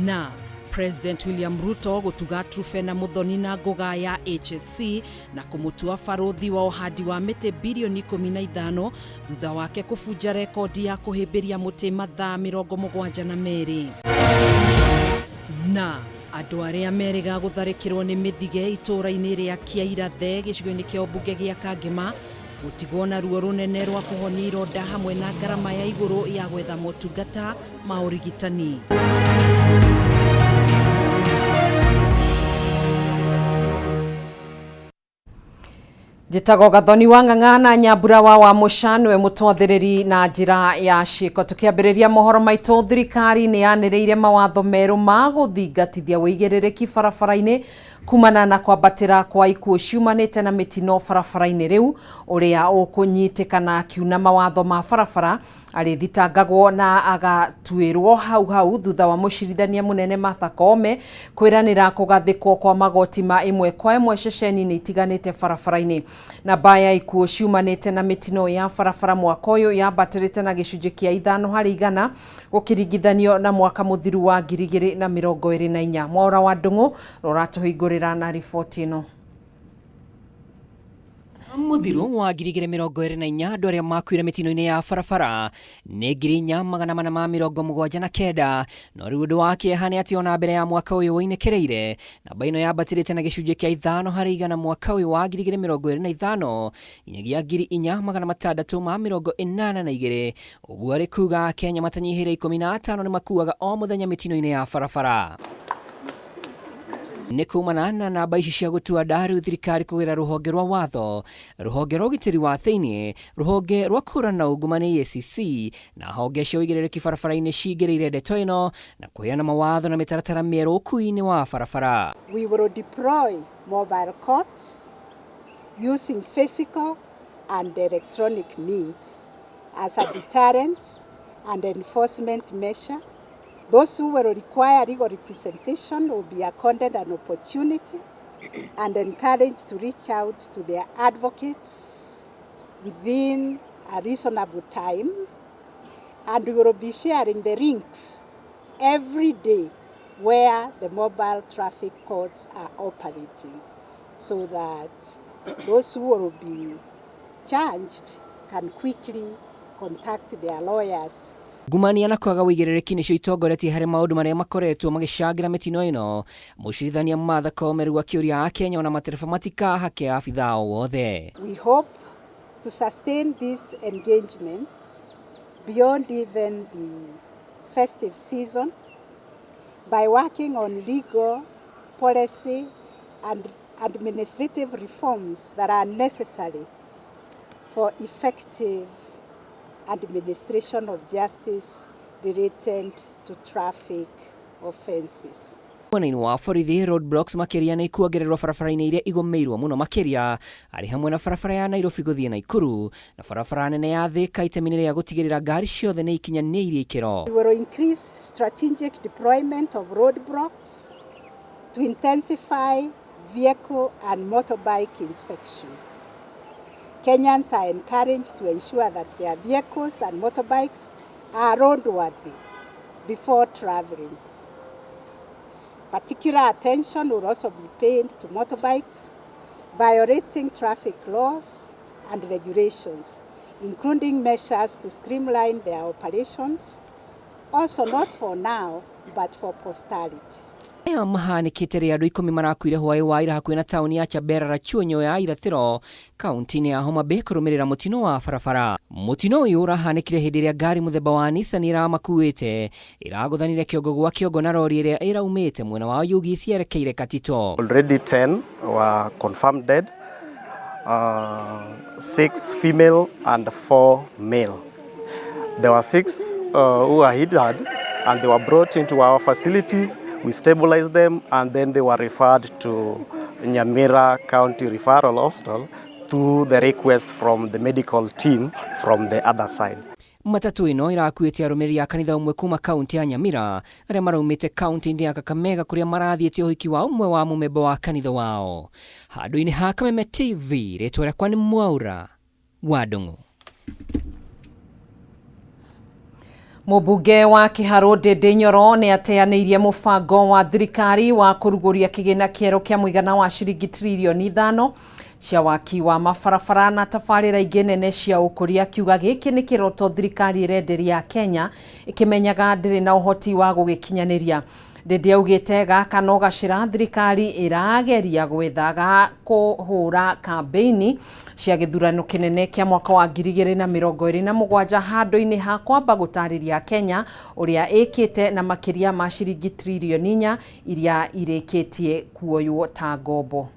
S5: Na President William Ruto gũtuga Truphena Muthoni na ngũga ya HSC na kũmũtua barũthi wa ũhandi wa mĩtĩ birioni 15 thutha wake kũbunja rekondi ya kũhĩmbĩria mũtĩ mathaa 72. Na andũ arĩa merĩga gũtharĩkĩrwo nĩ mĩthige itũũra-inĩ rĩa Kĩairathe gĩcigo-inĩ kĩa ũmbunge gĩa Kangema gũtigwo na ruo rũnene rwa kũhonia ironda hamwe na ngarama ya igũrũ ya gwetha motungata ma ũrigitani. Njĩtagwo Gathoni wa Ng'ang'a na Nyambura wa Wamũca nĩwe mũtwathĩrĩri na njĩra ya ciĩko. Tũkĩambĩrĩria mohoro maitũ, thirikari nĩ yanĩrĩire mawatho merũ ma gũthingatithia ũigĩrĩrĩki barabara-inĩ kumana na kwambatĩra kwa ikuũ ciumanĩte na mĩtino barabara-inĩ. Rĩu ũrĩa ũkũnyitĩkana akiuna mawatho ma barabara arĩthitangagwo na agatuĩrwo hau hau thutha wa mũcirithania mũnene Martha Koome kwĩranĩra kũgathĩkwo kwa magoti ma ĩmwe kwa ĩmwe ceceni-inĩ itiganĩte barabara-inĩ. Namba ya ikuũ ciumanĩte na mĩtino ya barabara mwaka ũyũ yambatĩrĩte na gĩcunjĩ kĩa 5 harĩ igana gũkĩringithanio na mwaka mũthiru wa 2024. Mwaũra wa Ndung'u ũratũhingũrĩra na riboti ĩno.
S11: Mũthiru wa 2024 andũ arĩa makuire mĩtino-inĩ ya barabara nĩ 4479, no rĩu ũndũ wa kĩeha nĩ atĩ ona mbere ya mwaka ũyũ ũinĩkĩrĩire namba ĩno yambatĩrĩte na gĩcunjĩ kĩa 5 harĩ igana mwaka ũyũ wa 2025 nginyagia 4682, ũguo arĩ kuga Kenya matanyihĩire 15 nĩ makuaga o mũthenya mĩtino-inĩ ya barabara. Nĩ kumana na namba ici cia gũtua nda rĩu thirikari kũgerera rũhonge rwa watho, rũhonge rwa ũgitĩri wa thĩinĩ, rũhonge rwa kũhũrana na ungumania EACC na honge cia ũigĩrĩrĩki barabara-inĩ cingĩrĩire ndeto ĩno na kũheana mawatho na mĩtaratara mĩerũ ũkui-inĩ wa barabara.
S12: We will deploy mobile courts using physical and electronic means as a deterrence and enforcement measure. Those who will require legal representation will be accorded an opportunity and encouraged to reach out to their advocates within a reasonable time. And we will be sharing the links every day where the mobile traffic courts are operating so that those who will be charged can quickly contact their lawyers.
S11: Ngumania na kwaga ũigĩrĩrĩki nĩcio itongoretie harĩ maũndũ marĩa makoretwo magĩcangĩra mĩtino ĩno. Mũcirithania Martha Koome rĩu akĩũria Akenya ona matereba matikahake abithaa o wothe.
S12: We hope to sustain these engagements beyond even the festive season by working on legal, policy and administrative reforms that are necessary for effective administration of justice related to traffic offences.
S11: Mwena-inĩ wa borithi, roadblocks makĩria nĩ ikuongererwo barabara-inĩ iria igũmĩirwo mũno makĩria arĩ hamwe na barabara ya Nairobi gũthiĩ Naikuru na barabara nene ya Thika itemi-inĩ rĩa gũtigĩrĩra ngari ciothe nĩ ikinyanĩirie ikĩro.
S12: We will increase strategic deployment of roadblocks to intensify vehicle and motorbike inspection. Kenyans are encouraged to ensure that their vehicles and motorbikes are roadworthy before traveling. Particular attention will also be paid to motorbikes violating traffic laws and regulations, including measures to streamline their operations, also not for now, but for posterity.
S11: Aya mahanĩkĩte rĩrĩa andũ 10 marakuire hwaĩ wa ira hakuhĩ na taũni ya Chabera Rachuonyo ya irathĩro kaunti-inĩ ya Homa Bay kũrũmĩrĩra mũtino wa barabara. Mũtino ũyũ ũrahanĩkire hĩndĩ ĩrĩa ngari mũthemba wa Nissan ĩramakuĩte ĩragũthanire kĩongo gwa kĩongo na rori ĩrĩa ĩraumĩte mwena wa Oyugis yerekeire Katito.
S13: Already 10 were confirmed dead, 6 female and 4 male. There were 6 who were injured and they were brought into our facilities. We stabilized them and then they were referred to Nyamira County Referral Hospital through the request from the medical team from the other side.
S11: Matatu ĩno ĩrakuĩte arũmĩrĩri a kanitha ũmwe kuma kaunti ya Nyamira arĩa maraumĩte kaunti-inĩ ya Kakamega kũrĩa marathiĩte ũhiki wa ũmwe wa mũmemba wa kanitha wao. Handũ-inĩ ha Kameme TV, rĩtwa rĩakwa nĩ Mwaura wa Ndung'u.
S5: Mũmbunge wa Kiharũ Ndindi Nyoro nĩ ateanĩirie mũbango wa thirikari wa kũrugũria kĩgĩna kĩerũ kĩa mũigana wa ciringi tririoni 5 cia waki wa mabarabara na tabarĩra ingĩ nene cia ũkũria, akiuga gĩkĩ nĩ kĩroto thirikari ĩrenderia Kenya ĩkĩmenyaga ndĩrĩ na ũhoti wa gũgĩkinyanĩria. Ndindi augĩte gaka no gacĩra thirikari ĩrageria gwetha ga kũhũra kambĩini cia gĩthurano kĩnene kĩa mwaka wa 2027 handũ-inĩ ha kwamba gũtarĩria Kenya ũrĩa ĩkĩte na makĩria ma ciringi tririoni 4 iria irĩkĩtie kuoywo ta ngombo.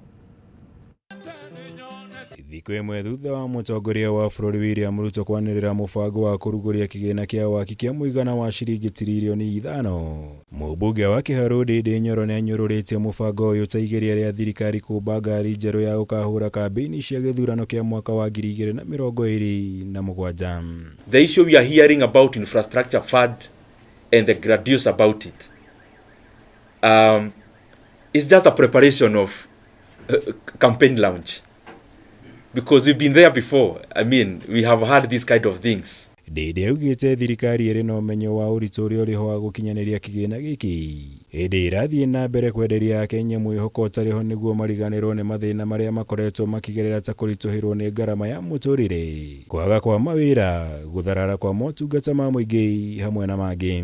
S14: Thikũ ĩmwe thutha wa mũtongoria wa bũrũri William Ruto kwanĩrĩra mũbango wa kũrugũria kĩgĩna kĩa waki kĩa mũigana wa ciringi tririoni 5, mũmbunge wa Kiharũ Ndindi Nyoro nĩanyũrũrĩtie mũbango ũyũ ta igeria rĩa thirikari kũmba ngari njerũ ya gũkahũra kambĩini cia gĩthurano kĩa mwaka wa 2027.
S7: The issue we are hearing about infrastructure fund and the grandiose about it is just a preparation of campaign launch. Because we've been there before. I mean, we have had these kind of things.
S14: Ndindi augĩte thirikari ĩrĩ na ũmenyo wa ũritũ ũrĩa ũrĩ ho wa gũkinyanĩria kĩgĩna gĩkĩ, ĩndĩ ĩrathiĩ na mbere kwenderia Akenya mwĩhoko ũtarĩ ho nĩguo mariganĩrwo nĩ mathĩna marĩa makoretwo makĩgerera ta kũritũhĩrwo nĩ ngarama ya mũtũrĩre, kwaga kwa mawĩra, gũtharara kwa motungata ma mũingĩ hamwe na mangĩ.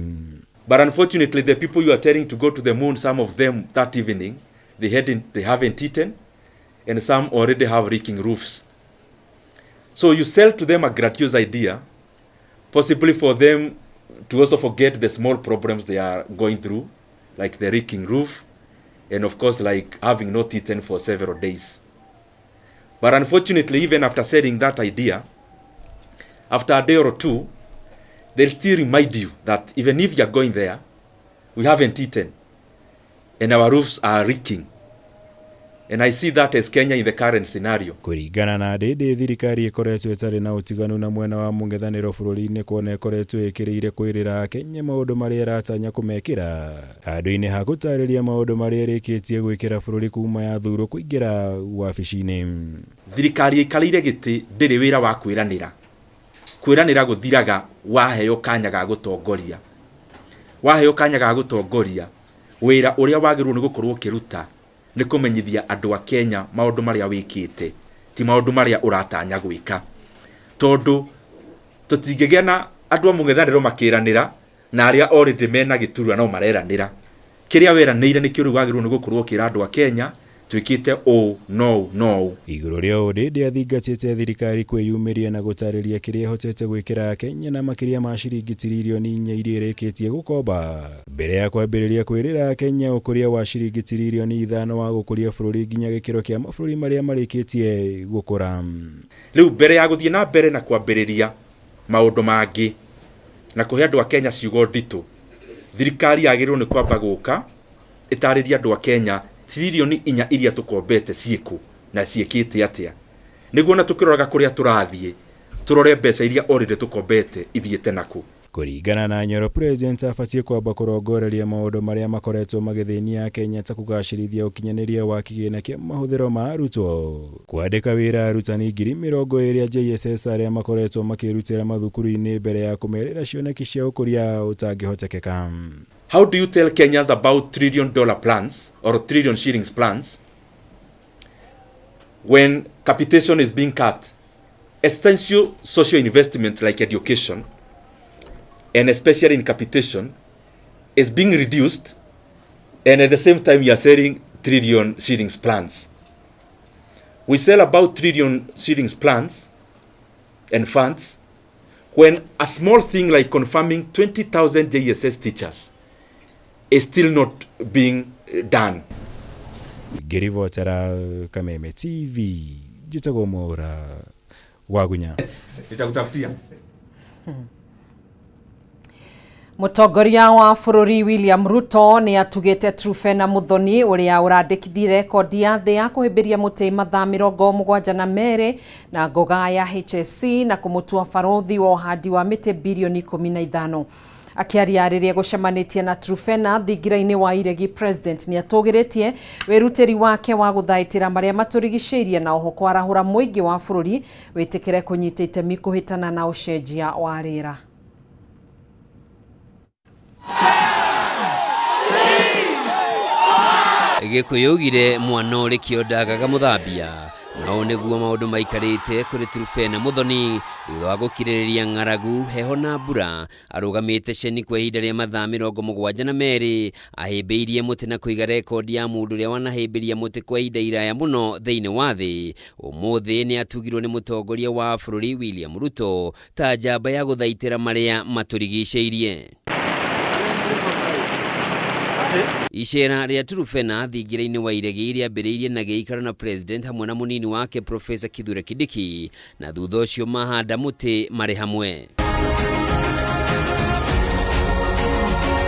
S7: But unfortunately, the people you are telling to go to the moon, some of them that evening, they haven't eaten, and some already have leaking roofs. So you sell to them a grandiose idea, possibly for them to also forget the small problems they are going through, like the leaking roof, and of course, like having not eaten for several days. But unfortunately, even after selling that idea, after a day or two, they'll still remind you that even if you're going there, we haven't eaten, and our roofs are leaking. And I see that as Kenya in the current scenario.
S14: Kũringana na Ndindi, thirikari ĩkoretwo ĩtarĩ na ũtiganu na mwena wa mũng'ethanĩro bũrũri-inĩ kuona ĩkoretwo ĩkĩrĩire kwĩrĩra Akenya maũndũ marĩa ĩratanya kũmekĩra handũ-inĩ ha gũtarĩria maũndũ marĩa ĩrĩkĩtie gwĩkĩra bũrũri kuma yathurwo kũingĩra wabici-inĩ.
S7: Thirikari ĩikarĩire gĩtĩ ndĩrĩ wĩra wa kwĩranĩra. Kwĩranĩra gũthiraga waheo kanya ga gũtongoria. Waheo kanya ga gũtongoria, wĩra ũrĩa wagĩrĩirwo nĩ gũkorwo ũkĩruta nĩ kũmenyithia andũ a Kenya maũndũ marĩa wĩkĩte, ti maũndũ marĩa ũratanya gwĩka. Tondũ tũtingĩgĩa na andũ a mũng'ethanĩro makĩranĩra na arĩa already mena gĩturwa no mareranĩra. Kĩrĩa weranĩire nĩkĩo rĩu wagĩrĩirwo nĩ gũkorwo ũkĩra andũ a Kenya twĩkĩte ũũ no no.
S14: Igũrũ rĩa ũũ, Ndindi athingatĩte thirikari kwĩyumĩria na gũtarĩria kĩrĩa ĩhotete gwĩkĩra Akenya na makĩria ma ciringi tririoni 4 iria ĩrĩkĩtie gũkomba mbere ya kwambĩrĩria kwĩrĩra Akenya ũkũria wa ciringi tririoni 5 wa gũkũria bũrũri nginya gĩkĩro kĩa mabũrũri marĩa marĩkĩtie gũkũra.
S7: Rĩu mbere ya gũthiĩ na mbere na kwambĩrĩria maũndũ mangĩ na kũhe andũ a Kenya ciugo nditũ, thirikari yagĩrĩirwo nĩ kwamba gũka ĩtarĩrie andũ a Kenya tririoni 4 iria tũkombete ciĩkũ na ciĩkĩte atĩa, nĩguo na tũkĩroraga kũrĩa tũrathiĩ tũrore mbeca iria already tũkombete ithiĩte nakũ.
S14: Kũringana na Nyoro, President abatiĩ kwamba kũrongoreria maũndũ marĩa makoretwo magĩthĩnia Akenya ta kũgacĩrithia ũkinyanĩria wa kĩgĩna kĩa mahũthĩro ma arutwo, kwandĩka wĩra arutani 20,000 a JSS arĩa makoretwo makĩrutĩra mathukuru-inĩ mbere ya kũmerĩra cioneki cia ũkũria ũtangĩhotekeka.
S7: How do you tell Kenyans about trillion dollar plans or trillion shillings plans when capitation is being cut? Essential social investment like education, and especially in capitation, is being reduced, and at the same time you are selling trillion shillings plans. We sell about trillion shillings plans and funds when a small thing like confirming 20,000 JSS teachers is still not being done.
S14: Ngĩribotera Kameme TV njĩtagwo Mwaũra Wagunya.
S7: Nitakutafutia.
S5: Mũtongoria wa bũrũri William Ruto nĩ atugĩte Truphena Muthoni ũrĩa ũrandĩkithirie rekondi ya thĩ ya kũhĩmbĩria mũtĩ mathaa 72 na ngoga ya HSC na kũmũtua barũthi wa ũhandi wa mĩtĩ birioni 15. Akĩaria rĩrĩa gũcemanĩtie na Truphena thingira-inĩ wa Iregi, President nĩ atũgĩrĩtie wĩrutĩri wake wa gũthaitĩra marĩa matũrigicĩirie na oho kwarahũra mũingĩ wa bũrũri wĩtĩkĩre kũnyita itemi kũhĩtana na ũcenjia wa rĩera.
S15: Gĩkũyũ augire mwana ũrĩ kĩo ndagaga mũthambia, na ũũ nĩguo maũndũ maikarĩte kũrĩ Truphena Muthoni thutha wa gũkirĩrĩria ng'aragu, heho na mbura. Arũgamĩte ceni kwa ihinda rĩa mathaa 72 ahĩmbĩirie mũtĩ na kũiga rekondi ya mũndũ ũrĩa wanahĩmbĩria mũtĩ kwa ihinda iraya mũno thĩinĩ wa thĩ. Ũmũthĩ nĩ atugirwo nĩ mũtongoria wa bũrũri William Ruto ta njamba ya gũthaitĩra marĩa matũrigicĩirie. Icera rĩa Truphena thingira-inĩ wa Iregi rĩambĩrĩirie na gĩikaro na President hamwe na mũnini wake Professor Kithure Kindiki, na thutha ũcio mahanda mũtĩ marĩ hamwe.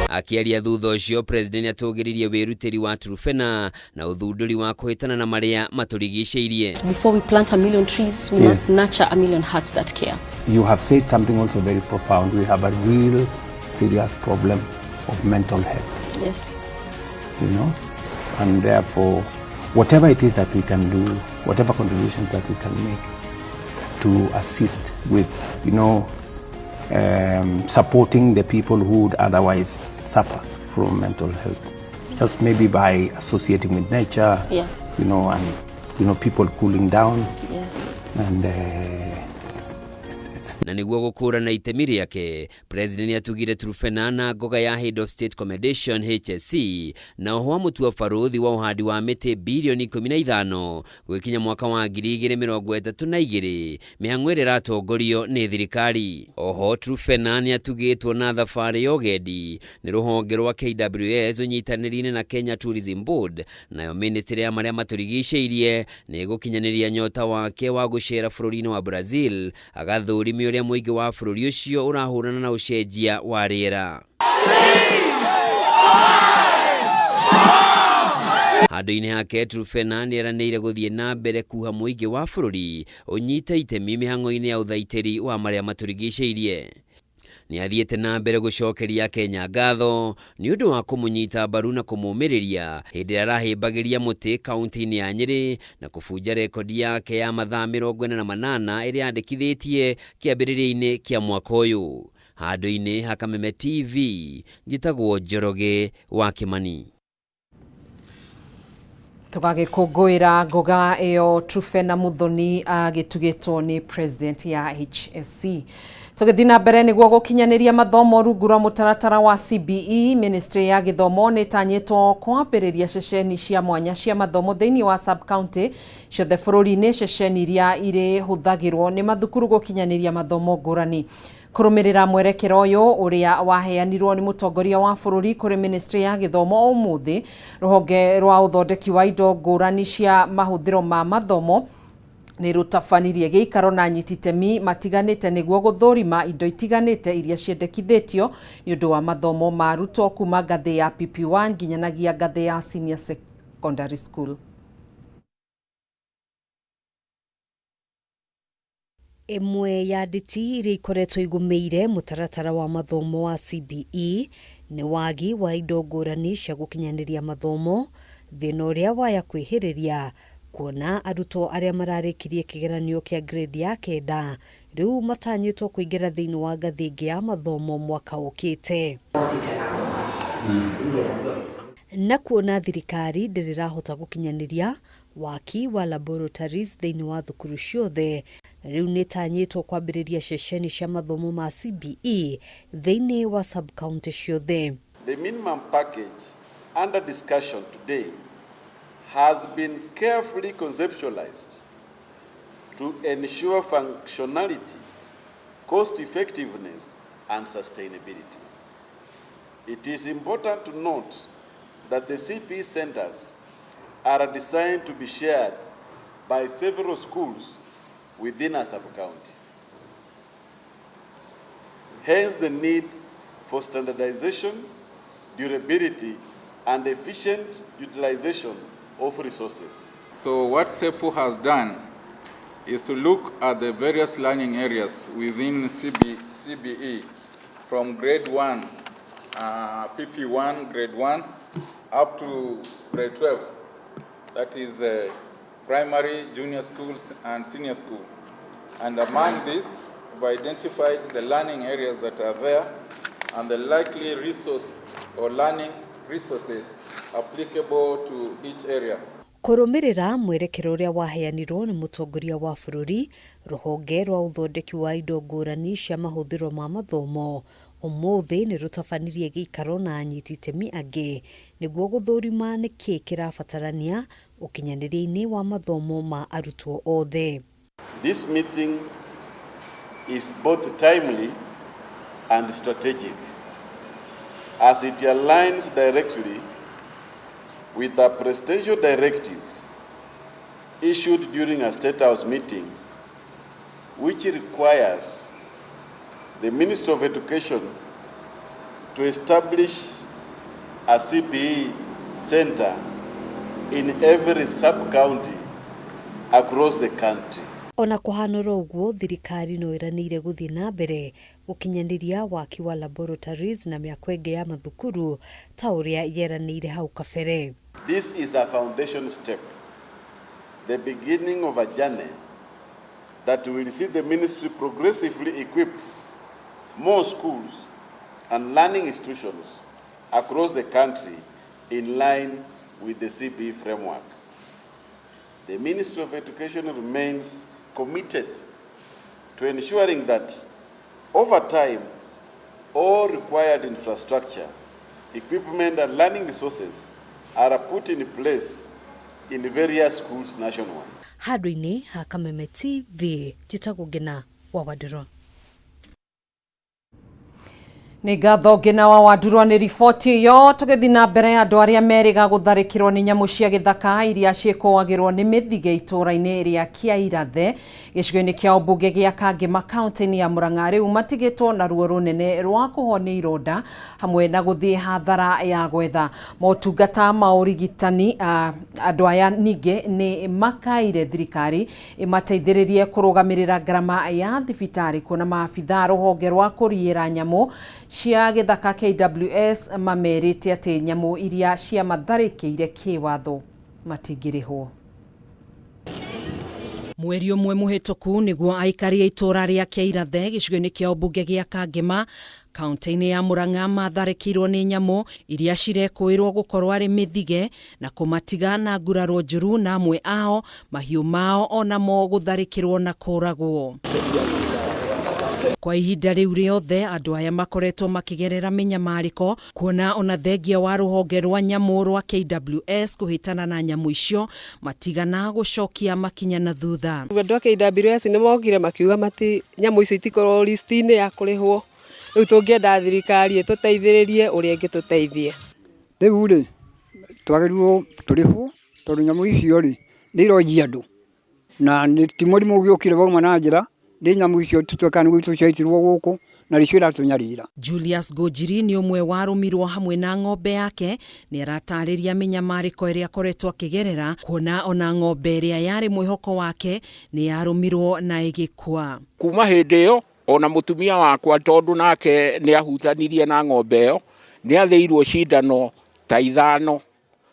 S15: Akĩaria thutha ũcio, President nĩatũgĩririe wĩrutĩri wa Truphena na ũthundũri wa kũhĩtana na marĩa matũrigicĩirie.
S16: Before we plant a million trees, we must nurture a million hearts that care.
S17: You have said something also very profound. We have a real serious problem of mental health. You know, and therefore, whatever it is that we can do, whatever contributions that we can make to assist with, supporting the people who would otherwise suffer from mental health, just maybe by associating with nature, and people cooling down. And
S15: na nĩguo gũkũrana itemi rĩake, President nĩatugire Truphena na ngoga ya Head of State Commendation HSC na oho amũtua barũthi wa ũhandi wa mĩtĩ birioni 15 gwĩkinya mwaka wa 2032, mĩhang'o ĩrĩa ĩratongorio nĩ thirikari. Oho Truphena nĩatugĩtwo na thabarĩ ya ũgendi nĩ rũhonge rwa KWS ũnyitanĩri-inĩ na Kenya Tourism Board, nayo ministry ya marĩa matũrigicĩirie nĩ ĩgũkinyanĩria nyota wake wa gũcera bũrũri-inĩ wa Brazil agathũrime ũrĩa mũingĩ wa bũrũri ũcio ũrahũrana na ũcenjia wa rĩera. Handũ-inĩ hake Truphena nĩeranĩire gũthiĩ na mbere kuha mũingĩ wa bũrũri ũnyite itemi mĩhang'o-inĩ ya ũthaitĩri wa marĩa matũrigicĩirie. Nĩathiĩte na mbere gũcokeria Kenya ngatho nĩ ũndũ wa kũmũnyita mbaru na kũmũmĩrĩria hĩndĩ ĩrĩa arahĩmbagĩria mũtĩ kaunti-inĩ ya Nyĩrĩ na kũbunja rekondi yake ya mathaa 48 ĩrĩa yandĩkithĩtie kĩambĩrĩria-inĩ kĩa mwaka ũyũ. Handũ-inĩ ha Kameme TV, njĩtagwo Njoroge wa Kĩmani.
S5: Tũgagĩkũngũĩra ngoga ĩyo Truphena Muthoni agĩtugĩtwo nĩ President ya HSC. Tũgĩthiĩ na mbere nĩguo gũkinyanĩria mathomo rungu rwa mũtaratara wa CBE, Ministry ya gĩthomo nĩ ĩtanyĩtwo kwambĩrĩria ceceni cia mwanya cia mathomo thĩinĩ wa sub-county ciothe bũrũri-inĩ, ceceni iria irĩhũthagĩrwo nĩ mathukuru gũkinyanĩria mathomo ngũrani. Kũrũmĩrĩra mwerekera ũyũ ũrĩa waheanirwo nĩ mũtongoria wa bũrũri kũrĩ Ministry ya gĩthomo ũmũthĩ, rũhonge rwa ũthondeki wa indo ngũrani cia mahũthĩro ma mathomo nĩ rũtabanirie gĩikaro na anyiti itemi matiganĩte nĩguo gũthũrima indo itiganĩte iria ciendekithĩtio nĩ ũndũ wa mathomo ma arutwo kuma ngathĩ ya PP1 nginyanagia ngathĩ ya senior secondary school.
S18: Ĩmwe ya nditi iria ikoretwo igũmĩire mũtaratara wa mathomo wa CBE nĩ wagi wa indo ngũrani cia gũkinyanĩria mathomo, thĩna ũrĩa waya kwĩhĩrĩria kuona arutwo arĩa mararĩkirie kĩgeranio kĩa grade ya 9 rĩu matanyĩtwo kũingĩra thĩinĩ wa ngathĩ ĩngĩ ya mathomo mwaka ũkĩte. Na kuona thirikari ndĩrĩ ĩrahota gũkinyanĩria waki wa laboratories thĩinĩ wa thukuru ciothe, rĩu nĩtanyĩtwo kwambĩrĩria ceceni cia mathomo ma CBE thĩinĩ wa sub-county ciothe.
S2: The minimum package under discussion today has been carefully conceptualized to ensure functionality, cost effectiveness, and sustainability. It is important to note that the CP centers are designed to be shared by several schools within a sub-county. Hence the need for standardization, durability, and efficient utilization of resources.
S3: So what CEPU has done is to look at the various learning areas within CBE from grade 1, PP1, grade 1, up to grade 12. That is primary, junior schools, and senior school. And among these, we've identified the learning areas that are there and the likely resource or learning resources applicable to each area.
S18: Kũrũmĩrĩra mwerekera ũrĩa waheanirwo nĩ mũtongoria wa bũrũri, rũhonge rwa ũthondeki wa indo ngũrani cia mahũthĩro ma mathomo ũmũthĩ nĩ rũtabanirie gĩikaro na anyiti itemi angĩ nĩguo gũthũrima nĩkĩ kĩrabatarania ũkinyanĩria-inĩ wa mathomo ma arutwo othe.
S2: This meeting is both timely and strategic, as it aligns directly with a presidential directive issued during a State House meeting, which requires the Ministry of Education to establish a CPE center in every sub-county across the country.
S18: Ona kũhana oro ũguo, thirikari no ĩranĩire gũthiĩ na mbere gũkinyanĩria waki wa laboratories na mĩako ĩngĩ ya mathukuru ta ũrĩa yeranĩire hau kabere.
S2: This is a foundation step, the beginning of a journey that will see the ministry progressively equip more schools and learning institutions across the country in line with the CBE framework. The Ministry of Education remains committed to ensuring that over time, all required infrastructure, equipment, and learning resources are put in place in various schools nationwide.
S18: Handũ-inĩ ha Kameme TV, njĩtagwo Ngina wa Wandũrũ.
S5: Nĩ ngatho Ngina wa Wandurwa nĩ riboti ĩyo. Tũgĩthiĩ na mbere, andũ arĩa merĩga gũtharĩkĩrwo nĩ nyamũ cia gĩthaka iria ciĩkũagĩrwo nĩ mĩthige itũũra-inĩ rĩa Kĩairathe gĩcigo-inĩ kĩa ũmbunge gĩa Kangema kaunti-inĩ ya Murang'a rĩu matigĩtwo na ruo rũnene rwa kũhonio ironda hamwe na gũthiĩ hathara ya gwetha motungata ma ũrigitani. Andũ aya ningĩ nĩ makaire thirikari ĩmateithĩrĩrie kũrũgamĩrĩra ngarama ya thibitarĩ, kuona maabitha rũhonge rwa kũriĩra nyamũ cia gĩthaka KWS mamerĩte atĩ nyamũ iria ciamatharĩkĩire kĩwatho matingĩrĩhwo. Mweri ũmwe mũhĩtũku nĩguo aikari a itũũra rĩa Kĩairathe gĩcigo-inĩ kĩa ũmbunge gĩa Kangema kaunti-inĩ ya Murang'a matharĩkĩirwo nĩ nyamũ iria cirekũĩrwo gũkorwo arĩ mĩthige na kũmatiga na nguraro njũru, na amwe ao mahiũ mao onamo gũtharĩkĩrwo na kũragwo. Kwa ihinda rĩu rĩothe andũ aya makoretwo makĩgerera mĩnyamarĩko, kuona ona thengia wa rũhonge rwa nyamũ rwa KWS kũhĩtana na nyamũ icio matigana gũcokia makinya na thutha.
S19: Andũ a KWS nĩ mokire makiuga mati nyamũ icio itikorwo list-inĩ ya kũrĩhwo. Rĩu tũngĩenda thirikari ĩtũteithĩrĩrie ũrĩa ĩngĩtũteithia.
S20: Rĩu rĩ, twagĩrĩirwo tũrĩhwo tondũ nyamũ icio rĩ nĩ ironjia andũ, na ti mũrimũ ũgĩũkire wauma na njĩra, nĩ nyamũ icio tũtuĩkaga nĩ gwitũ ciaitirwo gũkũ na nĩcio iratũnyarira.
S5: Julius Ngũnjiri nĩ ũmwe warũmirwo hamwe na ng'ombe yake. Nĩ aratarĩria mĩnyamarĩko ĩrĩa akoretwo akĩgerera, kuona ona ng'ombe ĩrĩa yarĩ mwĩhoko wake nĩ yarũmirwo na ĩgĩkua.
S21: Kuma hĩndĩ ĩyo ona mũtumia wakwa, tondũ nake nĩ ahutanirie na ng'ombe ĩyo, nĩ athĩirwo cindano ta 5,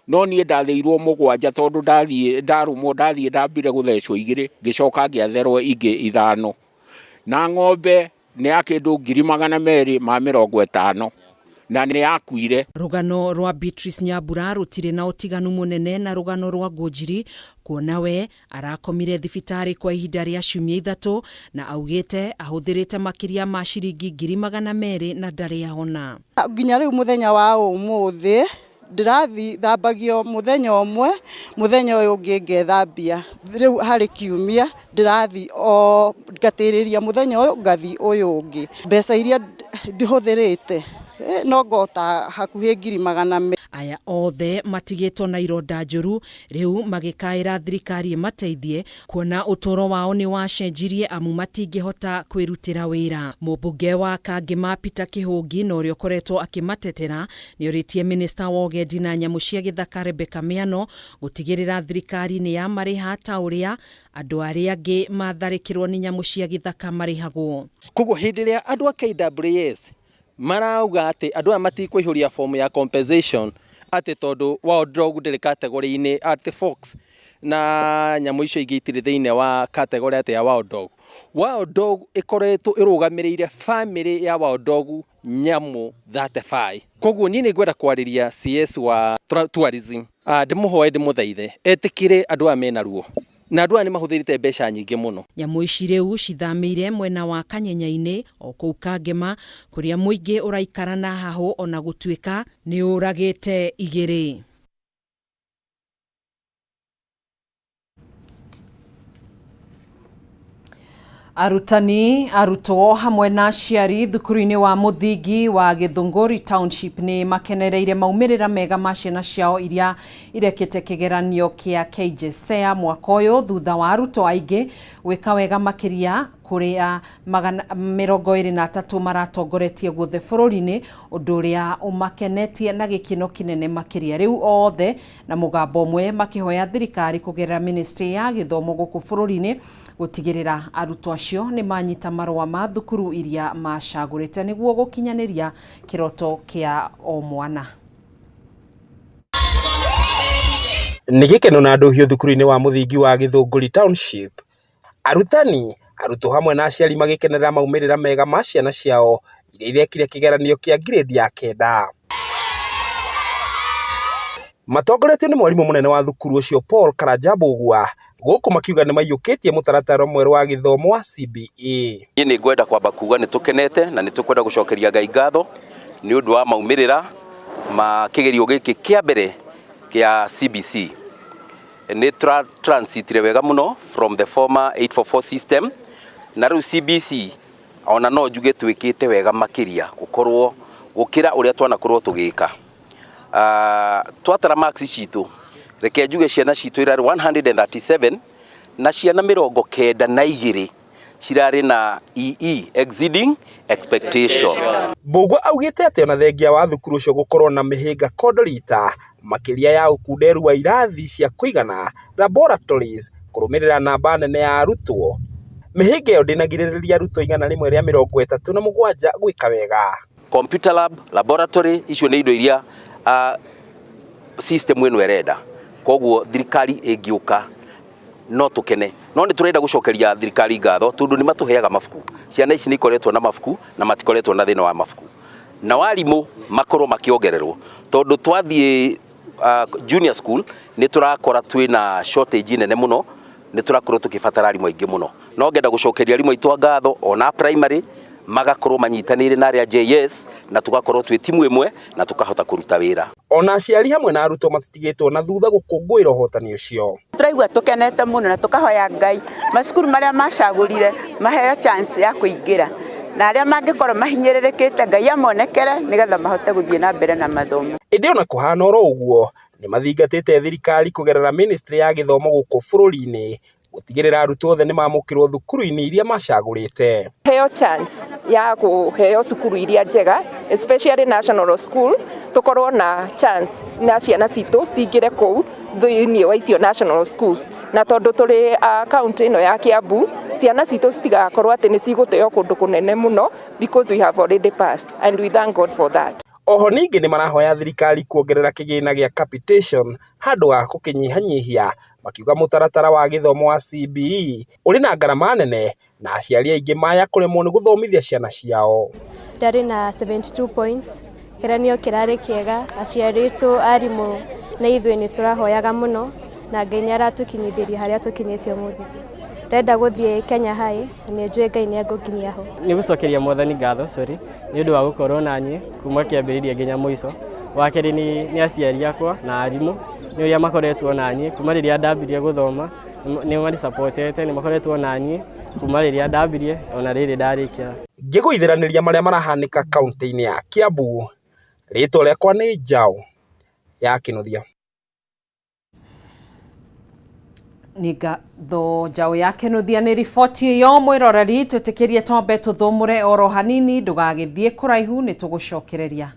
S21: no niĩ ndathĩirwo 7, tondũ ndathiĩ ndarũmwo, ndathiĩ ndambire gũthecwo 2, ngĩcoka ngĩatherwo ingĩ 5, na ng'ombe nĩ ya kĩndũ 250,000. Na nĩ yakuire.
S5: Rũgano rwa Beatrice Nyambura rũtirĩ na ũtiganu mũnene na rũgano rwa Ngũnjiri, kuona we arakomire thibitarĩ kwa ihinda rĩa ciumia 3 na augĩte ahũthĩrĩte makĩria ma ciringi 200,000 na ndarĩ ahona.
S4: Nginya rĩu mũthenya wa ũmũthĩ ndĩrathi thambagio mũthenya ũmwe, mũthenya ũyũ ũngĩ ngethambia. Rĩu harĩ kiumia ndĩrathi o ngatĩrĩria mũthenya ũyũ ngathi ũyũ ũngĩ. Mbeca iria ndĩhũthĩrĩte no ngota hakuhĩ 200,000.
S5: Aya othe matigĩtwo na ironda njũru rĩu magĩkaĩra thirikari ĩmateithie kuona ũtũũro wao nĩ wacenjirie amu matingĩhota kwĩrutĩra wĩra. Mũmbunge wa Kangema Peter Kĩhũngi na ũrĩa ũkoretwo akĩmatetera nĩ orĩtie minista wa ũgendi na nyamũ cia gĩthaka Rebecca Miano gũtigĩrĩra thirikari nĩ yamarĩha ta ũrĩa andũ arĩa angĩ matharĩkĩrwo nĩ nyamũ cia gĩthaka marĩhagwo.
S6: Koguo hĩndĩ ĩrĩa andũ a KWS marauga atĩ andũ aya matikũihũria fomu ya compensation atĩ tondũ wild dog ndĩrĩ category-inĩ, atĩ fox na nyamũ icio ingĩ itirĩ thĩinĩ wa category atĩ ya wild dog. Wild dog ĩkoretwo ĩrũgamĩrĩire family ya wild dog nyamũ 35. Koguo niĩ nĩ ngwenda kwarĩria CS wa tourism, ndĩmũhoe ndĩmũthaithe etĩkĩre andũ aya mena ruo na andũ aya nĩ mahũthĩrĩte mbeca nyingĩ mũno.
S5: Nyamũ ici rĩu cithamĩire mwena wa Kanyenya-inĩ o kũu Kangema kũrĩa mũingĩ ũraikara na hahũ ona gũtuĩka nĩ ũragĩte 2. Arutani, arutwo hamwe na aciari thukuru-inĩ wa mũthingi wa Githunguri Township nĩ makenereire maumĩrĩra mega ma ciana ciao iria irekĩte kĩgeranio kĩa KJSEA mwaka ũyũ thutha wa arutwo aingĩ gwĩka wega makĩria kũrĩa 23 maratongoretie guothe bũrũri-inĩ, ũndũ ũrĩa ũmakenetie na gĩkeno kĩnene makĩria. Rĩu othe na mũgambo ũmwe makĩhoya thirikari kũgerera ministry ya gĩthomo gũkũ bũrũri-inĩ gũtigĩrĩra arutwo acio nĩ manyita marũa ma thukuru iria macagũrĩte nĩguo gũkinyanĩria kĩroto kĩa o mwana.
S24: Nĩ gĩkeno na ndũhiũ thukuru-inĩ wa mũthingi wa Githunguri Township. Arutani, arutwo hamwe na aciari magĩkenerera maumĩrĩra mega ma ciana ciao iria irekire kĩgeranio kĩa grade ya 9. Matongoretio nĩ mwarimũ mũnene wa thukuru ũcio Paul Karanja Mbũgua, gũkũ makiuga nĩ maiyũkĩtie mũtaratara mwerũ wa gĩthomo wa CBE.
S25: Niĩ nĩ ngwenda kwamba kuga nĩ tũkenete na nĩ tũkwenda gũcokeria Ngai ngatho nĩ ũndũ wa maumĩrĩra ma kĩgerio gĩkĩ kĩa mbere kĩa CBC. Nĩ transitire wega mũno from the former 844 system na rĩu CBC ona no njuge twĩkĩte wega makĩria gũkorwo gũkĩra ũrĩa twanakorwo tũgĩka. Twatara marks citũ, reke njuge ciana citũ irarĩ 137 na ciana 92 cirarĩ na EE, exceeding expectation.
S24: Mbũgua augĩte atĩ ona thengia wa thukuru ũcio gũkorwo na mĩhĩnga kondorita makĩria ya ũkunderu wa irathi cia kũigana laboratories kũrũmĩrĩra namba nene ya arutwo, mĩhĩnga ĩyo ndĩnagirĩrĩria arutwo 137 gwĩka wega.
S25: Computer lab, laboratory, icio nĩ indo iria system ĩno ĩrenda, koguo thirikari ĩngĩũka no tũkene. No nĩ tũrenda gũcokeria thirikari ngatho tondũ nĩ matũheaga mabuku. Ciana ici nĩ ikoretwo na mabuku na matikoretwo na thĩna wa mabuku, na warimũ makorwo makĩongererwo tondũ twathiĩ junior school nĩ tũrakora twĩna shortage nene mũno, nĩ tũrakorwo tũkĩbatara arimũ aingĩ mũno. No ngenda gũcokeria arimũ aitũ ngatho ona primary magakorwo manyitanĩire na arĩa JS na tũgakorwo twĩ timu ĩmwe na tũkahota kũruta wĩra.
S24: Ona aciari hamwe na arutwo matitigĩtwo na thutha gũkũngũĩra ũhotani ũcio.
S8: Tũraigua tũkenete mũno na tũkahoya Ngai macukuru marĩa macagũrire maheo chance ya kũingĩra, na arĩa mangĩkorwo mahinyĩrĩrĩkĩte Ngai amonekere nĩgetha mahote gũthiĩ na mbere na mathomo.
S24: Ĩndĩ ona kũhana oro ũguo nĩ mathingatĩte thirikari kũgerera ministry ya gĩthomo gũkũ bũrũri-inĩ gũtigĩrĩra arutwo othe nĩ mamũkĩrwo thukuru-inĩ iria macagũrĩte.
S9: Heo chance ya kũheo cukuru iria njega, especially national school, tũkorwo na chance na ciana citũ cingĩre kũu thĩinĩ wa icio national schools. Na tondũ tũrĩ county ĩno ya Kiambu, ciana citũ citigakorwo atĩ nĩ cigũteo kũndũ kũnene mũno because we have already passed and we thank God for that.
S24: Oho ningĩ nĩ marahoya thirikari kuongerera kĩgĩna gĩa capitation handũ ha gũkĩnyihanyihia, makiuga mũtaratara wa gĩthomo wa CBE ũrĩ na ngarama nene na aciari aingĩ maya kũremwo nĩ gũthomithia ciana ciao.
S28: Ndarĩ na 72 points
S1: Kĩgeranio kĩrarĩ kĩega, aciari aitũ, arimũ na ithuĩ nĩ tũrahoyaga mũno na Ngai nĩ aratũkinyithĩria harĩa tũkinyĩte ũmũthĩ. Ndĩrenda gũthiĩ Kenya High na nĩ njũĩ Ngai nĩ egũnginyia ho.
S10: Nĩ gũcokeria mwathani ngatho, sorry, nĩ ũndũ wa gũkorwo na niĩ kuma kĩambĩrĩria nginya mũico. Wa kerĩ nĩ aciari akwa na arimũ nĩ ũrĩa makoretwo na niĩ kuma rĩrĩa ndambirie gũthoma, nĩ manisapotete, nĩ makoretwo na niĩ kuma rĩrĩa ndambirie ona rĩrĩ ndarĩkia.
S12: Ngĩgũithĩranĩria marĩa marahanĩka kaũntĩ-inĩ ya Kiambu, rĩtwa rĩakwa nĩ Njaũ ya Kĩnuthia.
S5: Nĩ ngatho Njaũ ya Kĩnuthia nĩ riboti ĩyo. Mwĩroreri, twĩtĩkĩrie twambe tũthũmũre oro hanini, ndũgagĩthiĩ kũraihu, nĩ tũgũcokereria.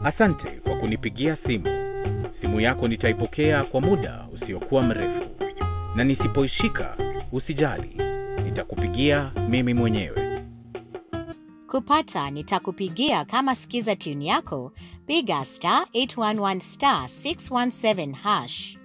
S13: Asante kwa kunipigia simu. Simu yako nitaipokea kwa muda usiokuwa mrefu, na nisipoishika usijali, nitakupigia mimi mwenyewe.
S22: Kupata nitakupigia kama skiza tune yako, piga star 811 star 617 hash.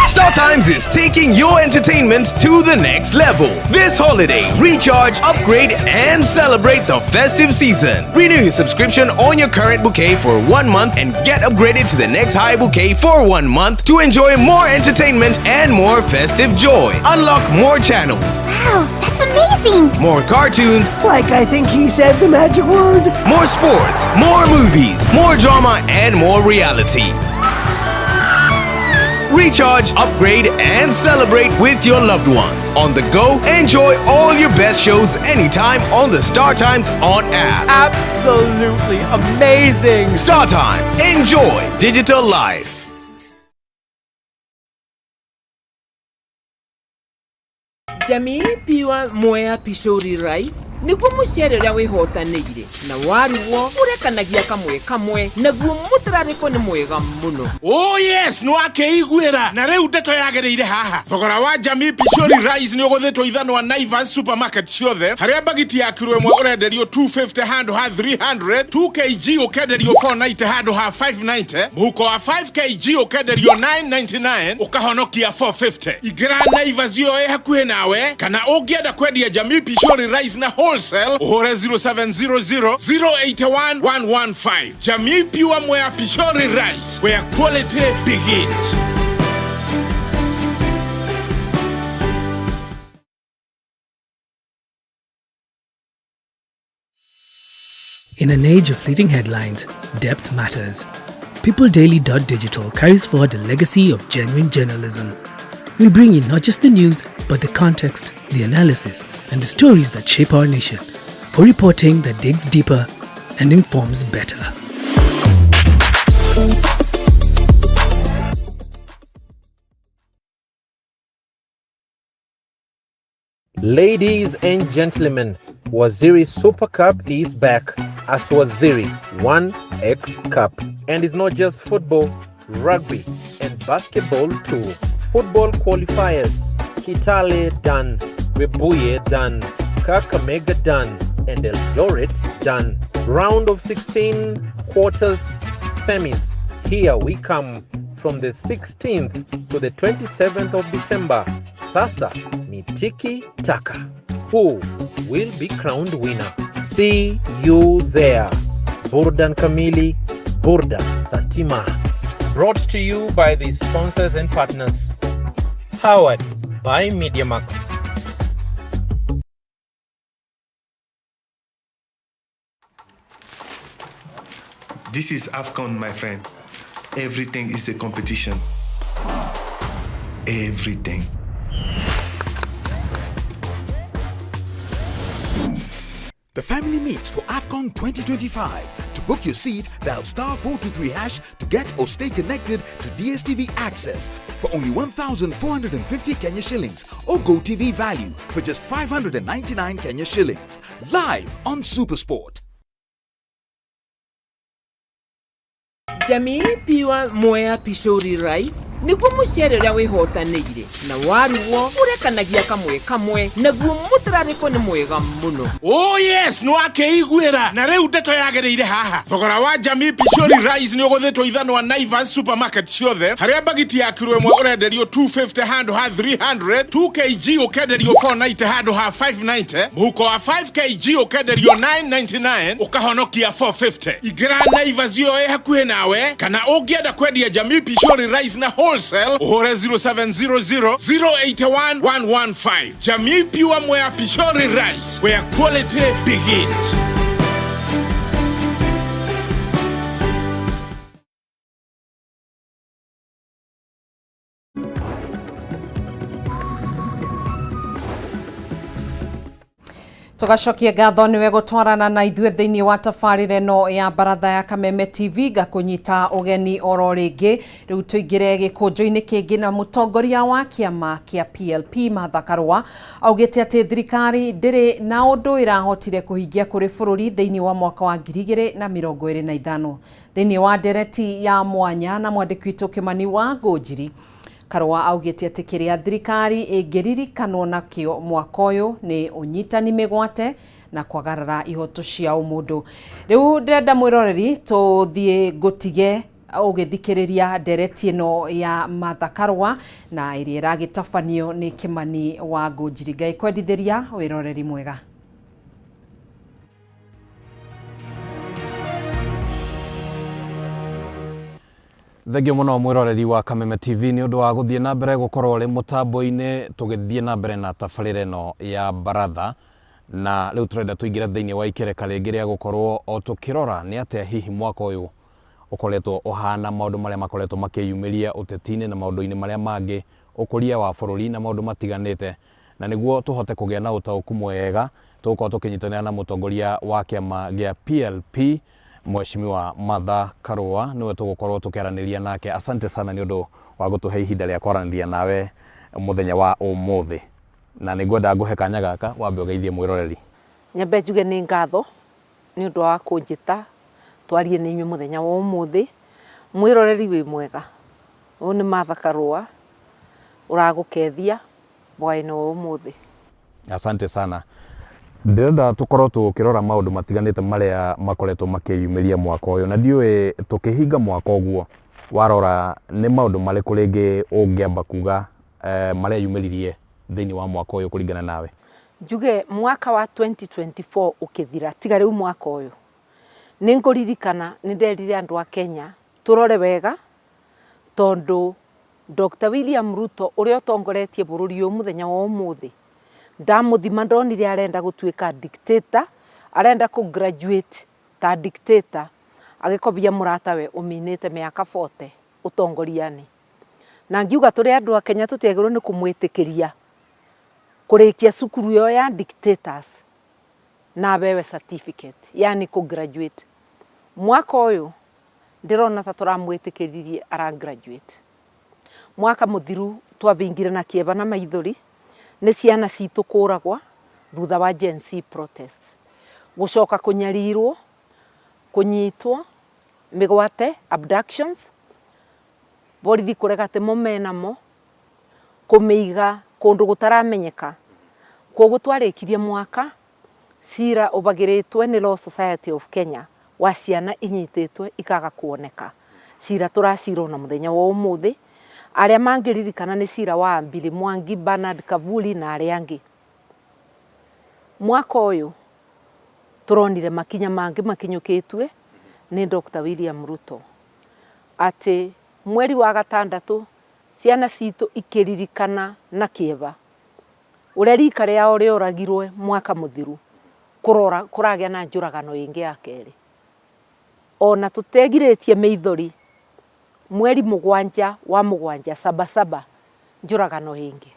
S23: Star Times is taking your entertainment to the next level. This holiday, recharge, upgrade, and celebrate the festive season. Renew your subscription on your current bouquet for 1 month and get upgraded to the next high bouquet for 1 month to enjoy more entertainment and more festive joy. Unlock more channels.
S26: Wow, that's amazing!
S23: More cartoons.
S27: Like I think he said the magic word.
S23: More sports, more movies, more drama, and more reality. Recharge, upgrade, and celebrate with your loved ones. On the go, enjoy all your best shows anytime on the Star Times On app.
S27: Absolutely amazing!
S23: Star Times, enjoy digital life.
S24: Jamii Pure Mwea Pishori Rice nĩguo mũcere ũrĩa wĩhotanĩire na warugwo ũrekanagia kamwe kamwe, naguo mũtararĩko nĩ mwega mũno.
S25: Oh yes, nĩ wakĩiguĩra na rĩu ndeto yagĩrĩire haha. Thogora wa Jamii Pishori Rice nĩ ũgũthĩtwo ithanwa Naivas supermarket ciothe, harĩa bagiti ya kiro ĩmwe ũrenderio 250 handũ ha 300, 2 kg ũkenderio 490 handũ ha 590, mũhuko wa 5 kg ũkenderio 999 ũkahonokia 450. Ingĩra Naivas ĩyo ĩ hakuhĩ nawe, kana ũngĩenda kwendia Jamii Pishori Rice na wholesale ũhũre 0700 081 115. Jamii Pure Mwea Pishori Rice, where quality begins.
S28: In an age of fleeting headlines, depth matters. PeopleDaily.digital carries forward the legacy of genuine journalism. We bring you not just the news, but the context, the analysis, and the stories that shape our nation, for reporting that digs deeper and informs better.
S29: Ladies and gentlemen, Waziri Super Cup is back as Waziri 1X Cup. And it's not just football, rugby, and basketball too. Football qualifiers, Kitale done, Webuye done, Kakamega done, and Eldoret done. Round of 16, quarters, semis. Here we come from the 16th to the 27th of December. Sasa ni tiki taka. Who will be crowned winner? See you there. Burdan Kamili, Burdan Satima. Brought to you by the sponsors and partners. Powered by MediaMax.
S30: This is AFCON, my friend. Everything is a competition. Everything.
S31: The family meets for AFCON 2025. To book your seat, dial star 423 hash to get or stay connected to DSTV access for only 1,450 Kenya shillings or GoTV value for just 599 Kenya shillings. Live on Supersport.
S24: Jamii Pure Mwea Pishori Rice nĩguo mũcere ũrĩa wĩhotanĩire na warugwo ũrekanagia kamwe kamwe naguo mũtararĩko nĩ mwega mũno.
S25: Oh yes, nĩ wakĩiguĩra na rĩu ndeto yagĩrĩire haha. Thogora wa Jamii Pishori Rice nĩ ũgũthĩtwo ithanwa Naivas supermarket ciothe harĩa mbagiti ya kiro ĩmwe ũrenderio 250 handũ ha 300, 2 kg ũkenderio 490 handũ ha 590, mũhuko wa 5 kg ũkenderio 999 ũkahonokia 450. Ingĩra Naivas ĩyo ĩ hakuhĩ nawe kana ũngĩenda kwendia Jamii Pishori Rice na wholesale ũhũre 0700 081 115. Jamii Pure Mwea Pishori Rice, where quality begins.
S5: Tũgacokia ngatho nĩwe gũtwarana na ithuĩ thĩinĩ wa tabarĩra ĩno ya baratha ya Kameme TV ngakũnyita ũgeni oro rĩngĩ. Rĩu tũingĩre gĩkũnjo-inĩ kĩngĩ na mũtongoria wa kĩama kĩa PLP Martha Karũa augĩte atĩ thirikari ndĩrĩ na ũndũ ĩrahotire kũhingia kũrĩ bũrũri thĩinĩ wa mwaka wa 2025. Thĩinĩ wa ndereti ya mwanya na mwandĩki witũ Kĩmani wa Ngũnjiri, Karũa augĩte atĩ kĩrĩa thirikari ĩngĩririkanwo nakĩo mwaka ũyũ nĩ ũnyitani mĩgwate na kwagarara ihoto cia ũmũndũ. Rĩu ndĩrenda mwĩroreri tũthiĩ ngũtige ũgĩthikĩrĩria ndereti ĩno ya Martha Karũa na ĩrĩa ĩragĩtabanio nĩ Kĩmani wa Ngũnjiri. Ngai kwendithĩria wĩroreri mwega.
S2: Thengio mũno mwĩroreri wa Kameme TV nĩ ũndũ wa gũthiĩ na mbere gũkorwo ũrĩ mũtambo-inĩ tũgĩthiĩ na mbere na tabarĩra ĩno ya baratha. Na rĩu tũrenda tũingĩre thĩinĩ wa ikereka rĩngĩ rĩa gũkorwo o tũkĩrora nĩ atĩa hihi mwaka ũyũ ũkoretwo ũhana, maũndũ marĩa makoretwo makĩyumĩria ũteti-inĩ na maũndũ-inĩ marĩa mangĩ, ũkũria wa bũrũri na maũndũ matiganĩte. Na nĩguo tũhote kũgĩa na ũtaũku mwega, tũgũkorwo tũkĩnyitanĩra na mũtongoria wa kĩama gĩa PLP Mheshimiwa Martha Karũa, nĩwe tũgũkorwo tũkĩaranĩria nake. Asante sana nĩ ũndũ wa gũtũhe ihinda rĩa kwaranĩria nawe mũthenya wa ũmũthĩ. Na nĩ ngwenda ngũhe kanya gaka wambe ũgeithie mwĩroreri.
S3: Nyambe njuge nĩ ngatho nĩ ũndũ wa kũnjĩta twarie na inyuĩ mũthenya wa ũmũthĩ. Mwĩroreri wĩ mwega, ũyũ nĩ Martha Karũa ũragũkethia hwaĩ-inĩ wa ũmũthĩ.
S2: Asante sana. Ndĩrenda tũkorwo tũkĩrora maũndũ matiganĩte marĩa makoretwo makĩyumĩria mwaka ũyũ, na ndiũĩ tũkĩhinga mwaka ũguo warora nĩ maũndũ marĩkũ rĩngĩ ũngĩamba kuga marĩa yumĩririe thĩinĩ wa mwaka ũyũ kũringana nawe?
S3: Njuge mwaka wa 2024 ũkĩthira, tiga rĩu mwaka ũyũ, nĩ ngũririkana nĩ nderire andũ a Kenya tũrore wega tondũ Dr. William Ruto ũrĩa ũtongoretie bũrũri ũyũ mũthenya wa ũmũthĩ, ndamũthima ndonire arenda gũtuĩka dictator, arenda kũ graduate ta dictator, agĩkobia mũratawe ũminĩte mĩaka 40 ũtongoria-inĩ. Na ngiuga tũrĩ andũ a Kenya tũtiagĩrĩirwo nĩ kũmwĩtĩkĩria kũrĩkia cukuru ĩyo ya dictators na abewe certificate, yani kũ graduate. Mwaka ũyũ ndĩrona ta tũramwĩtĩkĩririe ara graduate. Mwaka mũthiru twabingire na kĩeva na maithori nĩ ciana citũ kũragwa thutha wa Gen Z protests. Gũcoka kũnyarirwo, kũnyitwo, mĩgwate, abductions, borithi kũrega atĩ mo menamo, kũmĩiga kũndũ gũtaramenyeka. Kwoguo twarĩkirie mwaka cira ũbagĩrĩtwe nĩ Law Society of Kenya wa ciana inyitĩtwe ikaga kuoneka. Cira tũracirwo na mũthenya wa ũmũthĩ. Arĩa mangĩririkana nĩ cira wa Billy Mwangi, Bernard Kavuli na arĩa angĩ. Mwaka ũyũ tũronire makinya mangĩ makinyũkĩtue nĩ Dr. William Ruto atĩ mweri wa gatandatũ ciana citũ ikĩririkana na kĩeva ũrĩa rika rĩao rĩoragirwe mwaka mũthiru, kũrora kũragĩa na njũragano ĩngĩ ya kerĩ. Ona tũtegirĩtie mĩithori mweri mũgwanja wa mũgwanja sabasaba njũragano ĩngĩ.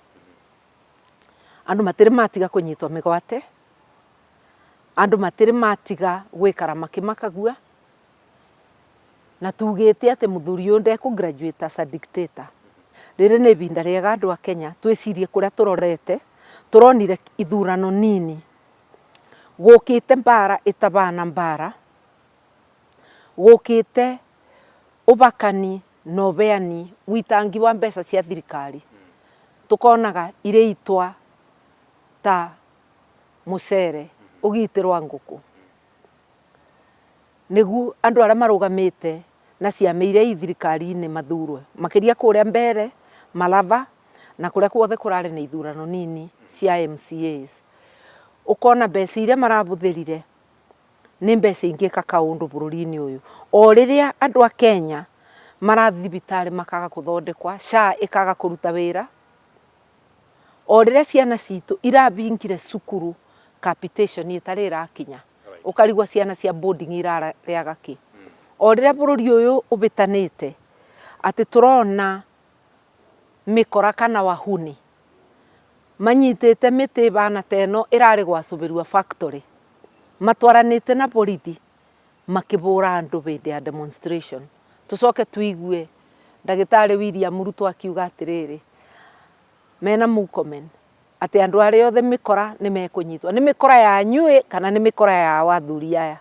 S3: Andũ matirĩ matiga kũnyitwo mĩgwate, andũ matirĩ matiga gwĩkara makĩmakagua, na tugĩte atĩ mũthuri ũyũ ndekũ graduate as a dictator. Rĩrĩ nĩ ibinda rĩega andũ a Kenya twĩcirie kũrĩa tũrorete, tũronire ithurano nini, gũkĩte mbara ĩtabana mbara, gũkĩte Ũbakani na ũbeani, ũitangi wa mbeca cia thirikari, tũkonaga irĩitwa ta mũcere ũgitĩrwa ngũkũ. Nĩgu andũ arĩa marũgamĩte na ciama iria i thirikari-inĩ mathurwe, makĩria kũrĩa Mbere, Malava na kũrĩa kuothe kũrarĩ na ithurano nini cia MCAs. Ũkona mbeca iria marabũthĩrire nĩ mbeca ingĩka kaũndũ bũrũri-inĩ ũyũ. O rĩrĩa andũ a Kenya marathiĩ thibitarĩ makaga kũthondekwa, SHA ĩkaga kũruta wĩra, o rĩrĩa ciana citũ irabingire cukuru capitation ĩtarĩ ĩrakinya, ũkarigwo ciana cia boarding irarĩaga kĩ. O rĩrĩa bũrũri ũyũ ũbĩtanĩte atĩ tũrona mĩkora kana wahuni manyitĩte mĩtĩ ĩbana ta ĩno ĩrarĩ gwacũbĩrua factory, matwaranĩte na borithi makĩbũra andũ hĩndĩ ya demonstration. Tũcoke tũigue ndagĩtarĩ William Ruto akiuga atĩrĩrĩ, mena Murkomen, atĩ andũ arĩa othe mĩkora nĩ mekũnyitwo. Nĩ mĩkora yanyu ĩ kana nĩ mĩkora yao athuri aya?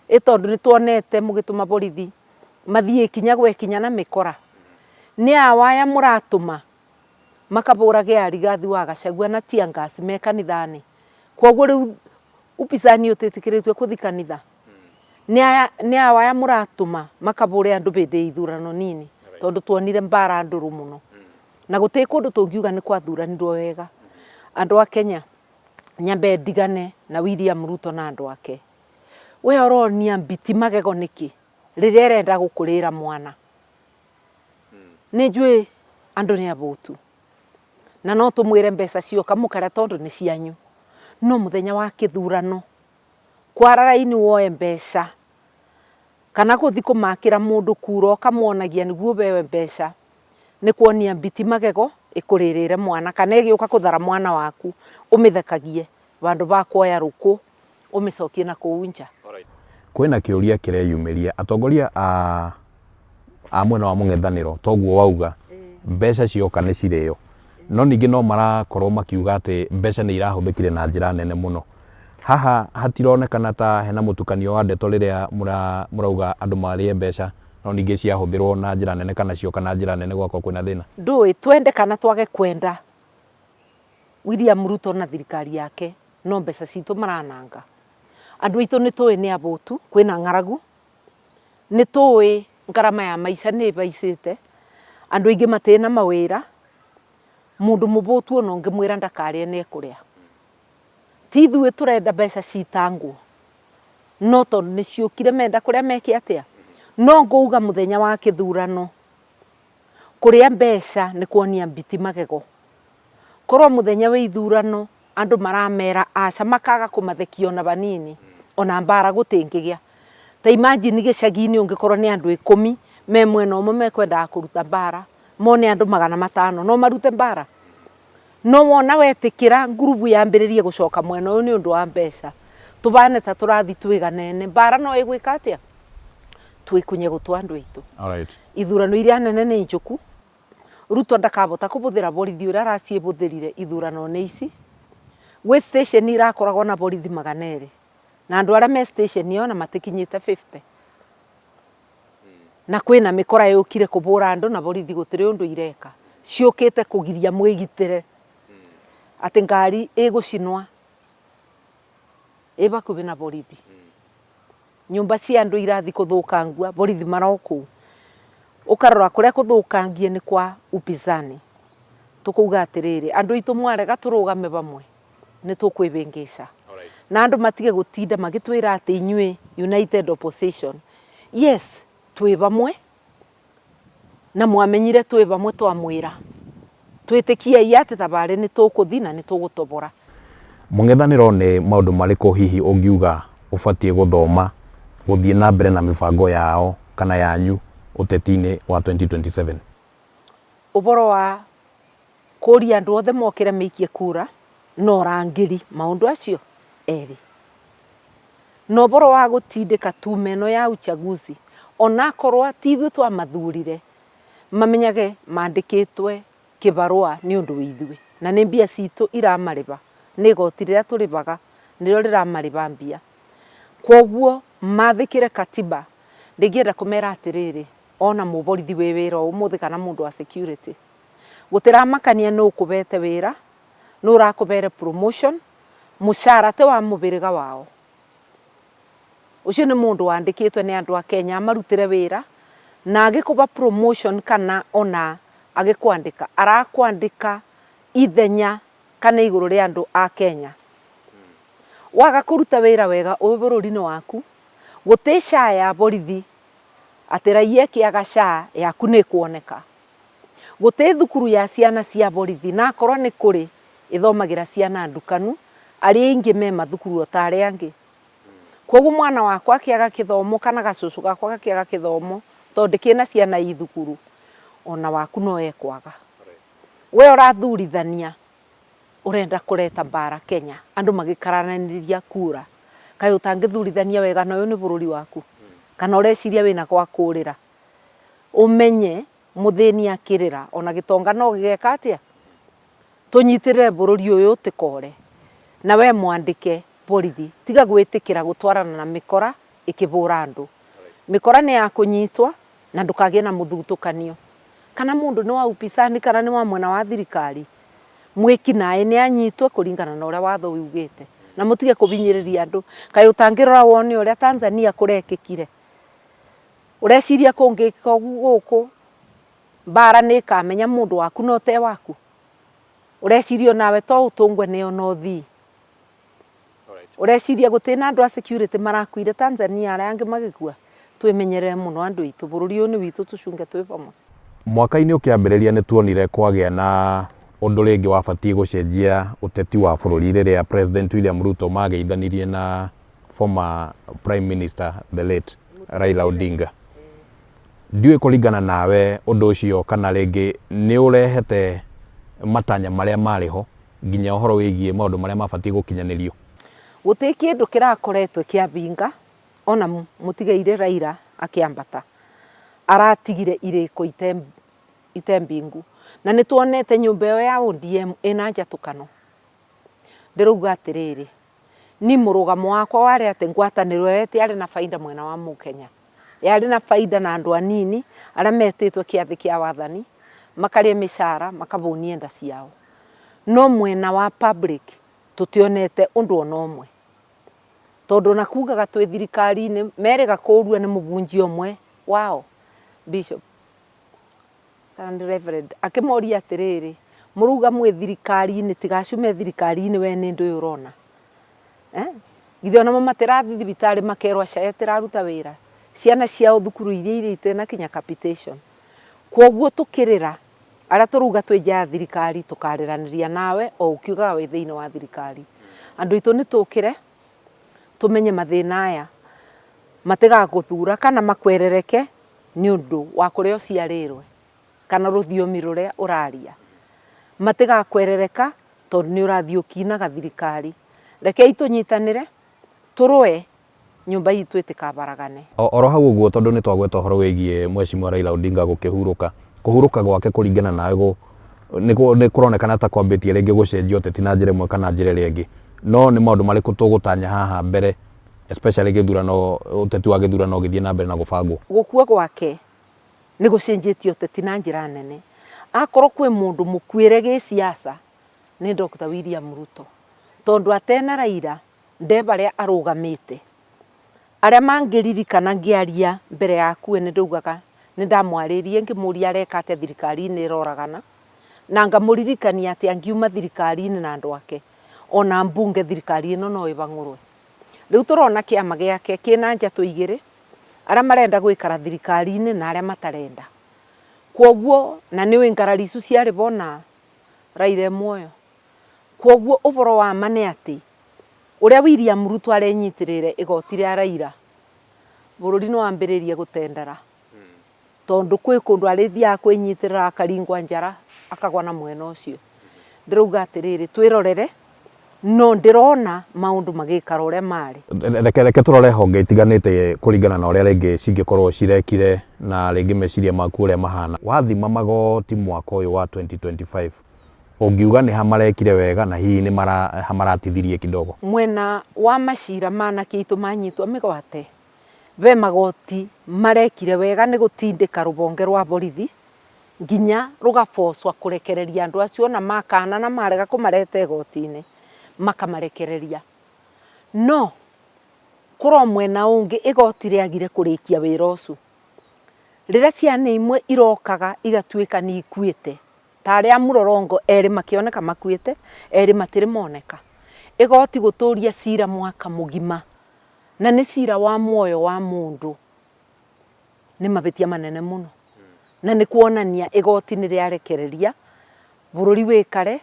S3: Ĩ tondũ nĩ tuonete mũgĩtũma borithi mathiĩ ikinya gwa ikinya na mĩkora. Nĩ ao aya mũratũma makabũrage a Rigathi wa Gachagua na tear gas me kanitha-inĩ. Kwoguo rĩu upinzani ũtĩtĩkĩrĩtio kũthi kanitha. Nĩ ao aya mũratũma makabũre andũ hĩndĩ ya ithurano nini tondũ tuonire mbara ndũrũ mũno. Na gũtirĩ kũndũ tũngiuga nĩ kwathuranirwo wega. Andũ a Kenya nyambe ndigane na William Ruto na andũ ake. We ũronia mbiti magego nĩkĩ rĩrĩa ĩrenda gũkũrĩra mwana? Nĩ njũĩ andũ nĩ abũtu na no tũmwĩre mbeca cioka mũkarĩa tondũ nĩ cianyu, no mũthenya wa kĩthurano kwara raini woe mbeca kana gũthi kũmakĩra mũndũ kura ũkamwonagia nĩguo ũheo mbeca nĩ kuonia mbiti magego ĩkũrĩrĩre mwana kana ĩgĩũka kũthara mwana waku ũmĩthekagie vandũ va kuoya rũkũ ũmĩcokie na kũu nja.
S2: Kwĩna kĩũria kĩreyumĩria, atongoria a a mwena wa mũng'ethanĩro toguo wauga mbeca cioka nĩ cirĩo, no ningĩ no marakorwo makiuga atĩ mbeca nĩ irahũthĩkire na njĩra nene mũno. Haha hatironekana ta hena mũtukanio wa ndeto rĩrĩa mũrauga andũ marĩe mbeca no ningĩ ciahũthĩrwo na njĩra nene kana cioka na njĩra nene gũgakorwo kwĩna thĩna.
S3: Ndũĩ twende kana twage kwenda William Ruto na thirikari yake no mbeca citũ marananga. Andũ aitũ nĩ tũĩ nĩ abũtu, kwĩna ng'aragu, nĩ tũĩ ngarama ya maica nĩ ĩbaicĩte, andũ aingĩ matirĩ na mawĩra, mũndũ mũbũtu ona ũngĩmwĩra ndakarĩe nĩ ekũrĩa. Ti ithuĩ tũrenda mbeca citangwo, no tondũ nĩ ciũkire menda kũrĩa meke atĩa? No ngũuga mũthenya wa kĩthurano, kũrĩa mbeca nĩ kuonia mbiti magego. Korwo mũthenya wa ithurano andũ maramera aca makaga kũmathekia ona vanini ona mbara gũtingĩgĩa. Ta imagine gĩcagi-inĩ ũngĩkorwo nĩ andũ ikũmi me mwena ũmwe mekwendaga kũruta mbara, mone andũ 500 no marute mbara? No wona wetĩkĩra ngurubu yambĩrĩrie gũcoka mwena ũyũ nĩ ũndũ wa mbeca, tũbane ta tũrathi twĩganene, mbara no ĩgwĩka atĩa? Twĩkunye gũtũ andũ aitũ. Ithurano iria nene nĩ njũku. Ruto ndakabota kũbũthĩra borithi ũrĩa araciĩbũthĩrire ithurano-inĩ ici. Gwĩ station irakoragwo na borithi 200 na andũ arĩa me station ĩyo ona matikinyĩte 50. Na kwĩna mĩkora yũkire kũbũra andũ na borithi gũtirĩ ũndũ ireka. Ciũkĩte kũgiria mwĩgitĩre atĩ ngari ĩgũcinwa ĩ bakuhĩ na borithi. Nyũmba cia andũ irathi kũthũkangua, borithi mara o kũu. Ũkarora kũrĩa kũthũkangie nĩ kwa upinzani. Tũkauga atĩrĩrĩ, andũ aitũ mwarega tũrũgame vamwe, nĩ tũkwĩhĩngĩca. Na andũ matige gũtinda magĩtwĩra atĩ inyuĩ United Opposition. Yes, twĩ vamwe, na mwamenyire twĩ vamwe twamwĩra. Twĩtĩkiei atĩ thabarĩ nĩ tũkũthi na nĩ tũgũtobora.
S2: Mũng'ethanĩro nĩ maũndũ marĩkũ hihi ũngiuga ũbatiĩ gũthoma gũthiĩ na mbere na mĩbango yao kana yanyu ũteti-inĩ wa 2027?
S3: Ũboro wa kũria andũ othe mokĩre maikie kura na ũrangĩri maũndũ acio erĩ. Na ũboro wa gũtindĩka tume ĩno ya uchaguzi onakorwo ti ithuĩ twamathurire mamenyage mandĩkĩtwe kĩbarũa nĩ ũndũ wa ithuĩ, na nĩ mbia citũ iramarĩba, nĩ igoti rĩrĩa tũrĩbaga nĩrĩo rĩramarĩba mbia. Kwoguo mathĩkĩre katiba, ndingĩenda kũmera atĩrĩrĩ, Ona mũborithi wĩ wĩra ũmũthĩ kana mũndũ wa security. Gũtiramakania nũ ũkũbete wĩra, nũ ũrakũbere promotion, mũcara ti wa mũbĩrĩga wao. Ũcio nĩ mũndũ wandĩkĩtwe nĩ andũ a Kenya amarutĩre wĩra, na agĩkũba promotion kana ona agĩkwandĩka, arakwandĩka ithenya kana igũrũ rĩa andũ a Kenya. Waga kũruta wĩra wega wĩ bũrũri-inĩ waku, gũtĩ SHA ya borithi atĩ raia ĩkĩaga SHA yaku nĩ ĩkuoneka. Gũtĩ thukuru ya ciana cia borithi na akorwo nĩ kũrĩ ĩthomagĩra ciana ndukanu, arĩa aingĩ me mathukuru o ta arĩa angĩ. Kwoguo mwana wakwa akĩaga kĩthomo kana gacũcũ gakwa gakĩaga kĩthomo tondũ ndĩkĩrĩ na ciana i thukuru, ona waku no ekwaga. We ũrathurithania ũrenda kũreta mbara Kenya, andũ magĩkararanĩria kura, kaĩ ũtangĩthurithania wega na ũyũ nĩ bũrũri waku? Kana ũreciria wĩna gwa kũrĩra? Ũmenye mũthĩni akĩrĩra ona gĩtonga no gĩgeka atĩa? Tũnyitĩrĩre bũrũri ũyũ ũtĩkore. Na we mwandĩke borithi tiga gwĩtĩkĩra gũtwarana na mĩkora ĩkĩbũra andũ. Mĩkora nĩ ya kũnyitwa na ndũkagĩe na mũthutũkanio. Kana mũndũ nĩ wa upisani kana nĩ wa mwena wa thirikari, mwĩki naĩ nĩ anyitwe kũringana na ũrĩa watho ugĩte. Na mũtige kũbinyĩrĩria andũ. Kaĩ ũtangĩrora wone ũrĩa Tanzania kũrekĩkire? Ũreciria kũngĩkĩka ũguo gũkũ mbara nĩ ĩkamenya mũndũ waku na ũte waku? Ũreciria onawe to ũtũngwe nĩyo na ũthii? Ũreciria gũtirĩ na andũ a security marakuire Tanzania arĩa angĩ magĩkua? Twĩmenyerere mũno andũ aitũ, bũrũri ũyũ nĩ witũ tũcunge twĩ hamwe.
S2: Mwaka-inĩ ũkĩambĩrĩria nĩ tuonire kwagĩa na ũndũ rĩngĩ wabatiĩ gũcenjia ũteti wa bũrũri rĩrĩa President William Ruto mageithanirie na former Prime Minister the late Raila Odinga. Ndiũĩ kũringana nawe ũndũ ũcio kana rĩngĩ nĩ ũrehete matanya marĩa marĩ ho nginya ũhoro wĩgiĩ maũndũ marĩa mabatiĩ gũkinyanĩrio.
S3: Gũtĩ kĩndũ kĩrakoretwo kĩabinga ona mũtigairĩ Raila akĩambata aratigire irĩko ite mbingu na nĩtuonete nyũmba ĩyo ya ODM ĩna njatũkano. Ndĩrauga atĩrĩrĩ, Ni mũrũgamo wakwa warĩ atĩ ngwatanĩro ĩyo ĩtiarĩ na bainda mwena wa Mũkenya. Yarĩ na bainda na andũ anini arĩa metĩtwo kĩathĩ kĩa wathani, makarĩa mĩcara, makabũnia nda ciao. No mwena wa public tũtionete ũndũ ona ũmwe. Tondũ ona kugaga twĩ thirikari-inĩ, merĩga kũrua nĩ mũbunjia ũmwe wao, Bishop. Kana nĩ Reverend, akĩmoria atĩrĩrĩ, mũrauga mwĩ thirikari-inĩ, tiga acio me thirikari-inĩ we nĩ ndũĩ ũrona? Eh? Githĩ onamo matirathiĩ thibitarĩ makerwo SHA ĩtiraruta wĩra? Ciana ciao thukuru iria irĩ itirĩ na kinya capitation. Kwoguo tũkĩrĩra, arĩa tũrauga twĩ nja ya thirikari tũkarĩranĩria nawe o ũkiugaga wĩ thĩinĩ wa thirikari. Andũ aitũ nĩ tũkĩre, tũmenye mathĩna aya matigagũthura kana makwerereke nĩ ũndũ wa kũrĩa ũciarĩrwe kana rũthiomi rũrĩa ũraria. Matigakwerereka tondũ nĩ ũrathiĩ ũkinaga thirikari. Rekei tũnyitanĩre, tũrũe nyũmba itũ ĩtikabaragane.
S2: Oro hau ũguo tondũ nĩ twagweta ũhoro wĩgiĩ Mheshimiwa Raila Odinga gũkĩhurũka, kũhurũka gwake kũringana nawe nĩ kũronekana ta kwambĩtie rĩngĩ gũcenjia ũteti na njĩra ĩmwe kana njĩra ĩrĩa ĩngĩ. No nĩ maũndũ marĩkũ tũgũtanya haha mbere especially gĩthurano, ũteti wa gĩthurano ũgĩthiĩ na mbere na gũbangwo?
S3: Gũkua gwake nĩ gũcenjetie ũteti na njĩra nene. Akorwo kwĩ mũndũ mũkuĩre gĩsiasa nĩ Doctor William Ruto. Tondũ atena Raila nde barĩa arũgamĩte. Arĩa mangĩririkana ngĩaria mbere ya akue nĩ ndaugaga nĩ ndamwarĩirie ngĩmũria areka atĩa thirikari-inĩ ĩroragana, na ngamũririkania atĩ angiuma thirikari-inĩ na andũ ake, ona mbunge thirikari ĩno no ĩbang'ũrwe. Rĩu tũrona kĩama gĩake kĩna njatũ igĩrĩ, arĩa marenda gũikara thirikari-inĩ na arĩa matarenda. Kwoguo, na nĩũĩ ngarari icu ciarĩ bo na Raila e muoyo. Kwoguo ũboro wa ma nĩ atĩ, ũrĩa William Ruto arenyitĩrĩire igoti rĩa Raila, bũrũri nĩ wambĩrĩria gũtendera. Tondũ kwĩ kũndũ arĩthiaga kwĩnyitĩrĩra akaringwa njara akagwa na mwena ũcio. Ndĩrauga atĩrĩrĩ, twĩrorere, no ndĩrona maũndũ magĩikara ũrĩa marĩ.
S2: Reke reke tũrore honge itiganĩte kũringana na ũrĩa rĩngĩ cingĩkorwo cirekire na rĩngĩ meciria maku ũrĩa mahana. Wathima magoti mwaka ũyũ wa 2025, ũngiuga nĩ ha marekire wega na hihi nĩ ha maratithirie kidogo?
S3: Mwena wa macira ma anake aitũ manyitwo mĩgwate, Ve magoti marekire wega nĩ gũtindĩka rũhonge rwa borithi nginya rũgabocwa kũrekereria andũ acio ona makana na marega kũmareta igoti-inĩ makamarekereria. No kũrĩ o mwena ũngĩ igoti rĩagire kũrĩkia wĩra ũcio. Rĩrĩa ciana imwe irokaga igatuĩka nĩ ikuĩte ta arĩa a Mũrorongo erĩ makĩoneka makuĩte, erĩ matirĩ moneka. Igoti gũtũria cira mwaka mũgima na nĩ cira wa muoyo wa mũndũ nĩ mahĩtia manene mũno. Na nĩ kuonania igoti nĩ rĩarekereria bũrũri wĩkare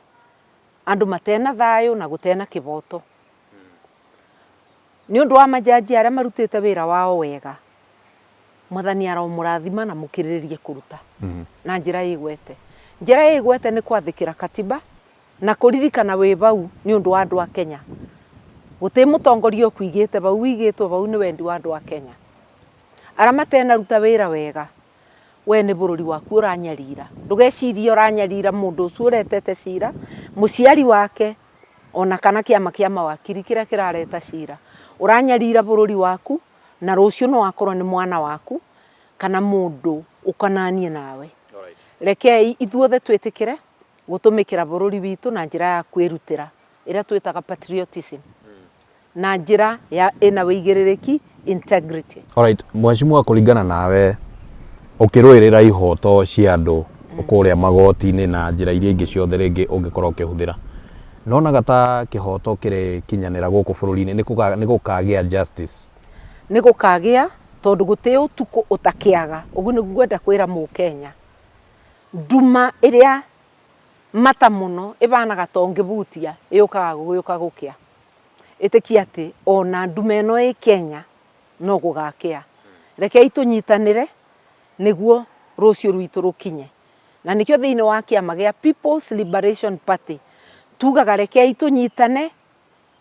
S3: andũ matena thayũ na gũtena kĩboto. Nĩ ũndũ wa majaji arĩa marutĩte wĩra wao wega, Mwathani aromũrathima na mũkĩrĩrĩrie kũruta na njĩra ĩgwete. Njĩra ĩgwete nĩ kwathĩkĩra katiba na kũririkana wĩ vau nĩ ũndũ wa andũ a Kenya. Gũtĩ mũtongoria ũkũigĩte vau, wĩigĩtwo vau nĩ wendi wa andũ a Kenya. Arĩa matenaruta wĩra wega, we nĩ bũrũri waku ũranyarira. Ndũgecirie ũranyarira mũndũ ũcio ũretete cira, mũciari wake ona kana kĩama kĩa mawakiri kĩrĩa kĩrareta cira. Ũranyarira bũrũri waku na rũciũ no akorwo nĩ mwana waku kana mũndũ ũkonanie nawe. Rekei ithuothe twĩtĩkĩre gũtũmĩkĩra bũrũri witũ na njĩra ya kwĩrutĩra ĩrĩa twĩtaga patriotism na njĩra ya ĩna wĩigĩrĩrĩki integrity.
S2: Alright, mheshimiwa kũringana nawe ũkĩrũĩrĩra ihoto cia andũ kũrĩa magoti-inĩ na njĩra iria ingĩ ciothe rĩngĩ ũngĩkorwo ũkĩhũthĩra nonaga ta kĩhoto kĩrĩkinyanĩra gũkũ bũrũri-inĩ nĩ gũkagĩa justice?
S3: Nĩ gũkagĩa tondũ gũtĩ ũtukũ ũtakĩaga. Ũguo nĩguo ngwenda kwĩra mũkenya. Nduma ĩrĩa mata mũno ĩbanaga ta ũngĩbutia ĩũkaga gũgĩũka gũkĩa. Ĩtĩkia atĩ ona nduma ĩno ĩ Kenya no gũgakĩa. Rekei tũnyitanĩre nĩguo rũciũ rwitũ rũkinye. Na nĩkĩo thĩinĩ wa kĩama gĩa People's Liberation Party tugaga rekei tũnyitane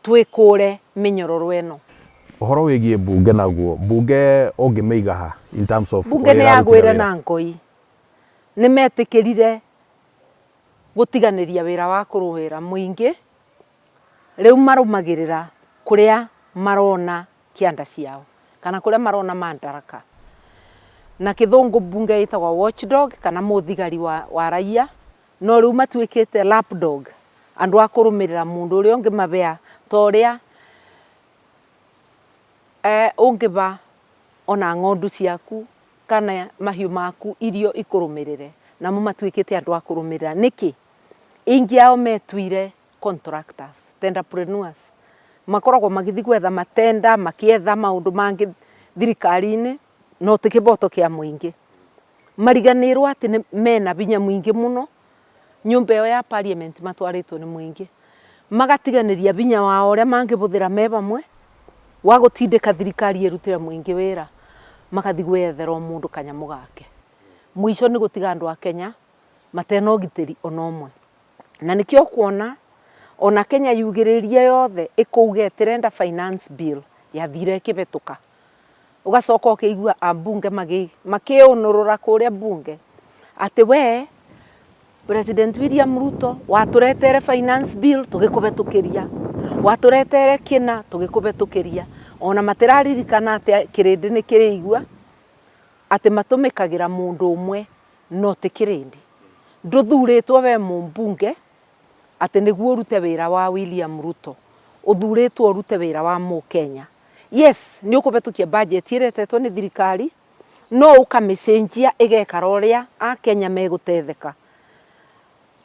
S3: twĩkũre mĩnyororo ĩno.
S2: Ũhoro wĩgiĩ mbunge naguo, mbunge ũngĩmĩiga ha in terms of
S3: Mbunge
S2: ũrĩa
S3: nĩ
S2: ĩrarutire
S3: yagwĩre
S2: wĩra?
S3: na ngoi. Nĩ metĩkĩrire gũtiganĩria wĩra wa kũrũĩra mũingĩ, rĩu marũmagĩrĩra kũrĩa marona kĩanda ciao kana kũrĩa marona mandaraka. Na kĩthũngũ mbunge ĩtagwo watchdog kana mũthigari wa raia, no rĩu matuĩkĩte lapdog, andũ a kũrũmĩrĩra mũndũ ũrĩa ũngĩ mabea ta ũrĩa ũngĩba ona ng'ondu ciaku kana mahiũ maku irio ikũrũmĩrĩre, namo matuĩkĩte andũ a kũrũmĩrĩra. Nĩkĩ? Aingĩ ao metuire contractors, tenderpreneurs. Makoragwo magĩthiĩ gwetha matenda, makĩetha maũndũ mangĩ thirikari-inĩ, no ti kĩboto kĩa mũingĩ. Mariganĩirwo atĩ mena hinya mũingĩ mũno, nyũmba ĩyo ya parliament matwarĩtwo nĩ mũingĩ. Magatiganĩria hinya wao ũrĩa mangĩhũthĩra me hamwe, wa gũtindĩka thirikari ĩrutĩre mũingĩ wĩra, magathiĩ gwethera o mũndũ kanyamũ gake. Mũico nĩ gũtiga andũ a Kenya matena ũgitĩri ona ũmwe. Na nĩkĩo ũkuona ona Kenya yugĩrĩrie yothe ĩkũuga ĩtĩrenda finance bill yathire ĩkĩhetũka. Ũgacoka ũkĩigua ambunge makĩũnũrũra kũrĩa bunge atĩ we President William Ruto watũretere finance bill tũgĩkũhetũkĩria, watũretere kĩna tũgĩkũhetũkĩria. Ona matiraririkana atĩ kĩrĩndĩ nĩ kĩrĩigua atĩ matũmĩkagĩra mũndũ ũmwe no ti kĩrĩndĩ. Ndũthurĩtwo we mũmbunge atĩ nĩguo ũrute wĩra wa William Ruto, ũthurĩtwo ũrute wĩra wa mũkenya. Yes, nĩ ũkũhetũkia budget ĩretetwo nĩ thirikari, no ũkamĩcenjia ĩgekara ũrĩa akenya megũtetheka.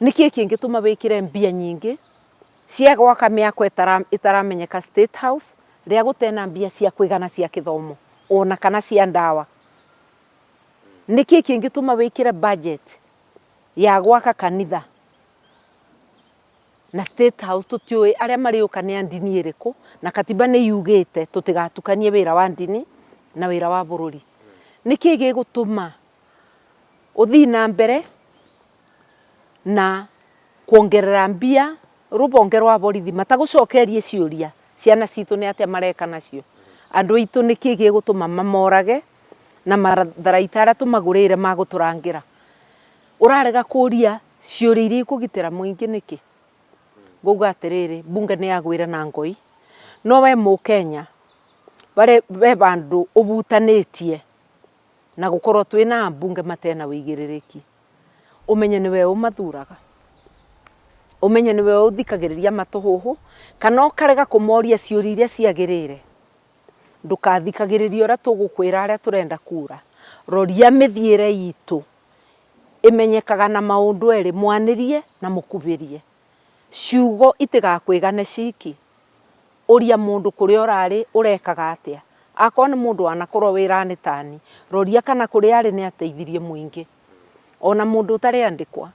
S3: Nĩkĩ kĩngĩtũma wĩkĩre mbia nyingĩ cia gwaka mĩako ĩtaramenyeka State House rĩa gũtena mbia cia kũigana cia kĩthomo ona kana cia ndawa? Nĩkĩ kĩngĩtũma wĩkĩre budget ya gwaka kanitha na State House tũtiũĩ arĩa marĩũka nĩ a ndini ĩrĩkũ, na katiba nĩ yugĩte tũtigatukanie wĩra wa ndini na wĩra wa bũrũri. Nĩkĩ gĩgũtũma ũthiĩ na mbere na kuongerera mbia rũhonge rwa borithi matagũcokerie ciũria ciana citũ nĩ atĩa mareka nacio, andũ aitũ nĩkĩ gĩgũtũma mamorage na matharaita arĩa tũmagũrĩire ma gũtũrangĩra. Ũrarega kũria ciũria iria ikũgitĩra mũingĩ nĩkĩ? Ngauga atĩrĩrĩ, bunge nĩ yagwĩre na ngoi, no we mũkenya Bare be bandu ubutanitie na gukorwo twina ambunge matena wigiririkia. Umenye niwe umathuraga, umenye niwe uthikagiriria matuhuhu, kana ukarega kumoria ciuria iria ciagirire. Ndukathikagiririe uria tugukwira aria turenda kura. Roria mithiire itu imenyekaga na maundu eri, mwanirie na mukubirie. Ciugo itigakwigane ciki. Uria mundu kuria urari urekaga atia. Akorwo ni mundu wanakorwo wirani tani, roria kana kuria ari ni ateithirie muingi. Ona mundu utari andikwa,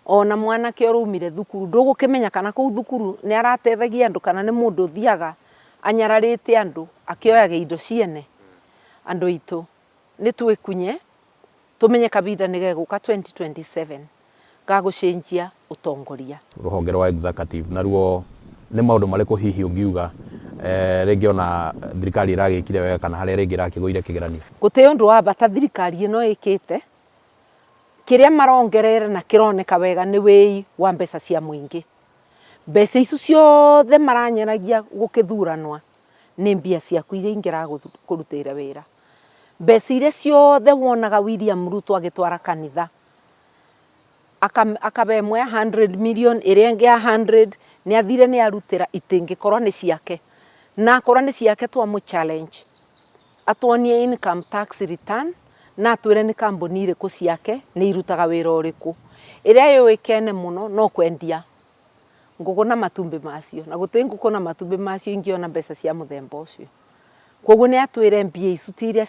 S3: ona mwanake uraumire thukuru, ndugukimenya kana kuu thukuru ni arateithagia andu kana ni mundu uthiaga anyararite andu akioyaga indo ciene. Andu aitu ni twikunye tumenye kabinda ni geguka 2027 gagucenjia utongoria.
S2: Ruhonge rwa executive naruo nĩ maũndũ marĩkũ hihi ũngiuga rĩngĩ ona thirikari ĩragĩkire wega kana harĩa rĩngĩ ĩrakĩgũire kĩgeranio?
S3: Gũtirĩ ũndũ wa bata thirikari ĩno ĩkĩte, kĩrĩa marongerera na kĩroneka wega nĩ wĩi wa mbeca cia mũingĩ. Mbeca icio ciothe maranyeragia gũkĩthuranwa nĩ mbia ciaku iria ingĩrakũrutĩire wĩra. Mbeca iria ciothe wonaga William Ruto agĩtwara kanitha, akabe ĩmwe ya 100 million, ĩrĩa ĩngĩ ya 100, nĩ athire nĩ arutĩra, itingĩkorwo nĩ ciake. Na akorwo nĩ ciake twamũ challenge, atuonie income tax return, na atwĩre nĩ kambuni irĩkũ ciake, nĩ irutaga wĩra ũrĩkũ. Ĩrĩa yũĩkene mũno no kwendia ngũkũ na matumbĩ macio, na gũtirĩ ngũkũ na matumbĩ macio ingĩona mbeca cia mũthemba ũcio. Koguo nĩ atwĩre mbia icu ti iria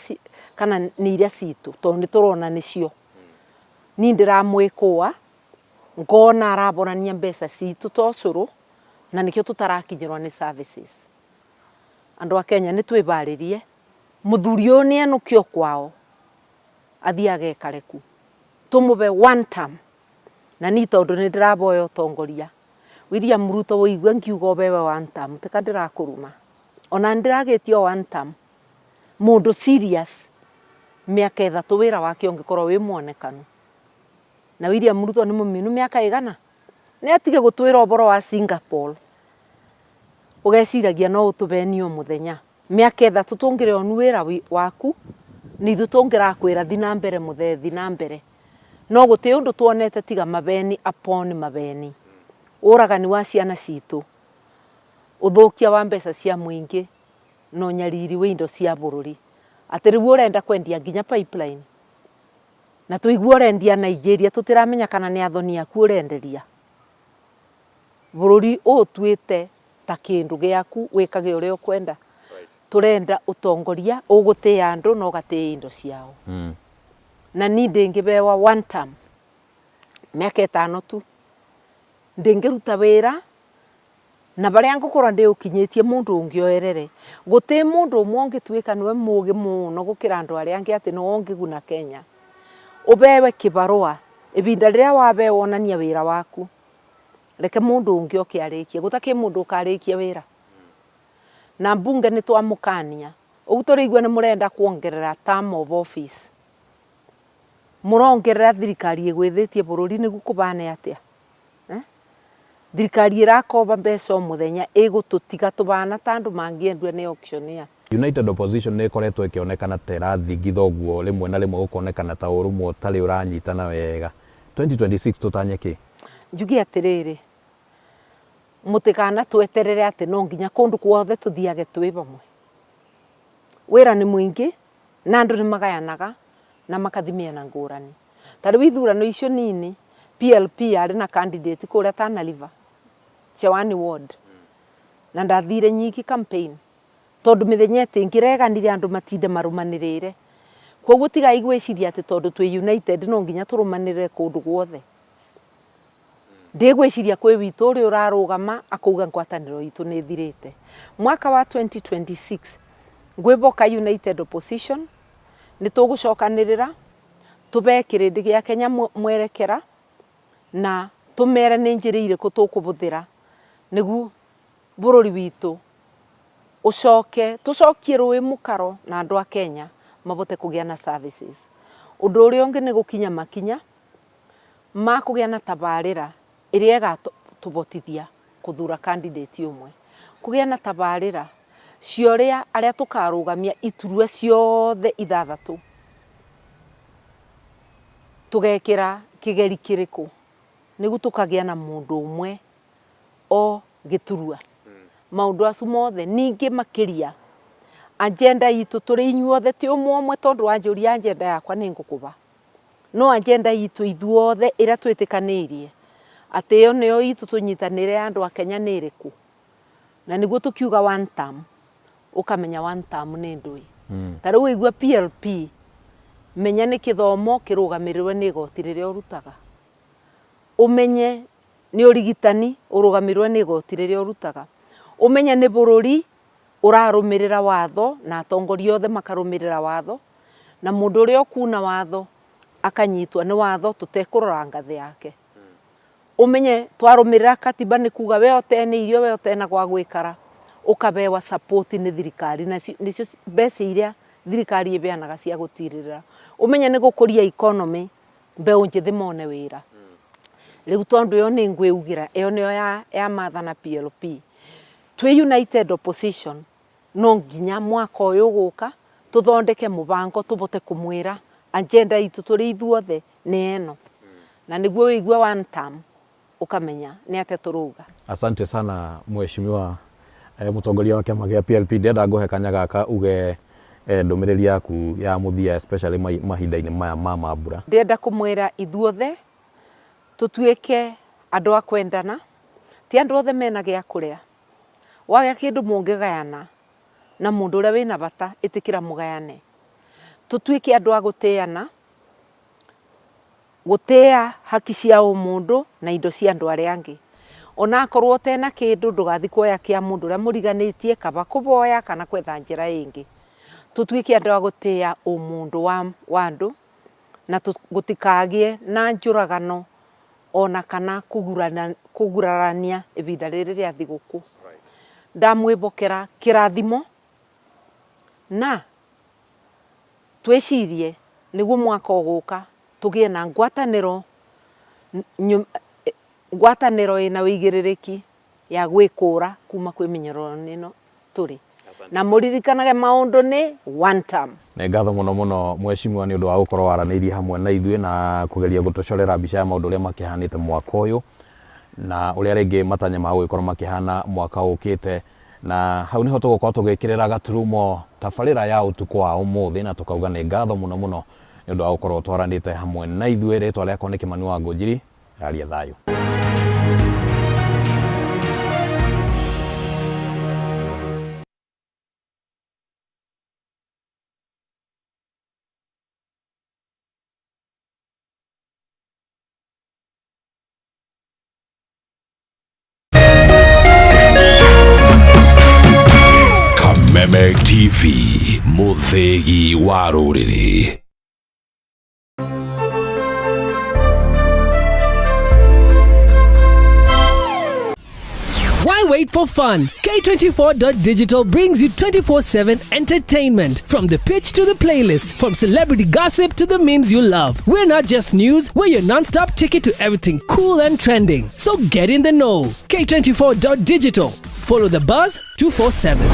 S3: kana nĩ iria citũ, tondũ nĩ tũrona nĩcio. Niĩ ndĩramwĩkũa, ngona araborania mbeca citũ ta ũcũrũ, na nĩkĩo tũtarakinyĩrwo nĩ services. Andũ a Kenya nĩ twĩbarĩrie, mũthuri ũyũ nĩ enũkio kwao, athiĩ agekare ku. Tũmũbe one term, na niĩ tondũ nĩ ndĩraboya ũtongoria, William Ruto wĩigue ngiuga ũbewe one term, tika ndĩrakũruma. Ona nĩ ndĩragĩtio one term, mũndũ serious, mĩaka 3 wĩra wake ũngĩkorwo wĩ mwonekanu. Na William Ruto nĩ mũminu mĩaka ĩgana? Nĩ atige gũtwĩra ũboro wa Singapore. Ũgeciragia no ũtũbenie o mũthenya. Mĩaka 3 tũngĩrĩonu wĩra waku, nĩ ithuĩ tũngĩrakwĩra thi na mbere mũthee, thi na mbere. No gũtirĩ ũndũ tuonete tiga mabeni upon mabeni. Ũragani wa ciana citũ, ũthũkia wa mbeca cia mũingĩ, na ũnyariri wa indo cia bũrũri. Atĩ rĩu ũrenda kwendia nginya pipeline. Na tũigua ũrendia Nigeria, tũtiramenya kana nĩ athoni aku ũrenderia. Bũrũri ũũtuĩte ta kĩndũ gĩaku, wĩkage ũrĩa ũkwenda. Tũrenda ũtongoria ũgũtĩĩa andũ na ũgatĩĩa indo ciao. Na niĩ ndĩngĩbewa one term, mĩaka 5 tu, ndĩngĩruta wĩra na barĩa ngũkorwo ndĩũkinyĩtie mũndũ ũngĩ oerere. Gũtirĩ mũndũ ũmwe ũngĩtuĩka nĩwe mũgĩ mũno gũkĩra andũ arĩa angĩ atĩ nĩwe ũngĩguna Kenya. Ũbewe kĩbarũa, ibinda rĩrĩa wabewa onania wĩra waku. Reke mũndũ ũngĩ oke arĩkie, gũtakĩ mũndũ ũkarĩkia wĩra. Na mbunge nĩ twamũkania, ũguo tũrĩigua nĩ mũrenda kuongerera term of office. Mũrongerera thirikari ĩgwĩthĩtie bũrũri nĩguo kũbane atĩa? Thirikari ĩrakoba mbeca o mũthenya ĩgũtũtiga tũbana ta andũ mangĩendua nĩ auctioneer.
S2: United Opposition nĩ ĩkoretwo ĩkĩonekana ta ĩrathingitha ũguo rĩmwe na rĩmwe gũkonekana ta ũrũmwe ũtarĩ ũranyitana wega. 2026 tũtanye kĩ?
S3: Njuge atĩrĩrĩ, mũtikana tweterere atĩ no nginya kũndũ guothe tũthiage twĩ vamwe. Wĩra nĩ mũingĩ na andũ nĩ magayanaga na makathi mĩena ngũrani. Ta rĩu ithurano icio nini, PLP yarĩ na candidate kũrĩa Tana River, Chewani Ward, na ndathire nyiki campaign tondũ mĩthenya ĩtingĩreganire andũ matinde marũmanĩrĩire. Koguo tigai gwĩciria atĩ tondũ twĩ united no nginya tũrũmanĩrĩre kũndũ guothe. Ndigwĩciria kwĩ witũ ũrĩa ũrarũgama akauga ngwatanĩro itũ nĩ ĩthirĩte. Mwaka wa 2026 ngwĩboka United Opposition nĩ tũgũcokanĩrĩra tũbe kĩrĩndĩ gĩa Kenya mwerekera na tũmere nĩ njĩra irĩkũ tũkũbũthĩra nĩguo bũrũri witũ ũcoke tũcokie rũĩ mũkaro na andũ a Kenya mabote kũgĩa na services. Ũndũ ũrĩa ũngĩ nĩ gũkinya makinya ma kũgĩa na tabarĩra ĩrĩa ĩgatũbotithia kũthura candidate ũmwe. Kũgĩa na tabarĩra Cia ũrĩa arĩa tũkarũgamia iturwa ciothe ithathatũ tũgekĩra kĩgeri kĩrĩkũ nĩguo tũkagĩa na mũndũ ũmwe o gĩturwa. Maũndũ acu mothe ningĩ makĩria agenda itũ tũrĩ inyuothe ti ũmwe ũmwe tondũ wanjũria agenda yakwa nĩ ngũkũba. No agenda itũ ithuothe ĩrĩa twĩtĩkanĩirie atĩ ĩyo nĩyo itũ tũnyitanĩre ya andũ a Kenya nĩ ĩrĩkũ? Na nĩguo tũkiuga one term, ũkamenya one term nĩ ndũĩ. Ta rĩu waigua PLP, menya nĩ kĩthomo kĩrũgamĩrĩrwo nĩ igoti rĩrĩa ũrutaga. Ũmenye nĩ ũrigitani ũrũgamĩrĩrwo nĩ igoti rĩrĩa ũrutaga. Ũmenye nĩ bũrũri ũrarũmĩrĩra watho na atongoria othe makarũmĩrĩra watho, na mũndũ ũrĩa ũkuna watho akanyitwo nĩ watho tũtekũrora ngathĩ yake. Ũmenye twarũmĩrĩra katiba nĩ kuga we ũtena irio, we ũtena gwa gũikara, ũkabewa support nĩ thirikari, na nĩcio mbeca iria thirikari ĩbeanaga cia gũtirĩrĩra. Ũmenye nĩ gũkũria economy, mbeũ njĩthĩ mone wĩra. Rĩu tondũ ĩyo nĩ ngwĩugĩra, ĩyo nĩyo ya Martha na PLP. Twĩ United Opposition no nginya mwaka ũyũ ũgũka tũthondeke mũbango tũbote kũmwĩra agenda itũ tũrĩ ithuothe nĩ ĩno. Na nĩguo wĩigue one term ũkamenya nĩ atĩa tũrauga.
S2: Asante sana mheshimiwa mũtongoria wa kĩama gĩa PLP. Ndĩrenda ngũhe kanya gaka uge ndũmĩrĩri yaku ya mũthia especially mahinda-inĩ maya ma mambura.
S3: Ndĩrenda kũmwĩra ithuothe tũtuĩke andũ a kwendana, ti andũ othe mena gĩa kũrĩa. Wagĩa kĩndũ mũngĩgayana na mũndũ ũrĩa wĩna bata, ĩtĩkĩra mũgayane. Tũtuĩke andũ a gũtĩana, gũtĩa haki cia ũmũndũ na indo cia andũ arĩa angĩ. Ona akorwo ũtena kĩndũ ndũgathiĩ kuoya kĩa mũndũ ũrĩa mũriganĩtie, kaba kũboya kana gwetha njĩra ĩngĩ. Tũtuĩke andũ a gũtĩa ũmũndũ wa andũ na gũtikagĩe na njũragano ona kana kũgurarania ihinda rĩrĩ rĩa thigũkũ. Ndamwĩbokera kĩrathimo na twĩcirie nĩguo mwaka ũgũka tũgĩe na ngwatanĩro ngwatanĩro ĩna ũigĩrĩrĩki ya gwĩkũra kuma kwĩ mĩnyororo ĩno tũrĩ. Na mũririkanage maũndũ nĩ one term.
S2: Nĩ ngatho mũno mũno mheshimiwa nĩ ũndũ wa gũkorwo waranĩirie hamwe na ithuĩ na kũgeria gũtũcorera mbica ya maũndũ ũrĩa makĩhanĩte mwaka ũyũ na ũrĩa rĩngĩ matanya ma gũgĩkorwo makĩhana mwaka ũkĩte. Na hau nĩho tũgũkorwo tũgĩkĩrĩra gaturumo tabarĩra ya ũtukũ wa ũmũthĩ na tũkauga nĩ ngatho mũno mũno nĩ ũndũ wa gũkorwo twaranĩte hamwe na ithuĩ. Rĩtwa rĩakwa nĩ Kĩmani wa Ngũnjiri, raria thayũ.
S4: Kameme TV, mũthĩgi wa rũrĩrĩ.
S28: Why wait for fun? K24.digital brings you 24/7 entertainment. From the pitch to the playlist, from celebrity gossip to the memes you love. We're not just news, we're your non-stop ticket to everything cool and trending. So get in the know. K24.digital. Follow the buzz 247.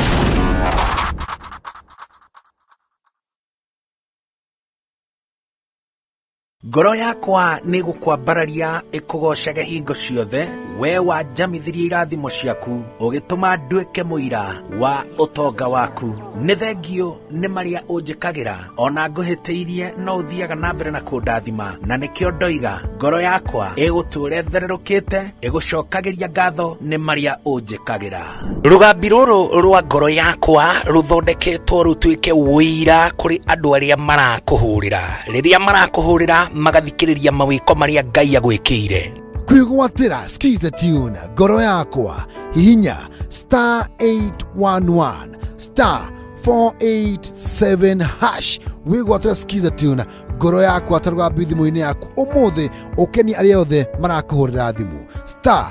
S7: Ngoro yakwa nĩ gũkwambararia ĩkũgoocage hingo ciothe, we wanjamithirie irathimo ciaku, ũgĩtũma nduĩke mũira wa ũtonga waku. Nĩ thengio nĩ marĩa ũnjĩkagĩra, ona ngũhĩtĩirie no ũthiaga na mbere na kũndathima, na nĩkĩo ndoiga ngoro yakwa ĩgũtũũra ĩthererũkĩte, ĩgũcokagĩria ngatho nĩ marĩa ũnjĩkagĩra. Rũgambi rũrũ rwa ngoro yakwa rũthondeketwo rũtuĩke ũira kũrĩ andũ arĩa marakũhũrĩra. Rĩrĩa marakũhũrĩra magathikĩrĩria mawĩko marĩa Ngai agwĩkĩire.
S31: Kwĩgwatĩra Skiza Tune ngoro yakwa, hihinya star 811 star 487 hash wĩgwatĩra Skiza Tune ngoro yakwa ta rũgambi thimũ-inĩ yaku ũmũthĩ, ũkenie arĩa othe marakũhũrĩra thimũ star